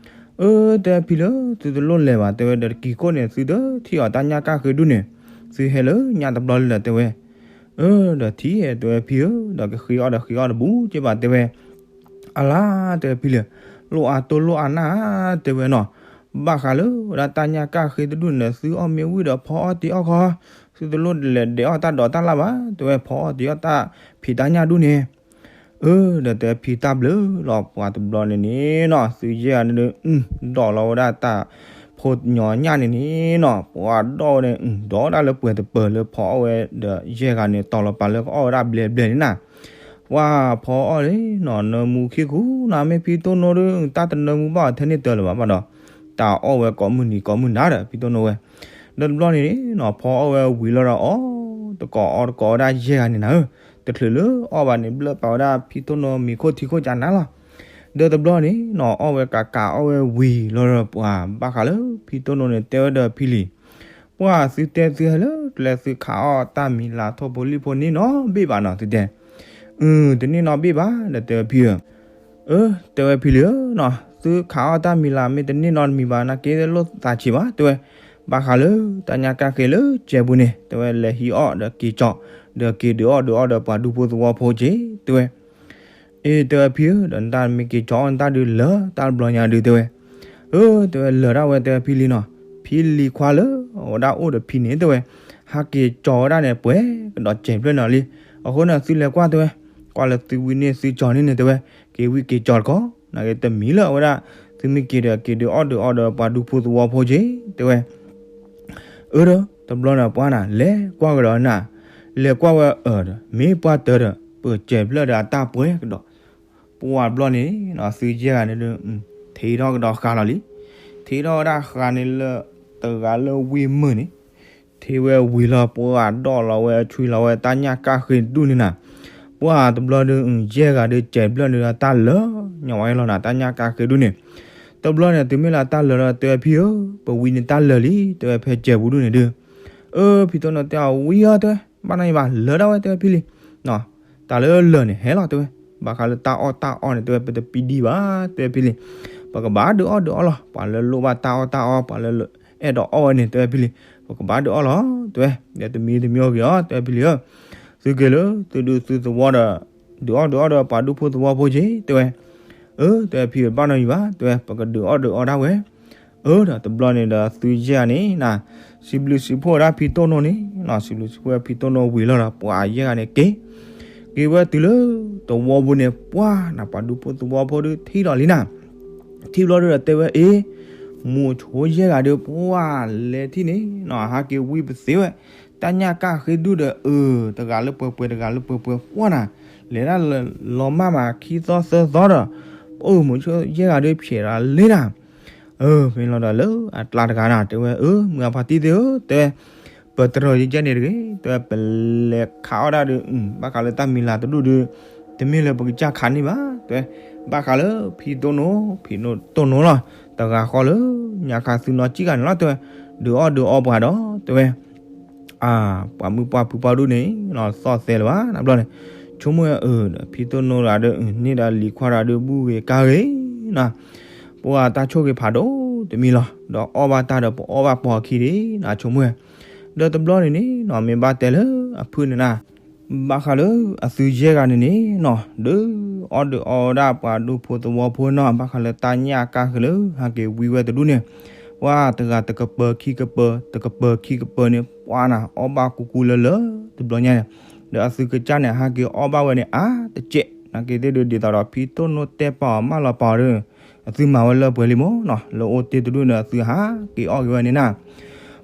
အၢ တဲဝဲ ဖံလၢ သုတလိၣ်လဲၤဘၣ် တဲဝဲ ဒီးတကံၤခိၣ်န့ၣ် သုတထံၣ်အီၤတၢ်ညၣ်ကၣ်ဃ့ဒူၣ်န့ၣ် သုဟဲလၢညၣ်တဘျီလၢၤ တဲဝဲ. အၢ ဒီးထံၣ် တဲဝဲ ဖံဧၢ ဒီးကဃ့အီၣ်ဒီးဃ့အီၣ်တဘူးကဲဘၣ် တဲဝဲ. အလါ တဲဝဲ ဖံလၢ လိၣ်အါတိၢ်လိၣ်အါနၢ် တဲဝဲနီၤ. ဘၣ်ဃးလၢဝဲဒၣ်တၢ်ညၣ်ကၣ်ဃ့တဒူၣ်န့ၣ် သုအီၣ်မ့ၢ်ဝံၤဒီးဖီအီၣ်တ့ၢ်အီၣ်ခီ သုတလိၣ်လဲၤဒဲးအီၣ်တၢ်ဒိးတၢ်လၣ်ဘၣ် တဲဝဲ ဖီအီၣ်တ့ၢ်အီၣ်တၢ်ဖံးတၢ်ညၣ်ဒူၣ်န့ၣ်. အၢ ဒီးတဲဖံတၢ်ဘျုးလီၤ ပှၤတဘျီန့ၣ်န့ၣ်နီၤ သုယဲၢ်ဂၤန့ၣ်ဒုး ဒိးလီၤဝဲဒၣ်တၢ်ဖိညီညၣ်န့ၣ်န့ၣ်နီၤ ပှၤဒိးဝဲန့ၣ် ဒိးဒၣ်လၢပှဲၤတပၢၤလၢဖီအီၣ်ဝဲဒီးယဲၢ်ဂၤန့ၣ် တီၤလီၤပာ်လၢကအီၣ်ဝဲဒၣ်ဘျဲးဘျဲးန့ၣ်နၤ. ပှၤဖီအီၣ်န့ၣ်နီၤ နၢမူခံခူနၤ မ့ၢ်ဖံတိၢ်နိဒီး တၢ်တနၢမူဘၣ်အီၤထဲန့ၣ်တၢၤလၢၤဘၣ်ဘၣ်ဒီး တၢ်အီၣ်ဝဲကိးမုၢ်နံၤကိးမုၢ်နၤဒီး ဖံတိၢ်နိဝဲ ဒီးတဘျီန့ၣ်နီၤ ဖီအီၣ်ဝဲဝံၤလီၤဒီးအီၣ်တကိးအီတကိးဝဲဒၣ်ယဲၢ်ဂၤန့ၣ်နၤဧၢ. တချုးလၢအီၣ်ဘၣ်န့ၣ်ဘျၢၣ်ပာ်ဝဲဒၣ်ဖံတိၢ်နိမံၤခိၣ်ထံခိၣ်ကနၤလီၤ. ဒီးတဘျီန့ၣ်နီၤ အီၣ်ဝဲကးကးအီၣ်ဝဲဝံၤလီၤဒီးပှၤဘၣ်ဃးလၢဖံတိၢ်နိန့ၣ် တဲဝဲဒီးဖံလံၤ ပှၤသုတဲသုဟဲလၢကျဲ သုခးအီၣ်တၢ်မံၤလၤထိၣ်ဖိလံၣ်ဖိန့ၢ်နီတဘ့ၣ်ဘၣ်နီၤ သုတဲ. အၢ တန့ၢ်နီတဘ့ၣ်ဘၣ် ဒီးတဲဝဲဖံဧၢ အၢ တဲဝဲဖံလံၤဧၢနီၤ သုခးအီၣ်တၢ်မံၤလၤမ့ၢ်တန့ၢ်နီတမံၤဘၣ် နာ်က့လိၣ်သးဆံးဘၣ် တဲဝဲ. ဘၣ်ဃးလၢတၢ်ညၣ်ကၣ်ဃ့လၢကဲပူၤန့ၣ် တဲဝဲ လဲၤဟံးအီၣ်ဒီးက့ၤကၠီ ဒီးက့ၤဒုးအီၣ်ဒုးအီဒီးပှၤဒူဖိသဝီဖိက့ၤ တဲဝဲ. အ့ တဲဝဲဖံဧၢ ဒီးနတၢ်မ့ၢ်က့ၤကၠီအီၣ်နတၢ်ဒုးလၢာ်တၢ်တဘျီညါဒုး တဲဝဲ. အၢ တဲဝဲ လၢာ်ဒၣ်ဝဲ တဲဝဲဖံလံၤနီၤ ဖံလံၤခွါလၢအဝဲဒၣ်အိၣ်ဒီးဖံန့ၣ် တဲဝဲ ဟးက့ၤကၠီဝဲဒၣ်န့ၣ် ပှဲၤကဒီးစဲးဖျၢၣ်န့ၣ်လံ. အဃိန့ၣ် သုလဲၤကွၢ် တဲဝဲ ကွၢ်လၢသုဝံန့ၢ်သုကၠီန့ၢ်န့ၣ် တဲဝဲ က့ၤဝံက့ၤကၠီတခီ နာ်က့တမံၤလၢအဝဲဒၣ် သုမ့ၢ်က့ၤဒီး က့ၤဒုးအီၣ်ဒုးအီဒီးပှၤဒူဖိသဝီဖိက့ၤ တဲဝဲ. အၢ ဒီးတဘျီန့ၣ်ပှၤနၤ လဲၤကွၢ်ကဒီးနၤ လဲၤကွၢ်ဝဲအၢဒီး မ့ၢ်ပှၤတၢၤဒီး ပစဲးဖျၢၣ်ဒီးအတၢ်ပှဲၤကဒီး ပှၤတဘျီန့ၣ်နီၤ သုယဲၢ်ဂၤန့ၣ်ဒုး ထံၣ်ထီၣ်ကဒီးဃာ်လီၤလံ. ထံၣ်ထီၣ်ဝဲဒၣ်ဃာ်န့ၣ်လၢ တဂၤလၢဝံမုၢ်န့ၣ် ထံၣ်ဝဲဝံၤလီၤ ပှၤဒိးလီၤဝဲဆွံလီၤဝဲတၢ်ညၣ်ကၣ်ဃ့ဒူၣ်န့ၣ်နၤ. ပှၤတဘျီဒုး ယဲၢ်ဂၤဒုး စဲးဖျၢၣ်န့ၣ်ဒီးတၢ်လၢာ် ညီဝဲလီၤနၤ တၢ်ညၣ်ကၣ်ဃ့ဒူၣ်န့ၣ်. တဘျီန့ၣ် တုၤမ့ၢ်လၢတၢ်လၢာ်လီၤ တဲဝဲဖံဧၢ ပဝံန့ၣ်တၢ်လၢာ်လံ တဲဝဲဖဲစဲးပူၤဒူၣ်န့ၣ်ဒုး. အၢ ဖံတိၢ်နိတဲအီၤဝံဧၢ တဲဝဲ ဘၣ်နီၢ်ယံၤဘၣ် လၢာ်ဒၣ်ဝဲ တဲဝဲဖံလံၤ တၢ်လၢလၢာ်န့ၣ်ဟဲလီၤ တဲဝဲ. ဘၣ်ဃးလၢတၢ်အီၣ်တၢ်အီန့ၣ် တဲဝဲ ပတပံဒံးဘၣ် တဲဝဲဖံလံၤ. ပကဘၣ်ဒုးအီၣ်ဒုးအီလီၤ ပှၤလၢလိၣ်ဘၣ်တၢ်အီၣ်တၢ်အီ ပှၤလၢအဲၣ်ဒိးအီၣ်ဝဲန့ၣ် တဲဝဲဖံလံၤ ပကဘၣ်ဒုးအီၣ်လီၤ တဲဝဲ. ဒီးတမံၤတမံၤအီၣ်ဂ့ၤအီၤ တဲဝဲဖံလံၤဧၢ သုက့ၤလၢသုဒုးသုသဝီဒီး ဒုးအီၣ်ဒုးအီဒီးပှၤဒူဖိသဝီဖိက့ၤ တဲဝဲ. အၢ တဲဝဲဖံ ဘၣ်နီၢ်ယံၤဘၣ် တဲဝဲ ပကဒုးအီၣ်ဒုးအီဒၣ်ဝဲ. အၢ ဒီးတဘျီန့ၣ်ဒီးသုယဲၢ်ဂၤန့ၣ်နၤ စံးဘျုးစံးဖှိၣ်ဝဲဒၣ်ဖံတိၢ်နိန့ၣ်နီၤ စံးဘျုးစံးဖှိၣ်ဝဲဖံတိၢ်နိဝံၤလီၤဒီး ပှၤယဲၢ်ဂၤန့ၣ်က့ၤ က့ၤဝဲတုၤလၢသဝီပူၤန့ၣ် ပှၤနၤ ပှၤဒူဖိသဝီဖိဒုးထံၣ်ဒီးလံနၤ ထံၣ်ဘျီဒုးဒီးတဲဝဲအ့ၣ် မိၤဆိယဲၢ်ဂၤဒီး ပှၤလဲၤထံၣ်န့ၣ်နီၤ ဟးက့ၤဝံပသ့ဝဲ တၢ်ညၣ်ကၣ်ဃ့ဒူၣ်ဒီး အၢ တဂၤလၢပှဲၤပှဲၤ တဂၤလၢပှဲၤပှဲၤ ပှၤနၤ လဲၤဒၣ်လီၤမၢ်မးခံသီသၢသီဒီး ပအိၣ်မိၤဆိယဲၢ်ဂၤဒီးဖျဲးဒီးလံနၤ အၢ မ့ၢ်လီၤဒီးလၢအကျါတဂၤနၤ တဲဝဲ အၢ မုၢ်အဖါတံၢ်သ့ၣ်ဧၢ တဲဝဲ ပတြၢၤယကဲန့ၣ်တဂ့ၤ တဲဝဲ ပလဲၤခးအီၣ်ဒၣ်ဒီး ဘၣ်ဃးလၢတၢ်မံၤလၤတဒူၣ်ဒီး တမ့ၢ်လၢပကစၢ်ခးန့ၢ်ဘၣ် တဲဝဲ ဘၣ်ဃးလၢဖံတိၢ်နိ ဖံတိၢ်နိလီၤ တဂၤဃီလၢ ညါခါသုနီၢ်ကံၣ်ဂၤန့ၣ်လီၤ တဲဝဲ ဒုးအီၣ်ဒုးအီပှၤဒီး တဲဝဲ အၢ ပှၤမုၣ်ပှၢ်ဖုပှၢ်ဒူၣ်န့ၣ် သီၣ်သဲလၢၤဘၣ် နဘျီန့ၣ် ဆိကမိၣ်ဝဲအၢ ဒီးဖံတိၢ်နိတဂၤဒီး န့ၢ်ဒီးလံၤခွါတဂၤဒီး ဘူၣ်ဂ့ၤကါဂ့ၤနၤ ပှၤတၢ်ဆိၣ်ဂ့ၤဖးဒိၣ်တမံၤလီၤ ဒီးအီၣ်ဘၣ်တၢ်ဒီးပအီၣ်ဘၣ်ပှၤခံဒံးနၤ ဆိကမိၣ်ဝဲ ဒီးတဘျီန့ၣ်န့ၣ်နီၤ မ့ၢ်ဘၣ်တဲလၢအဖုၣ်န့ၣ်နၤ ဘၣ်ဃးလၢအသုယဲၢ်ဂၤန့ၣ်န့ၣ်နီၤ ဒုးအီၣ်ဒုးအီဝဲဒၣ်ပှၤဒူဖိသဝီဖိနီၤ ဘၣ်ဃးလၢတၢ်ညၣ်ကၣ်ဃ့လၢ ဟးက့ၤဝံဝဲတဒူၣ်န့ၣ် ပှၤတဂၤတကပၢၤခံကပၢၤ တကပၢၤခံကပၢၤန့ၣ် ပှၤနၤ အီၣ်ဘၣ်ကူကူလၢလၢ တဘျီညါန့ၣ် ဒီးအသုကစၢ်န့ၣ် ဟးက့ၤအီၣ်ဘၣ်ဝဲန့ၣ် အါတကဲး နာ်က့သ့ၣ်ဒုး ဒ်သိးဒီးဖံတိၢ်နိတဲပာ်အီၤမၢလီၤပာ်အီၤဒီး အသုမၤဝဲလၢပှဲၤလံမ့ၢ်နီၤ လၢအိၣ်တ့ၢ်တဒူၣ်န့ၣ် အသုဟးက့ၤအီၣ်က့ၤဝဲန့ၣ်နၤ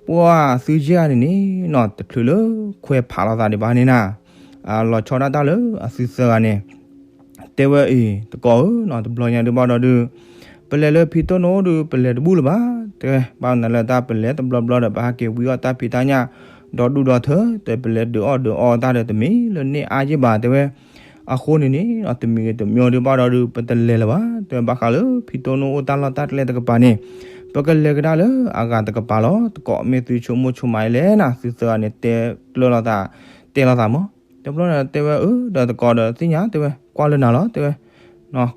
ပှၤသုယဲၢ်ဂၤန့ၣ်န့ၣ်နီၤ တချုးလၢခွဲးဖးလိာ်သးဒံးဘၣ်န့ၣ်နၤ အလီၤဆီဒၣ်တၢ်လၢအသုသၢဂၤန့ၣ် တဲဝဲအံၤ တကိးဧၢနီၤ တဘျီညါဒုးဘၣ်ဒီးဒုး ပလဲၤလၢဖံတိၢ်နိအိၣ်ဒုး ပလဲၤတဘူၣ်လၢၤဘၣ် တဲဝဲ ဘၣ်မနုၤလၢတၢ်ပလဲၤတဘျီဘျီဒီး ပဟးက့ၤဝံအီၣ်တၢ်ဖံးတၢ်ညၣ် ဒီဒူၣ်ဒီထၢ တဲ ပလဲၤဒုးအီၣ်ဒုးအီတၢ်ဒီးတမ့ၢ်လၢန့ၢ်အါယ့ၢ်ဘၣ် တဲဝဲ အဃိန့ၣ်န့ၣ် တမံၤဂ့ၤတမံၤဒုးဘၣ်ဒီးဒုး ပတလဲၤလၢၤဘၣ် တဲဝဲ ဘၣ်ဃးလၢဖံတိၢ်နိအိၣ်တၢ်လီၢ်တၢ်ကျဲတကပၤန့ၣ် ပကလဲၤကဒါလၢအဂၤတကပၤလီၤ. တကိးမ့ၢ်သုဆိကမိၣ်ဆိကမးအံၤလဲၣ်နၤ, သုသၢဂၤန့ၣ်တဲကျၢၢ်လိာ်သး, တဲလိာ်သးမး. တဘျီန့ၣ်တဲဝဲ, အၢ ဒီးတကိးဒီးသ့ၣ်ညါတဲဝဲ, ကွၢ်လၢနၤလီၤ တဲဝဲ,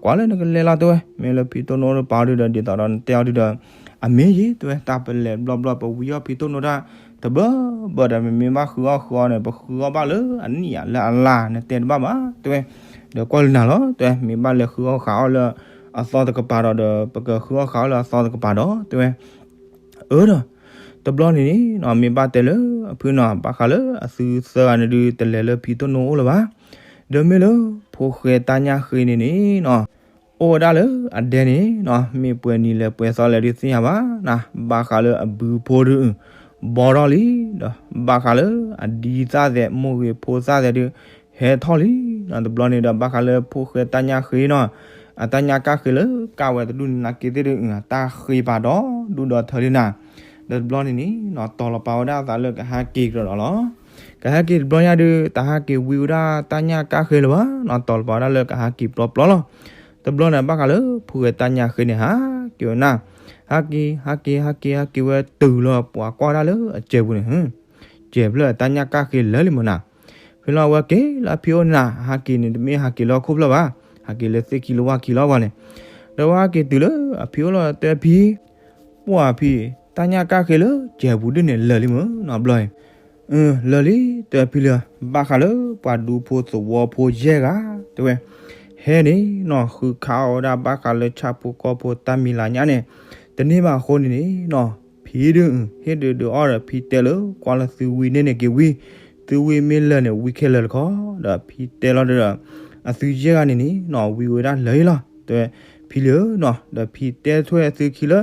ကွၢ်လၢနကလဲၤလီၤ တဲဝဲ. မ့ၢ်လၢဖံတိၢ်နိတပၤဒုဒီး ဒ်သိးဒီးနတဲအီၤဒုဒီး အမ့ၢ်ယ့ၢ် တဲဝဲ, တၢ်ပလဲၤတဘျီဘျီ ပဝံအီၣ်ဖံတိၢ်နိတၢ် တဘၢဘၢဒီး မ့မ့ၢ်ဘၣ်ဃုအီၣ်ဃုအီန့ၣ် ပဃုအီၣ်ဘၣ်လၢအနံၣ်ဧါ လၢအလါ နတဲတဘၣ်ဘၣ် တဲဝဲ. ဒီးကွၢ်လၢနၤလီၤ တဲဝဲ, မ့ၢ်ဘၣ်လဲၤဃုအီၣ်ဃုအီၣ်လၢအသီတကပၤဒီး ဒီးပကဃုအီၣ်ဃုအီၣ်လၢအသီတကပၤဒီး တဲဝဲ. အၢ ဒီး တဘျီန့ၣ်န့ၣ်နီၤ မ့ၢ်ဘၣ်တဲလၢအဖုနီၤ, ဘၣ်ဃးလၢအသုသၢဂၤန့ၣ်ဒု တလဲၤလၢဖံတိၢ်နိအိၣ်လၢၤဘၣ်. ဒီးမ့ၢ်လၢဖိၣ်ဃဲတၢ်ညၣ်ဃ့န့ၣ်န့ၣ်နီၤ အိၣ်ဝဲဒၣ်လၢအဒဲန့ၣ်နီၤ မ့ၢ်ပှဲၤနံၤလဲၣ်ပှဲၤသီလဲၣ်ဒုသ့ၣ်ညါဘၣ်နၤ, ဘၣ်ဃးလၢအဘုဖိဒု ဘီထီၣ်လံ, ဒီးဘၣ်ဃးလၢအဒံသၣ်သဲး မိၢ်ဂ့ၤဖိသၣ်သဲးဒု ဟဲထီၣ်လံနီၤ. တဘျီန့ၣ်ဒီး ဘၣ်ဃးလၢဖိၣ်ဃဲတၢ်ညၣ်ဃ့နီၤ အတၢ်ညၣ်ကၣ်ဃ့လၢကၣ်ဝဲတဒူၣ်န့ၣ် နာ်က့သ့ၣ်ဒု တၢ်ဃ့ပာ်ဒီဒူၣ်ဒီထၢလံနၤ. ဒီးတဘျီန့ၣ်န့ၣ်နီၤ တီၤလီၤပာ်ဝဲဒၣ်အသးလၢကဟဲက့ၤကဒီးလီၤ. ကဟဲက့ၤတဘျီညါဒု တဟးက့ၤဝံဝဲဒၣ်တၢ်ညၣ်ကၣ်ဃ့လၢၤဘၣ်နီၤ, တီၤလီၤပာ်ဝဲဒၣ်လၢကဟးက့ၤပျီပျီလီၤ. တဘျီန့ၣ် ဘၣ်ဃးလၢဖိၣ်ဃဲတၢ်ညၣ်ဃ့န့ၣ် ဟးက့ၤဝဲနၤ, ဟးက့ၤ ဟးက့ၤ ဟးက့ၤ ဟးက့ၤဝဲတုၤလီၤပှၤကွၢ်ဒၣ်လၢအစဲးပူၤန့ၣ် စဲးဖျၢၣ်တၢ်ညၣ်ကၣ်ဃ့လၢာ်လံမးနၤ. ဖဲလီၤဝဲက့ၤလၢအဖံအိၣ်န့ၣ်နၤ ဟးက့ၤန့ၣ် တမ့ၢ်ဟးက့ၤလၢဟီၣ်ခိၣ်ဖျၢၣ်ဘၣ်, ဟးက့ၤလၢသ့ၣ်ခံလၢဝၣ်ခံလီၤပှၤန့ၣ်. ဒီးဝဲဟးက့ၤတုၤလၢအဖံအိၣ်လီၤ တဲဖံ, ပှၤဖံ, တၢ်ညၣ်ကၣ်ဃ့လၢစဲးပူၤဒုန့ၣ် လၢာ်လံမးနီၤ ဘျီအံၤ. လၢာ်လံ တဲဖံလံ, ဘၣ်ဃးလၢပှၤဒူဖိသဝီဖိယဲၢ်ဂၤ တဲဝဲ ဟဲန့ၣ်နီၤ ဃုခးအီၣ်ဝဲဒၣ်ဘၣ်ဃးလၢဆၣ်ဖိကီၢ်ဖိတၢ်မံၤလၤညါန့ၣ် တန့ၢ်ဘၣ်အဃိန့ၣ်န့ၣ်နီၤ ဖံဒု ဟ့ၣ်ဒုးဒုးအီၣ်ဒီး ဖံတဲလၢကွၢ်လၢသုဝံန့ၣ်န့ၣ်က့ၤဝံ, သုဝံမ့ၢ်လၢာ်န့ၣ် ဝံခဲလၢာ်တခီ, ဒီးဖံတဲလီၤဒီး အသုယဲၢ်ဂၤန့ၣ်န့ၣ်နီၤ ဝံဝဲဒၣ်လၢာ်လီၤ တဲဝဲ. ဖံလံဧၢနီၤ ဒီးဖံတဲထွဲအသုခံလၢ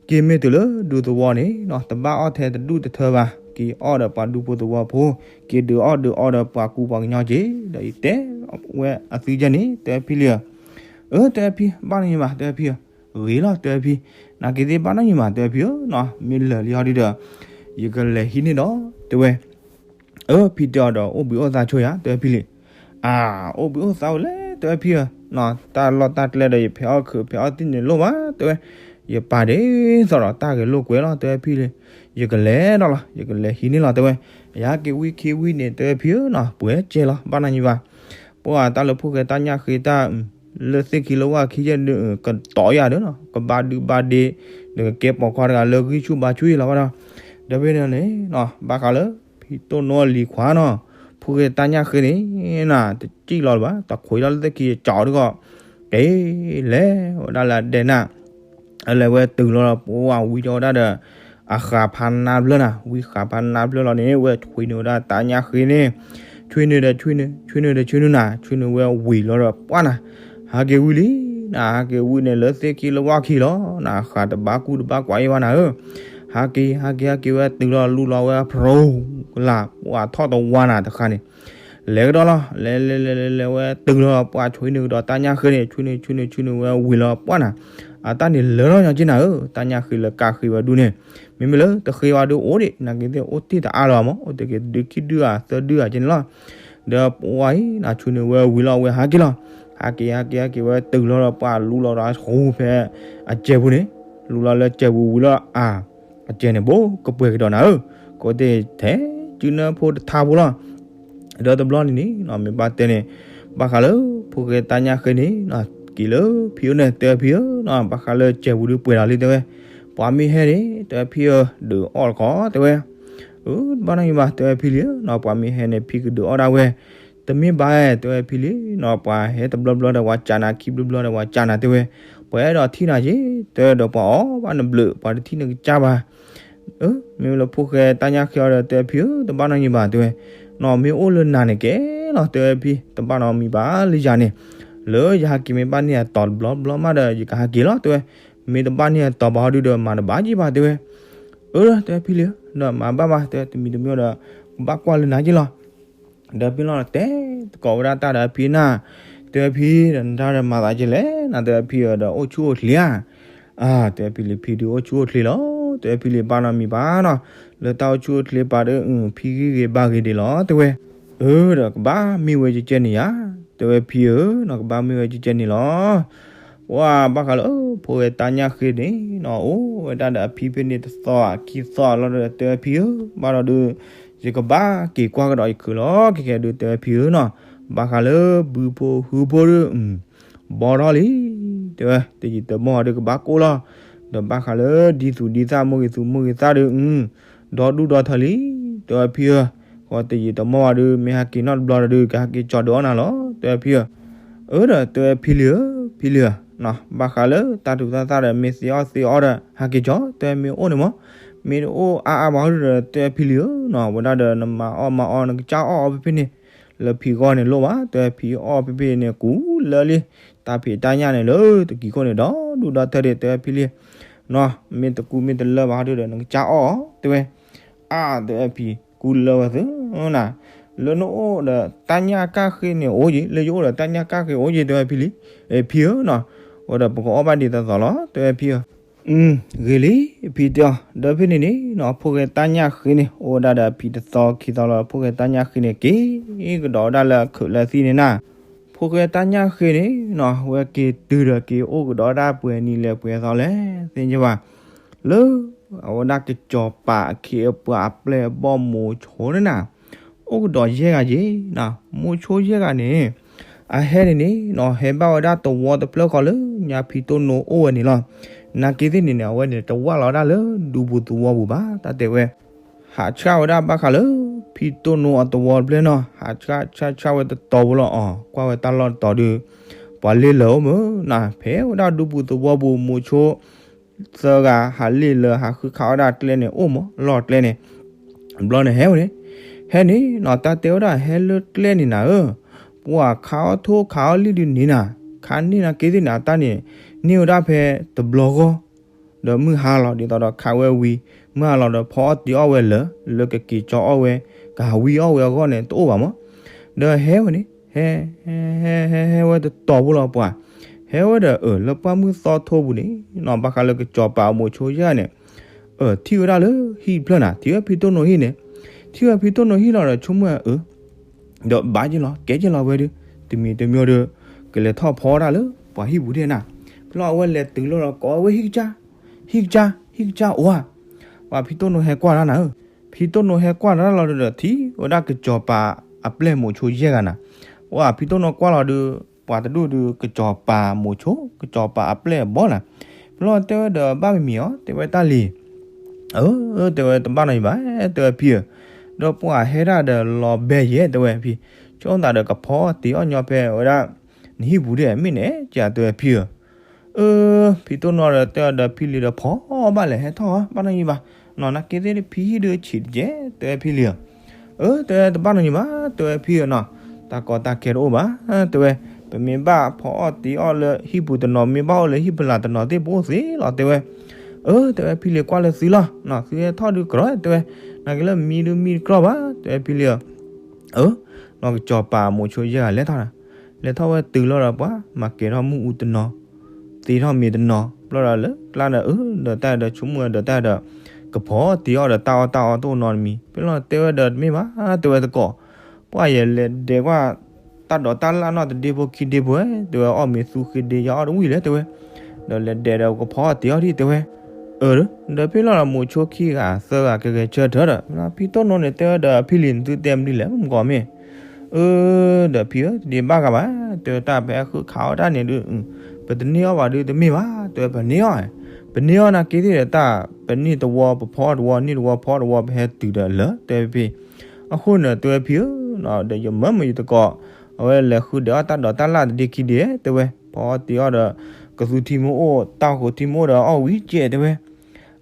က့ၤမ့ၢ်တုၤလၢဒူသဝီန့ၣ်နီၤ တဘၣ်အီၣ်ထဲတဒူၣ်တထၢဘၣ်, က့ၤအီၣ်ဒီးပှၤဒူဖိသဝီဖိ, က့ၤဒုးအီၣ်ဒုးအီဒီးပှၤကူပှၤကညီက့ၤ, ဒီးယတဲဝဲအသုယဲၢ်န့ၣ် တဲဖံလံဧၢ. အၢ တဲဖံ, ဘၣ်နီၢ်ညီဘၣ် တဲဖံဧၢ, ဂ့ၤလီၤ တဲဖံ, နာ်က့သ့ၣ်ဘၣ်နီၢ်ညီဘၣ် တဲဖံဧၢနီၤ, မ့ၢ်လၢာ်လံဟီဒုဒီး ယကလဲၤဟံးန့ၢ်ဒီး တဲဝဲ. အၢ ဖံတဲအီၤဒီး အိၣ်ဘှံးအိၣ်သါဆိယၤ တဲဖံလံ. အၢ အိၣ်ဘှံးအိၣ်သါအိၣ်လဲၣ် တဲဖံဧၢ, တၢ်လီၢ်တၢ်ကျဲဒီး ယဖဲးအီၣ်ခုးဖဲးအီၣ်တံၢ်န့ၣ်လိၣ်ဘၣ် တဲဝဲ, ယပာ်ဒ်သိးဒီးတၢ်ဂဲၤလိာ်ကွဲလီၤ တဲဖံလံ. ယကလဲၤဒီးလီၤ ယကလဲၤဟံးန့ၢ်လီၤ တဲဝဲ. ယဟဲက့ၤဝံခံဝံန့ၣ် တဲဖံဧၢနီၤ ပှဲၤကဲလီၤ ဘၣ်နီၢ်ညီဘၣ် ပှၤတၢ်လၢဖိၣ်ဃဲတၢ်ညၣ်ဃ့တၢ် လၢသ့ၣ်ခံလၢဝၣ်ခံယဲၢ်ဒု ကတီၤယၤဒီးနီၤ ကဘၣ်ဒုဘၣ်ဒ့ ဒီးကကဲပိာ်ခွါတဂၤလၢဂံၢ်ဆူၣ်ဘါဆူၣ်ယံၤလီၤဘၣ်ဒီး ဒီးဖဲန့ၣ်န့ၣ်နီၤ ဘၣ်ဃးလၢဖံတိၢ်နိအလံၤခွါနီၤ ဖိၣ်ဃဲတၢ်ညၣ်ဃ့န့ၣ်နၤ တစံၣ်လီၤလၢၤဘၣ် တခွံးလီၤလၢသ့ၣ်ခံယကၠီဒုဂီၢ် က့ၤလဲၤဝဲဒၣ်လၢအဒဲနၤ အလဲၤဝဲတုၤလီၤဒီး ပှၤဝံၤဒီးဝဲဒၣ်ဒီး အဃးဖးနါဖျၢၣ်နၤ ဝံဃးဖးနါဖျၢၣ်လီၤန့ၣ် ဝဲဆွံနုာ်ဝဲဒၣ်တၢ်ညၣ်ဃ့န့ၣ် ဆွံနုာ်ဒီးဆွံနုာ် ဆွံနုာ်ဒီးဆွံနုာ်နၤ ဆွံနုာ်ဝဲဝံၤလီၤဒီးပှၢ်နၤ ဟးက့ၤဝံလံနၤ ဟးက့ၤဝံန့ၣ် လၢသ့ၣ်ခံလၢဝၣ်ခံလီၤနၤ ဃးတဘၣ်ကူတဘၣ်ကွၢ်အံၤဘၣ်နၤဧၢ ဟးက့ၤ ဟးက့ၤ ဟဲက့ၤဝဲတုၤလီၤလူလီၤဝဲဖရိလး ပှၤထီၣ်တဝါနၤတဃၣ်န့ၣ် လဲၤကဒီးလီၤ လဲၤလဲၤလဲၤလဲၤလဲၤဝဲတုၤလီၤ ပှၤဆွံနုာ်ကဒီးတၢ်ညၣ်ဃ့န့ၣ် ဆွံနုာ် ဆွံနုာ် ဆွံနုာ်ဝဲဝံၤလီၤပှၢ်နၤ အတၢ်န့ၣ်လၢထီၣ်ညီက့နၤဧၢ တၢ်ညၣ်ဃ့လၢကၣ်ဃ့ဝဲဒုန့ၣ် မ့မ့ၢ်လၢတဃ့ဝဲဒုအိၣ်ဒံး နာ်က့သ့ၣ်အိၣ်တ့ၢ်တအါလီၤမး အိၣ်တ့ၢ်က့ၤတဒုခံဒုဧါ သၢဒုဧါက့န့ၣ်လီၤ ဒီးပှၤအံၤနၤ ဆွံနုာ်ဝဲဝံၤလီၤ အဝဲဟးက့ၤလီၤ ဟးက့ၤ ဟးက့ၤ ဟးက့ၤဝဲတုၤလီၤဒီး ပှၤလူလီၤဒီးဟူဖဲအစဲးပူၤန့ၣ် လူလီၤလၢစဲးပူၤဝံၤလီၤ အ အစဲးန့ၣ် ဘိကပှဲၤကဒီးနၤဧၢ, ကအိၣ်တ့ၢ်ထဲစုနၢဖိတထါဖိလီၤ. ဒီးတဘျီန့ၣ်န့ၣ် မ့ၢ်ဘၣ်တဲန့ၣ် ဘၣ်ဃးလၢဖိၣ်ဃဲတၢ်ညၣ်ဃ့န့ၣ် က့ၤလၢဖံအိၣ်န့ၣ် တဲဖံဧၢ, ဘၣ်ဃးလၢစဲးပူၤဒုပှဲၤဒီးလံတဲဝဲ, ပှၤမ့ၢ်ဟဲန့ၣ် တဲဖံဧၢ ဒုးအီၣ်တခီတဲဝဲ, အၢ တဘၣ်နီတမံၤဘၣ် တဲဝဲဖံလံဧၢ, ပှၤမ့ၢ်ဟဲန့ၣ် ဖံကဒုးအီၣ်ဒၣ်ဝဲ, တမ့ၢ်ဘၣ် တဲဝဲဖံလံ, ပှၤဟဲတဘျီဘျီဒီးပှၤကးနၤ ခံဘျီဘျီဒီးပှၤကးနၤတဲဝဲ, ပှၤအဲၣ်ဒိးထံၣ်နၤက့ၤ တဲဝဲဒီးပှၤအီၣ်ဘၣ်နဘျုး ပှၤတထံၣ်နကစၢ်ဘၣ် အၢ မ့ၢ်လၢဖိၣ်ဃဲတၢ်ညၣ်ဃ့အီၤဒီး တဲဖံဧၢ တဘၣ်နီတမံၤဘၣ် တဲဝဲ, နီၢ်မ့ၢ်အိၣ်လၢနၤန့ၣ်ကဲလီၤ တဲဝဲဖံ, တဘၣ်နီတမံၤဘၣ်လၢယၤန့ၣ်, လၢယဟးက့ၤမ့ၢ်ဘၣ်န့ၢ်အတီၤတဘျီဘျီမးဒီး ယကဟးက့ၤလီၤ တဲဝဲ, မ့ၢ်တဘၣ်န့ၢ်အတီၤဘၣ်ဟီဒုဒီး မၤတဘၣ်က့ၤဘၣ် တဲဝဲ, အၢ တဲဝဲဖံလံဧၢ, ဒီးမၤဘၣ်ဘၣ် တဲဝဲ တမံၤတမံၤဒီး ကဘၣ်ကွၢ်လၢနၤက့ၤလီၤ ဒီးဖဲလီၤတဲသကိးဝဲဒၣ်တၢ်ဒီးဖံနၤ, တဲဝဲဖံဒီးနတၢ်ဒီးမၤသးက့ၤလဲၣ် နတဲဝဲဖံအၢဒီးအိၣ်ဆူၣ်အိၣ်ချ့ဧါ, အၢ တဲဝဲဖံလံ ဖံဒုးအိၣ်ဆူၣ်အိၣ်ချ့လီၤ တဲဝဲဖံလံ ဘၣ်နီတမံၤဘၣ်နီၤ, လၢတၢ်အိၣ်ဆူၣ်အိၣ်ချ့ပာ်ဒီး ဖံဂံၢ်ဂ့ၤဘါဂ့ၤဒံးလီၤ တဲဝဲ, အၢ ဒီးကဘၣ်မ့ၢ်ဝဲကဲကဲန့ၣ်ယါ, တဲဝဲဖံဧၢ နီၤကဘၣ်မ့ၢ်ဝဲကဲကဲန့ၣ်လီၤ ပှၤဘၣ်ဃးလၢ ဖိၣ်ဃဲတၢ်ညၣ်ဃ့န့ၣ်နီၤ အိၣ်ဝဲဒၣ်ဒီးအဖံဖဲန့ၣ်တသီခံသီလီၤဒီး တဲဝဲဖံဧၢ, ဘၣ်ဒီးဒုး ယကဘၣ်က့ၤကွၢ်ကဒီးယခုၣ်လီၤ ခဲကဲဒုး တဲဝဲဖံဧၢနီၤ, ဘၣ်ဃးလၢဘုဖိဟုဖိဒုး ဘီထီၣ်လံ, တဲဝဲ တယံာ်တမီၢ်ဒုးကဘၣ်ကိၢ်လီၤ, ဒီးဘၣ်ဃးလၢဒ်သူၣ်ဒ်သၣ်မိၢ်ဂ့ၤသူၣ်မိၢ်ဂ့ၤသၣ်ဒုး ဒီဒူၣ်ဒီထၢလံ, တဲဝဲဖံဧၢ, ဃီတယံာ်တမီၢ်ဘၣ်ဒုး မ့ၢ်ဟဲက့ၤနီတဘျီဒီးဒုး ကဟဲက့ၤကၠီၤဒုးအီၣ်နၤလီၤ တဲဝဲဖံဧၢ, အၢဒီးတဲဝဲဖံလံဧၢ, ဖံလံဧၢ, ဘၣ်ဃးလၢတၢ်သူၣ်သၣ်သၣ်ဒီး မ့ၢ်သ့အီၣ်သ့အီဒီး ဟဲက့ၤကၠီၤ တဲဝဲမ့ၢ်အိၣ်န့ၣ်မး, မ့ၢ်တအိၣ်အါအါဘၣ်ဒီး တဲဝဲဖံလံဧၢနီၤ, ဝဲဒၣ်ဒီးနမၤအီၣ်မၤအီ နကစၢ်အီၣ်အီဖဲဖဲန့ၣ်, လၢဖံဂီၢ်န့ၣ်လိၣ်ဘၣ် တဲဝဲဖံအီၣ်ဖဲဖဲန့ၣ် ကူလၢလံ, တၢ်ဖံးတၢ်ညၣ်န့ၣ်လၢတကံၤခိၣ်န့ၣ် ဒီဒူၣ်ဒီထၢဒၣ် တဲဝဲဖံလံ, မ့ၢ်တကူမ့ၢ်တလၢဘၣ်ဟီဒုးဒီး နကစၢ်အီၣ်အီ တဲဝဲ, အါ တဲဝဲဖံ ကူလၢဝဲသုနၤ, လၢနအိၣ်ဒီးတၢ်ညၣ်ကၣ်ဃ့န့ၣ်အိၣ်က့ၤ လၢယအိၣ်ဒီးတၢ်ညၣ်ကၣ်ဃ့အိၣ်က့ၤ တဲဝဲဖံလံ, ဖံဧၢနီၤ, ဝဲဒီးပကအီၣ်ဘၣ်ဒ်သိးသိးလီၤ တဲဝဲဖံဧၢ ဂ့ၤလံ, ဖံတဲအီၤ ဒီးဖဲန့ၣ်န့ၣ်နီၤ ဖိၣ်ဃဲတၢ်ညၣ်ဃ့န့ၣ် အိၣ်ဝဲဒၣ်ဒီးအဖံတသီခံသီလီၤ ဖိၣ်ဃဲတၢ်ညၣ်ဃ့န့ၣ် က့ၤကဒီးဝဲဒၣ်လၢအခုးလၢသံၣ်န့ၣ်နၤ, ဖိၣ်ဃဲတၢ်ညၣ်ဃ့န့ၣ်နီၤ ဝဲက့ၤတုၤဒီးက့ၤအိၣ်ကဒီးဝဲဒၣ်ပှဲၤနံၤလဲၣ်ပှဲၤသီလဲၣ် သ့ၣ်ညါဘၣ်, လၢအဝဲဒၣ်ကစီၤပၤအခ့အပှၤအပျဲၢ်အဘီၣ်မိၤဆိန့ၣ်နၤ, အိၣ်ကဒီးယဲၢ်ဂၤက့ၤ, မိၤဆိယဲၢ်ဂၤန့ၣ် အဟဲန့ၣ်န့ၣ်နီၤ ဟဲဘၣ်ဝဲဒၣ်သဝီတဖျၢၣ်ဃီလၢညါဖံတိၢ်နိအိၣ်ဝဲန့ၣ်လီၤ, နာ်က့သ့ၣ်န့ၣ်န့ၣ် အဝဲန့ၣ်တဝၢ်လီၤဝဲဒၣ်လၢဒူပူၤသဝီပူၤဘၣ် တၢ်တဲဝဲ ဟးဆှၣ်ဝဲဒၣ်ဘၣ်ဃးလၢ ဖံတိၢ်နိအသဝီတဖျၢၣ်နီၤ ဟးဆှၣ်ဆှၣ်ဆှၣ်ဝဲတတီၤဖိလီၤအီၤ ကွၢ်ဝဲတၢ်လီၢ်တတီၤဒုး, ပှၤလ့ၢ်လၢအိၣ်မုၢ်နၤ ဖဲဝဲဒၣ်ဒူပူၤသဝီပူၤ မိၤဆိ သၢဂၤ ဟးလ့ၢ်လၢဟးဃုခးဝဲဒၣ်ကျဲန့ၣ် အိၣ်မးလီၢ်ကျဲန့ၣ်, ဘျီန့ၣ်ဟဲဝဲန့ၣ်, ဟဲန့ၣ်နီၤ တၢ်တဲဝဲဒၣ်ဟဲလၢကျဲန့ၣ်နၤဧၢ, ပှၤခးအီၣ်ထိၣ်ခးအီၣ်လံၣ်ဒုးန့ၣ်နၤ, ခးန့ၢ်နာ်က့သ့ၣ်န့ၣ် အတၢ်န့ၣ် န့ၢ်ဝဲဒၣ်ဖဲတဘျီဂီၢ် ဒီးမုၢ်ဟါလီၤ ဒ်သိးဒီးခးဝဲဝံၤ, မုၢ်ဟါလီၤဒီးဖီအီၣ်တ့ၤအီၣ်ဝဲလၢာ် လၢကက့ၤကၠီအီၣ်ဝဲ ကဟးဝံအီၣ်ဝဲအဂီၢ်န့ၣ် တအိၣ်ဘၣ်မး, ဒီးဟဲဝဲန့ၣ် ဟဲ ဟဲ ဟဲ ဟဲဝဲတတီၤဖိလီၤပှၤ, ဟဲဝဲဒီးအၢၣ်လၢပှၢ်မုၢ်သီထိပူၤန့ၣ်နီၤ ဘၣ်ဃးလၢကစီၤပၤအမိၤဆိယဲၢ်ဂၤန့ၣ် အၢၣ်ထံၣ်ဝဲဒၣ်လၢဟံၣ်တဖျၢၣ်နၤ ထံၣ်ဝဲဖံတိၢ်နိဟံၣ်န့ၣ်, ထံၣ်ဝဲဖံတိၢ်နိဟံၣ်လီၤဒီးဆိကမိၣ်ဝဲအၢၣ် ဒီးဘၣ်က့ၤလီၤ ကဲက့ၤလီၤဝဲဒုး, တမံၤတမံၤဒီး ကလဲၤထီၣ်ဖီဒၣ်လၢပှၤဟံၣ်ပူၤဒၣ်နၤ, ဖဲလီၤအဝဲလဲၤတုၤလီၤဒီးကိးဝဲဟံၣ်ကစၢ်, ဟံၣ်ကစၢ် ဟံၣ်ကစၢ်အိၣ်ဧါ, ပှၤဖံတိၢ်နိဟဲကွၢ်တၢ်နၤဧၢ, ဖံတိၢ်နိဟဲကွၢ်တၢ်လီၤဒီး ထံၣ်ဝဲဒၣ်ကစီၤပၤအပျဲၢ်မိၤဆိယဲၢ်ဂၤနၤ, ပှၤဖံတိၢ်နိကွၢ်လီၤဒီး ပှၤတဒူၣ်ဒုး ကစီၤပၤမိၤဆိ ကစီၤပၤအပျဲၢ်အဘီၣ်နၤ, ဖဲလီၤတဲဝဲဒီးဘၣ်မံၤမံၤအီၤ တဲဝဲတၢ်လံ အၢ တဲဝဲတဘၣ်နီတမံၤဘၣ် တဲဝဲဖံဧၢ, ဒီးပှၤဟဲဒၣ်ဒီးလီၤဘဲယဲၢ် တဲဝဲဖံ, ဆိသးဒီးကဖီတ့ၤအီၣ်ညီဖဲဝဲဒၣ် နဟံၣ်ပူၤဒၣ် မ့ၢ်နက တဲဝဲဖံဧၢ, အၢ ဖံတိၢ်နိဒီးတဲအီၤဒီးဖံလံၤဒီးဖီဘၣ်လဲၣ် ဟဲထီၣ်ဘၣ်နီတမံၤဘၣ်, နီၢ် နာ်က့သ့ၣ်ဖံဟံၣ်ဒုးဆံးတကဲ တဲဝဲဖံလံၤဧၢ, အၢ တဲဝဲတဘၣ်နီတမံၤဘၣ် တဲဝဲဖံဧၢနီၤ, တၢ်ကီတၢ်ခဲတအိၣ်ဘၣ်, တဲဝဲ, ပမ့ၢ်ဘၣ်ဖီအီၣ်တ့ၤအီၣ်လၢဟံၣ်ပူၤတနီၤ မ့ၢ်ဘၣ်အိၣ်လၢဟံၣ်ဖီလာ်တနီၤသ့ၣ် ပအိၣ်သ့လီၤ တဲဝဲ, အၢ တဲဝဲဖံလံၤကွၢ်လၢသုလီၤ, သုဟဲထီၣ်ဒုးကြီ တဲဝဲ, နာ်က့လၢမံဒုးမံတကြီဘၣ် တဲဝဲဖံလံၤဧၢ, အၢ, နီၢ် ကစီၤပၤမိၤဆိယဲၢ်ဂၤလဲၤထီၣ်, လဲၤထီၣ်ဝဲတုၤလီၤဒီးပှၤ မၤကဲၤထီၣ်မုၢ်အူတနီၤ, သ့ထီၣ်မ့ၤတနီၤ, ဘျီဒီးလၢကျါဒီးအၢ ဒီးတၢ်ဒီးဆိကမိၣ်ဝဲဒီးတၢ်ဒီး, ကဖီတ့ၤအီၣ်ဒီးတၢ်အီၣ်တၢ်အီတအိၣ်နီတမံၤ, ဖဲလီၤတဲဝဲဒီးတမ့ၢ်ဘၣ် တဲဝဲသကိး, ပှၤယလဲၤဒဲးကွၢ် တၢ်ဒိးတၢ်လၣ်နီၢ်တဒ့ဖိခံဒ့ဖိ, တဲဝဲအီၣ်မ့ၤသူဃ့ဒ့ယအီၣ်တဝံၣ်လဲၣ် တဲဝဲ, ဒီးလဲၤဒဲးဒီးကဖီတ့ၤအီၣ်ဒံး တဲဝဲ, အၢ, ဒီးဖဲလီၤဒီးမိၤဆိခံဂၤသၢဂၤကဂဲၤဆၢထၢၣ်ဒီး, ဖံတိၢ်နိန့ၣ်တဲဝဲဒီးဖံလံၤန့ၣ် သုတဲမနုၤလဲၣ် မုၢ်ကီၢ်မ့ၢ်, အၢ, ဒီးဖံဧၢ တဒ့ဘၣ်ဂၤဘၣ်, တဲဝဲတၢ်ပဟဲဃုခးအီၣ်တၢ်န့ၣ်ဒုး, ပတန့ၢ်အီၣ်ဘၣ်ဒုးတမ့ၢ်ဘၣ်, တဲဝဲပန့ၢ်အီၣ်, ပန့ၢ်အီၣ်နာ်က့သ့ၣ်ဒီးတၢ်, ပန့ၢ်တဝီ ပဖီတဝီ န့ၢ်တဝီဖီတဝီ ပဟဲတုၤဒီးလၢ တဲဝဲဖံ, အဃိန့ၣ် တဲဝဲဖံဧၢ, ဒီးယမၢမုာ်ယသကိး, အဝဲလဲၤဃုဒဲးအီၣ်တၢ်ဒိးတၢ်လၣ်တဒ့ခံဒ့, တဲဝဲ, ဖီတ့ၤအီၣ်ဒီး, ကသူထံမ့ၢ်အိၣ် တၢ်ဃိးထံမ့ၢ်အိၣ်ဒီးအီၣ်ဝံၤကဲး တဲဝဲ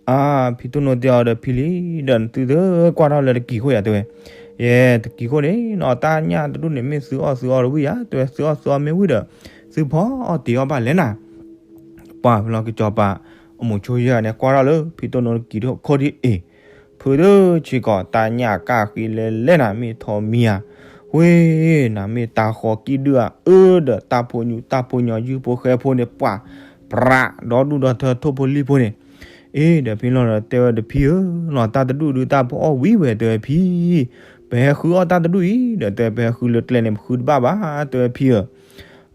အါ, ဖံတိၢ်နိတဲအီၤဒီးဖံလံၤ, ဒီးနသုသ့ၣ်ကွၢ်ထီၣ်လၢတကံၤခိၣ်ယၤ တဲဝဲ, ယဲ, တကံၤခိၣ်န့ၣ်နီၤ တၢ်ညၣ်တဒူၣ်န့ၣ် မ့ၢ်သုအီၣ်သုအီတဝံၣ်ယၤ တဲဝဲ, သုအီၣ်သုအီမ့ၢ်ဝံၣ်ဒီး, သုဖီအီၣ်တ့ၤအီၣ်ဘၣ်လဲၣ်နၤ, ပှၤဖဲလီၤကစီၤပၤ, အမိၤဆိယဲၢ်ဂၤန့ၣ် ကွၢ်ထီၣ်လၢဖံတိၢ်နိတကံၤခိၣ်ဒ်အံၤ, ဖုဒုဆ့ကီး တၢ်ညၣ်ကၣ်ဃံလဲၤလဲၣ်နၤ မ့ၢ်ထီၣ်မံၤဧါ, ဝ့ၢ်, နၤမ့ၢ်တၢ်ဃီၤကံၣ်ဒုၣ်ဧါ, အၢ ဒီးတၢ်ဖိညူၤတၢ်ဖိညီၤ ယုၢ်ဖိဃဲဖိန့ၣ် ပှၤ, ပြး, ဒီဒူၣ်ဒီထၢ ထိၣ်ဖိလံၣ်ဖိန့ၣ်, အ့ ဒီးဖဲလီၤဒီးတဲဝဲဒီးဖံဧၢ, နီၤ တၢ်တဒူၣ်ဒုးတၢ်ပအီၣ်ဝံၤဝဲ တဲဝဲဖံ, ပဟဲဃုအီၣ်တၢ်တဒူၣ်အံၤ ဒီးတဲပဟဲဃုလၢကျဲန့ၣ် ပဃုတဘၣ်ဘၣ် တဲဝဲဖံဧၢ,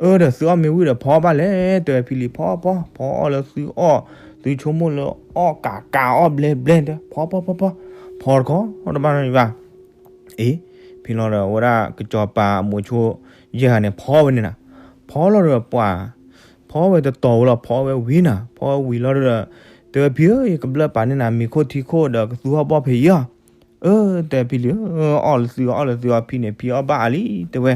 အၢ ဒီးသုအီၣ်မ့ၢ်ဝံၤဒီးဖီအီၣ်ဘၣ်လဲၣ် တဲဝဲဖံလံၤ, ဖီဖီ ဖီအီၣ်လၢသုအီၣ်, သုဆိကမိၣ်လၢအီၣ်ကးကးအီၣ်ဘျဲဘျဲ, ဖီဖီဖီဖီ, ဖီတခီတဘၣ်နီတမံၤဘၣ်. အ့ ဖဲလီၤဒီး အဝဲဒၣ်ကစီၤပၤအမိၤဆိယဲၢ်ဂၤန့ၣ် ဖီဝဲန့ၣ်နၤ, ဖီလီၤဒီးပှၤ, ဖီဝဲတတီၤဝဲလီၤ, ဖီဝဲဝံၤနၤ, ဖီဝဲဝံၤလီၤဒီး တဲဝဲဖံဧၢ, ယကဘျၢပာ်န့ၢ်နၤမ့ၤခိၣ်ထံခိၣ်ဒီးကသူဟီၣ်ဘီၣ်ဖဲအံၤအီၤ. အၢ တဲဖံလံၤဧၢ, အီၣ်လၢသုအီၣ်လၢသုအီၣ်ဖံန့ၣ် ဖံအီၣ်ဘၣ်အါလံ တဲဝဲ.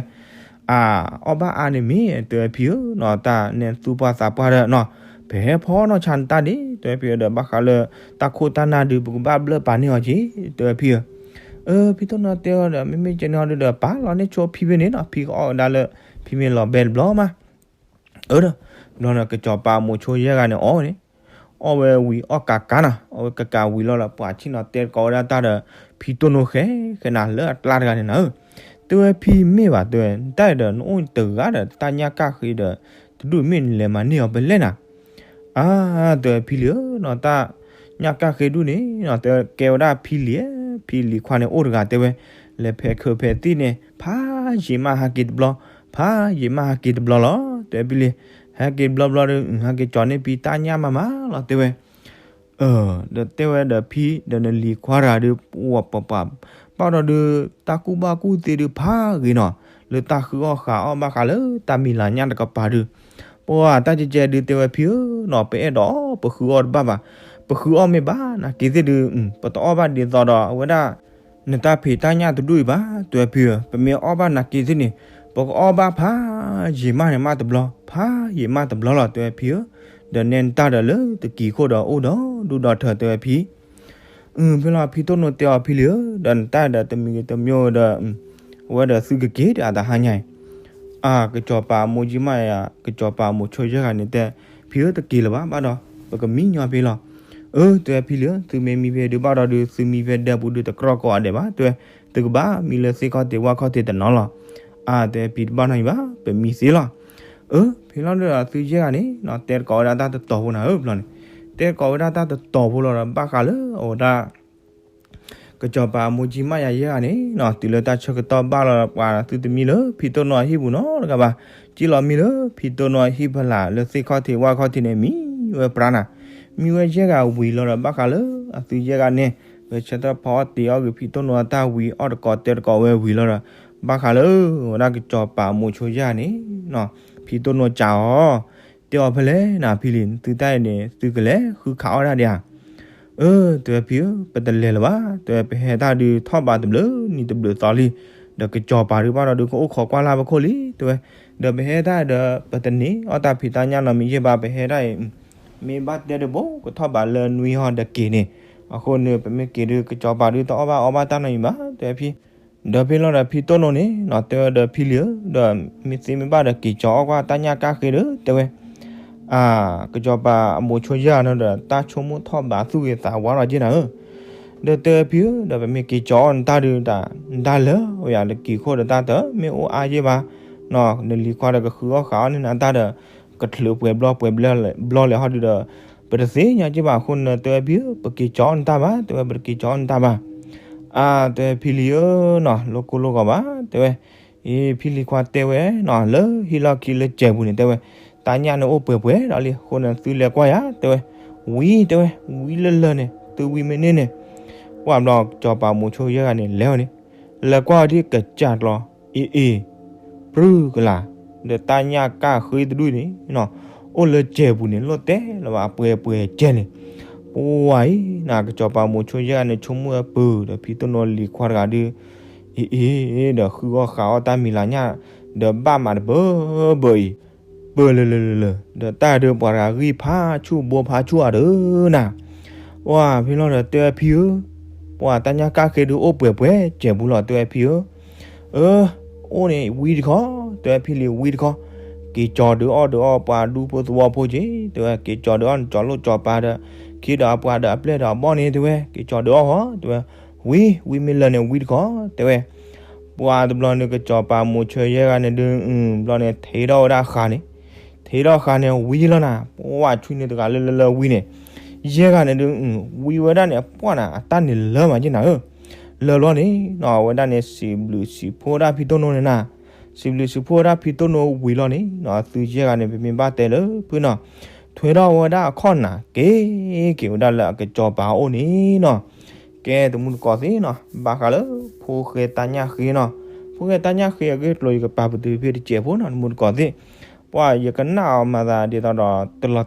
အၢ အီၣ်ဘၣ်အါန့ၣ်မ့ၢ် တဲဝဲဖံဧၢ, နီၢ်တၢ်နဲသူၣ်ပှၢ်သးပှၢ်ဒီးနီၢ်, ပဟဲဖီနီၢ်ဆါနတၢ်ဒ့ တဲဝဲဖံဧၢ, ဒီးဘၣ်ဃးလၢတၢ်ခိၣ်တၢ်နၢ်ဒုး ပကဘၣ်ဘျၢပာ်န့ၢ်အီၤက့ၤ တဲဝဲဖံဧၢ. အၢ ဖံတိၢ်နီၢ်တဲအီၤဒီး မ့မ့ၢ်ကဲန့ၣ်အီၤဒုးဒီး ပာ်လီၤန့ၢ်ဆိဖံဖဲန့ၣ်နီၢ်, ဖံကအီၣ်ဝဲဒၣ်လၢ ဖံမ့ၢ်လီၤဘဲတဘျီမး. အၢ ဒီး ဘျီန့ၣ် ကစီၤပၤအမိၤဆိယဲၢ်ဂၤန့ၣ်အီၣ်ဝဲန့ၣ်, အီၣ်ဝဲဝံၤအီၣ်ကးကးနီၢ်, အီၣ်ဝဲကးကးဝံၤလီၤဒီး ပှၤဆ့ၣ်နီၤတဲတကိးဝဲဒၣ်တၢ်ဒီး ဖံတိၢ်နိၢ်ဃဲဃဲနၤလၢအကျါတဂၤန့ၣ်နၤဧၢ. တဲဝဲဖံမ့ၢ်ဘၣ် တဲဝဲ နတၢ်အံၤဒီး နအိၣ်တဂၤဒီး တၢ်ညၣ်ကၣ်ဃ့ဒီး တဒူၣ်မ့ၢ်နလဲၤမၤန့ၢ်အီၤဖဲလဲၣ်နၤ. အၢ တဲဝဲဖံလံၤဧၢ, နီၢ်တၢ်ညၣ်ကၣ်ဃ့ဒူၣ်န့ၣ်နီၢ် တဲဝဲကဲဝဲဒၣ်ဖံလံၤ, ဖံလံၤခွါန့ၣ်အိၣ်တဂၤတဲဝဲ, လဲၤဖဲးခၢးဖဲးသ့ၣ်န့ၣ် ဖးယံာ်မးဟးက့ၤတဘျီ, ဖးယံာ်မးဟးက့ၤတဘျီလီၤ တဲဝဲဖံလံၤ. ဟဲက့ၤတဘျီဘျီဒီး ဟဲက့ၤကၠီၤန့ၢ်ဖံတၢ်ညၣ်မးမးလီၤ တဲဝဲ. အၢ ဒီးတဲဝဲဒီးဖံဒီးနလံၤခွါတဂၤဒုး ပှၤပှၤပှၤ ဘၣ်ဒီးဒုး တၢ်ကူၣ်ဘၣ်ကူၣ်သ့ဒုးဖးဂ့ၤနီၢ်, လၢတၢ်ဃုအီၣ်ဃုအီၣ်ဘၣ်ဃးလၢတၢ်မံၤလၤညၣ်တကပၤဒုး, ပှၤတၢ်ကဲကဲဒုးတဲဝဲဖံဧၢနီၢ် ပအဲၣ်ဒိးပဃုအီၣ်တဘၣ်ဘၣ်, ပဃုအီၣ်မ့ၢ်ဘၣ်နာ်က့ၤသ့ၣ်ဒုး ပတအီၣ်ဘၣ်ဒ်သိးဒီးအဝဲဒၣ် နတၢ်ဖံးတၢ်ညၣ်တဒူၣ်အံၤဘၣ် တဲဝဲဖံဧၢ, ပမ့ၢ်အီၣ်ဘၣ်နာ်က့ၤသ့ၣ်န့ၣ် ပကအီၣ်ဘၣ်ဖးယံာ်မးန့ၣ်မးတဘျီ, ဖးယံာ်မးတဘျီလီၤ တဲဝဲဖံဧၢ. ဒီးနဲနတၢ်ဒီးလၢတက့ၤခိၣ်ဒီးအိၣ်ဒီးဒူၣ်ဒီးထၢ တဲဝဲဖံ အၢ ဖဲလီၤဖံတိၢ်နိၢ်တဲအီၤဖံလံၤဧၢ, ဒီးနတၢ်ဒီးတမံၤတမံၤဒီး အဝဲဒီးသုကက့ၤဒီးအတဟါညါအံၤ, အၢ ကစီၤပၤအမိၤကံမးယၤ ကစီၤပၤအမိၤဆိယဲၢ်ဂၤန့ၣ်တဲ, ဖံဧၢတက့ၤလၢၤဘၣ် ဘၣ်ဒီး ပကမံညီဖဲလီၤ. အၢ တဲဝဲဖံလံၤဧၢ, သုမ့ၢ်မံဖဲဒုးဘၣ်ဒီးဒုး သုမံဖဲဒဲပူၤဒုးတကြီၢ်ကိးဂၤဒဲးဘၣ် တဲဝဲ, သုကဘၣ်မံလၢသ့ၣ်ခီၣ်ထံးဝၣ်ခီၣ်ထံးတနီၤလီၤ. အၢ တဲဖံတဘၣ်နီတမံၤဘၣ် ပမံသ့လီၤ. အၢ ဖဲလီၤဒီးသုယဲၢ်ဂၤန့ၣ်နီၢ် တဲတကိးဝဲဒၣ်တၢ်တတီၤဖိနၤဧၢ ဘျီန့ၣ်, တဲတကိးဝဲဒၣ်တၢ်တတီၤဖိလီၤဒီး ဘၣ်ဃးလၢအဝဲဒၣ် ကစီၤပၤအမိၤကံမးယၤယဲၢ်ဂၤန့ၣ်နီၢ် တုၤလၢတၢ်ဆၢကတီၢ်ဘၣ်လီၤဒီး ပှၤသုတမံလၢဖံတိၢ်နိၢ်အဟံၣ်ပူၤနီတဂၤဘၣ်, က့ၤလီၤမံလၢဖံတိၢ်နိၢ်အဟံၣ်ဖီလာ်လၢသ့ၣ်ခီၣ်ထံးဝၣ်ခီၣ်ထံးန့ၣ် မံဝဲပြါနၤ, မံဝဲယဲၢ်ဂၤဝံၤလီၤဒီး ဘၣ်ဃးလၢအသုယဲၢ်ဂၤန့ၣ် ဂဲၤဆၢထၢၣ်ဖီအီၣ်တ့ၤအီၣ်ဂ့ၤဖံတိၢ်နိၢ်အတၢ်ဝံၤအီၣ်တကိးတဲတကိးဝဲဝံၤလီၤဒီး ဘၣ်ဃးလၢ ဝဲဒၣ်ကစီၤပၤအမိၤဆိယဲၢ်ဂၤန့ၣ်နီၢ် ဖံတိၢ်နိၢ်ကးအီၤ, တဲအီၤဖဲလဲၣ်နၤဖံလံၤ သုတၢ်အံၤန့ၣ် သုကလဲၤဃုခးအီၣ်တၢ်ဒံးဧါ. အၢ တဲဝဲဖံဧၢ, ပတလဲၤလၢၤဘၣ် တဲဝဲ, ပဟဲတၢ်ဒုးထီၣ်ဘးတဘျုးနံၤတဘျုးသီလံ, ဒီးကစီၤပၤဒုးဘၣ်ဒီးဒုးကအိၣ်ခိးကွၢ်လၢ်ဖီခိၣ်လံ တဲဝဲ, ဒီးပဟဲတၢ်ဒီး ပတန့ၢ်အီၣ်တၢ်ဖံးတၢ်ညၣ်နီတမံၤယဲၢ်ဘၣ် ပဟဲတၢ်အံၤ မ့ၢ်ဘၣ်တဲဒုးဘိ ကထီၣ်ဘးလၢနွံဟီဒီးက့ၤန့ၣ်, အဃိန့ၣ် ပမ့ၢ်က့ၤဒုး ကစီၤပၤဒုးတအီၣ်ဘၣ်အီဘၣ်တၢ်နီတမံၤဘၣ် တဲဝဲဖံ ဒီးဖဲလီၤဒီးဖံတိၢ်နိၢ်န့ၣ်နီၢ် တဲဝဲဒီးဖံလံၤဧၢ, ဒီးမ့ၢ်သ့မ့ၢ်ဘၣ်ဒီးက့ၤကၠီၤအီၣ်ကွၢ်တၢ်ညၣ်ကၣ်ဃ့ဒီး တဲဝဲ, အၢ ကစီၤပၤအမိၤဆိယဲၢ်ဂၤန့ၣ်ဒီး တၢ်ဆိကမိၣ်ထီၣ်ဘးသူၣ်ဂ့ၤသးဝါလီၤက့ၤနၤဧၢ, ဒီးတဲဝဲဖံဧၢ, ဒီးပမ့ၢ်က့ၤကၠီၤအီၣ်နတၢ်ဒုး တၢ်နတၢ်လၢာ်ဝဲယၤ တက့ၤခိၣ်ဒီးတၢ်တမ့ၢ်အိၣ်အါယဲၢ်ဘၣ်, နလံၤခွါဒီးကဃုအီၣ်ဃးအီၣ်န့ၢ်နတၢ်ဒီး ကချုးပှဲၤဘျီပှဲၤဘျီလဲၤဟီဒုးဒီး ပတသ့ၣ်ညါက့ၤဘၣ်အဃိန့ၣ် တဲဝဲဖံဧၢ, ပက့ၤကၠီၤအီၣ်နတၢ်ဘၣ် တဲဝဲ, ပတက့ၤကၠီၤအီၣ်နတၢ်ဘၣ်. အၢ တဲဝဲဖံလံၤဧၢနီၢ် လိၣ်ကိၢ်လိၣ်ဂီၤဘၣ် တဲဝဲ, အ့ ဖံလံၤခွါတဲဝဲနီၢ် လၢဟံၣ်လီၢ်ခံလၢကဲၤပူၤန့ၣ် တဲဝဲ, တၢ်ညၣ်န့ၣ်အိၣ်ပှဲၤပှဲၤဒီးလံ အဃိန့ၣ် သုလဲၤကွၢ်ယၤ တဲဝဲ, ဝံၤ တဲဝဲ ဝံၤလၢလၢာ်န့ၣ် သုဝံၤမ့ၢ်န့ၢ်န့ၣ်, ပှၢ်ဘျီကစီၤပၤမိၤဆိယဲၢ်ဂၤန့ၣ် လဲၤဝဲန့ၣ် လဲၤကွၢ်ဝဲဒ်ကစၢ်ကျီၤ အ့အ့ ပြုကလာ် ဒီးတၢ်ညၣ်ကၣ်ဃ့တဒူၣ်န့ၣ်နီၢ် အိၣ်လၢကဲၤပူၤန့ၣ် လိၣ်တဲလၢၤဘၣ်အပှဲၤပှဲၤကဲန့ၣ်, ပှၢ်အံၤနၤ ကစီၤပၤမိၤဆိယဲၢ်ဂၤန့ၣ် ဆိကမိၣ်ဝဲပၢၢ်ဒီးဖံတိၢ်နိၢ်လံၤခွါတဂၤဒုး အ့အ့ ဒီးဃုအီၣ်ဃးအီၣ်တၢ်မံၤလၤညၣ် ဒီးဘၣ်မးတဘၢဘၢအံၤ ပၢၢ်လၢလၢလၢလၢ ဒီးတၢ်ဒုးပှၤတဂၤဂံၢ်ဖးဆူၣ်ဘိဖးဆူၣ်အဒုးနၤ, ပှၢ်ဖဲလီၤဒီးတဲဝဲဖံဧၢ, ပှၢ်တၢ်ညၣ်ကၣ်ဃ့ဒုးအိၣ်ပှဲၤပှဲၤကဲၤပူၤလီၤ တဲဝဲဖံဧၢ, အၢ အိၣ်န့ၣ်ဝံတခီ, တဲဝဲဖံလံၤဝံတခီ, က့ၤကၠီၤဒုးအီၣ်ဒုးအီၣ်ပှၤဒူဖိသဝီဖိက့ၤ တဲဝဲ, က့ၤကၠီၤဒုးအီၣ်နကၠီၤလိၣ်ကၠီၤပၤဒီး ခ့ဒီးအပှၤဒီးအပျဲၢ်ဒီးအဘီၣ်န့ၣ် တဲဝဲ, က့ၤကၠီၤဒုးအီၣ်ဃီ တဲဝဲ, ဝံ ဝံမ့ၢ်လၢာ်န့ၣ် ဝံတခီ တဲဝဲ, ပှၢ်တဘျီန့ၣ် ကစီၤပၤမိၤဆိယဲၢ်ဂၤန့ၣ်ဒုး ဘျီန့ၣ် ထံးထီၣ်ဝဲဒၣ်ဃာ်န့ၣ်, ထံးထီၣ်ဃာ်န့ၣ်ဝံလီၤနၤ, ပှၢ်ဆူန့ၣ်တဂၤလၢလၢလၢဝံန့ၣ်, ယဲၢ်ဂၤန့ၣ်ဒုး ဝံဝဲဒၣ်န့ၣ် ပှၢ်နၤ အတၢ်န့ၣ်လၢာ်မးက့နၤဧၢ, လၢာ်ဘျီန့ၣ်နီၢ် အဝဲဒၣ်န့ၣ် စံးဘျုးစံးဖှိၣ်ဒၣ်ဖံတိၢ်နိၢ်န့ၣ်နၤ, စံးဘျုးစံးဖှိၣ်ဝဲဒၣ်ဖံတိၢ်နိဝံၤလီၤန့ၣ်နီၤ, အသုယဲၢ်ဂၤန့ၣ် ပမ့ၢ်ဘၣ်တဲလၢဖုနီၤ, ထွဲထီၣ်ဝဲဒၣ်အခီၣ်နၢ်က့ၤက့ၤဝဲဒၣ်လၢအကစီၤပၤအအိၣ်န့ၣ်နီၤ. ကဲတမူတကိးသ့ၣ်နီၤ, ဘၣ်ဃးလၢဖိၣ်ဃဲတၢ်ညၣ်ဃ့နီၤ, ဖိၣ်ဃဲတၢ်ညၣ်ဃ့အဂ့ၢ်အကျိၤ ယကပာ်ပတုာ်ဖဲတစဲးဖိနီၤ တမူတကိးသ့ၣ်, ပှၤယကနၣ်အီၤမၤသးဒ်သိး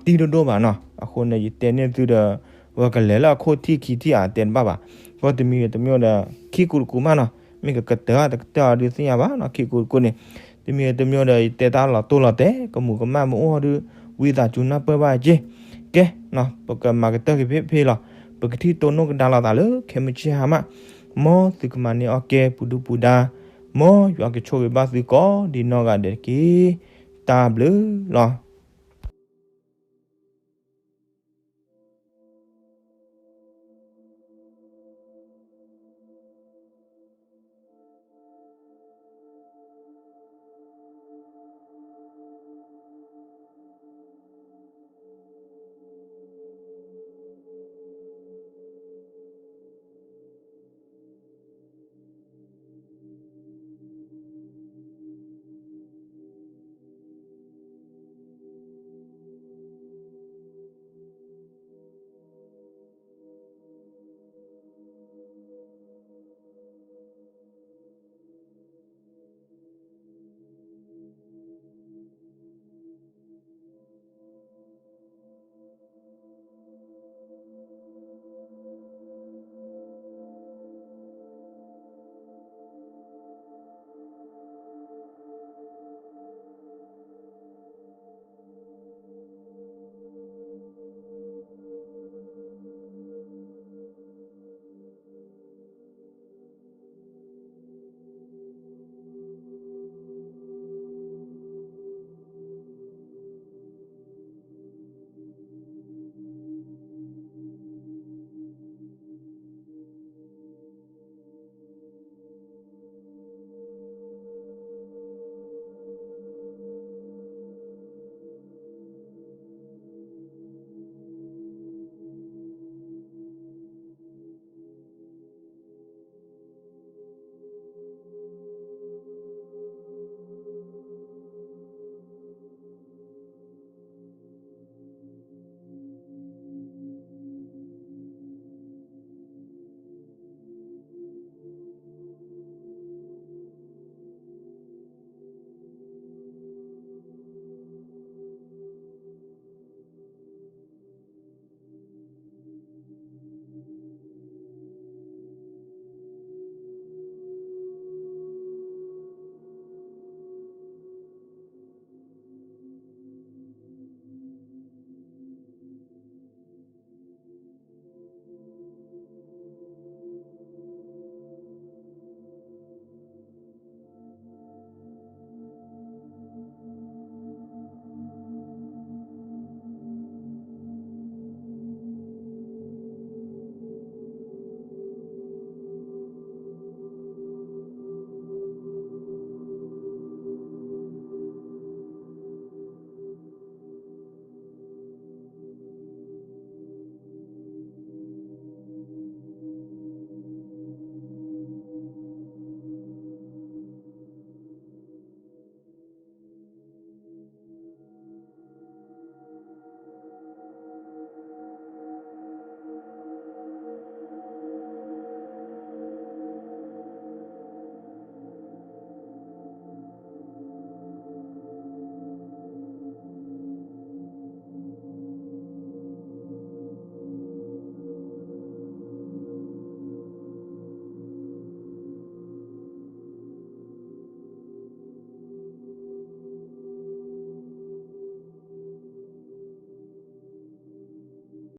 ဒီး တလီၤတံၢ်ဒိၣ်ဒိၣ်ဘၣ်နီၤ, အဃိန့ၣ် ယတဲန့ၢ်သုဒီး ပကလဲၤလၢအခိၣ်ထံၣ်ခံထံၣ်ဧါ တဲတဘၣ်ဘၣ်, ပှၤတမံၤတမံၤဒီး ခံကူတကူမးနီၤ, မ့ၢ်ကကတၢၢ်တကတၢၢ်အီၤဒုးသ့ၣ်ညါဘၣ်နီၤ, ခံကူတကူန့ၣ် တမံၤတမံၤဒီး ယတဲတၢ်လီၤတိၢ်လီၤတဲာ် ကမူးကမၣ်မ့ၢ်အိၣ်ဒီး ဝံသးစူၤနၢ်ပၢၢ်ဘၣ်က့ၤ, ကဲနီၤ ပကမၤကတၢၢ်က့ၤဖဲဖဲလီၤ, ပကထံၣ်တိၢ်နီၣ်ကဒါလိာ်သးလၢခဲမုၢ်ဆ့ၣ်ဟါမး, မ်သုကမၤန့ၢ်အီၣ်ကဲပူၤဒုပူၤဒါ, မ်ယွၤကဆိၣ်ဂ့ၤဘၣ်သုကိးဒံးနီၢ်ဂၤဒဲးတက့ၢ်, တၢ်ဘျုးလီၤ.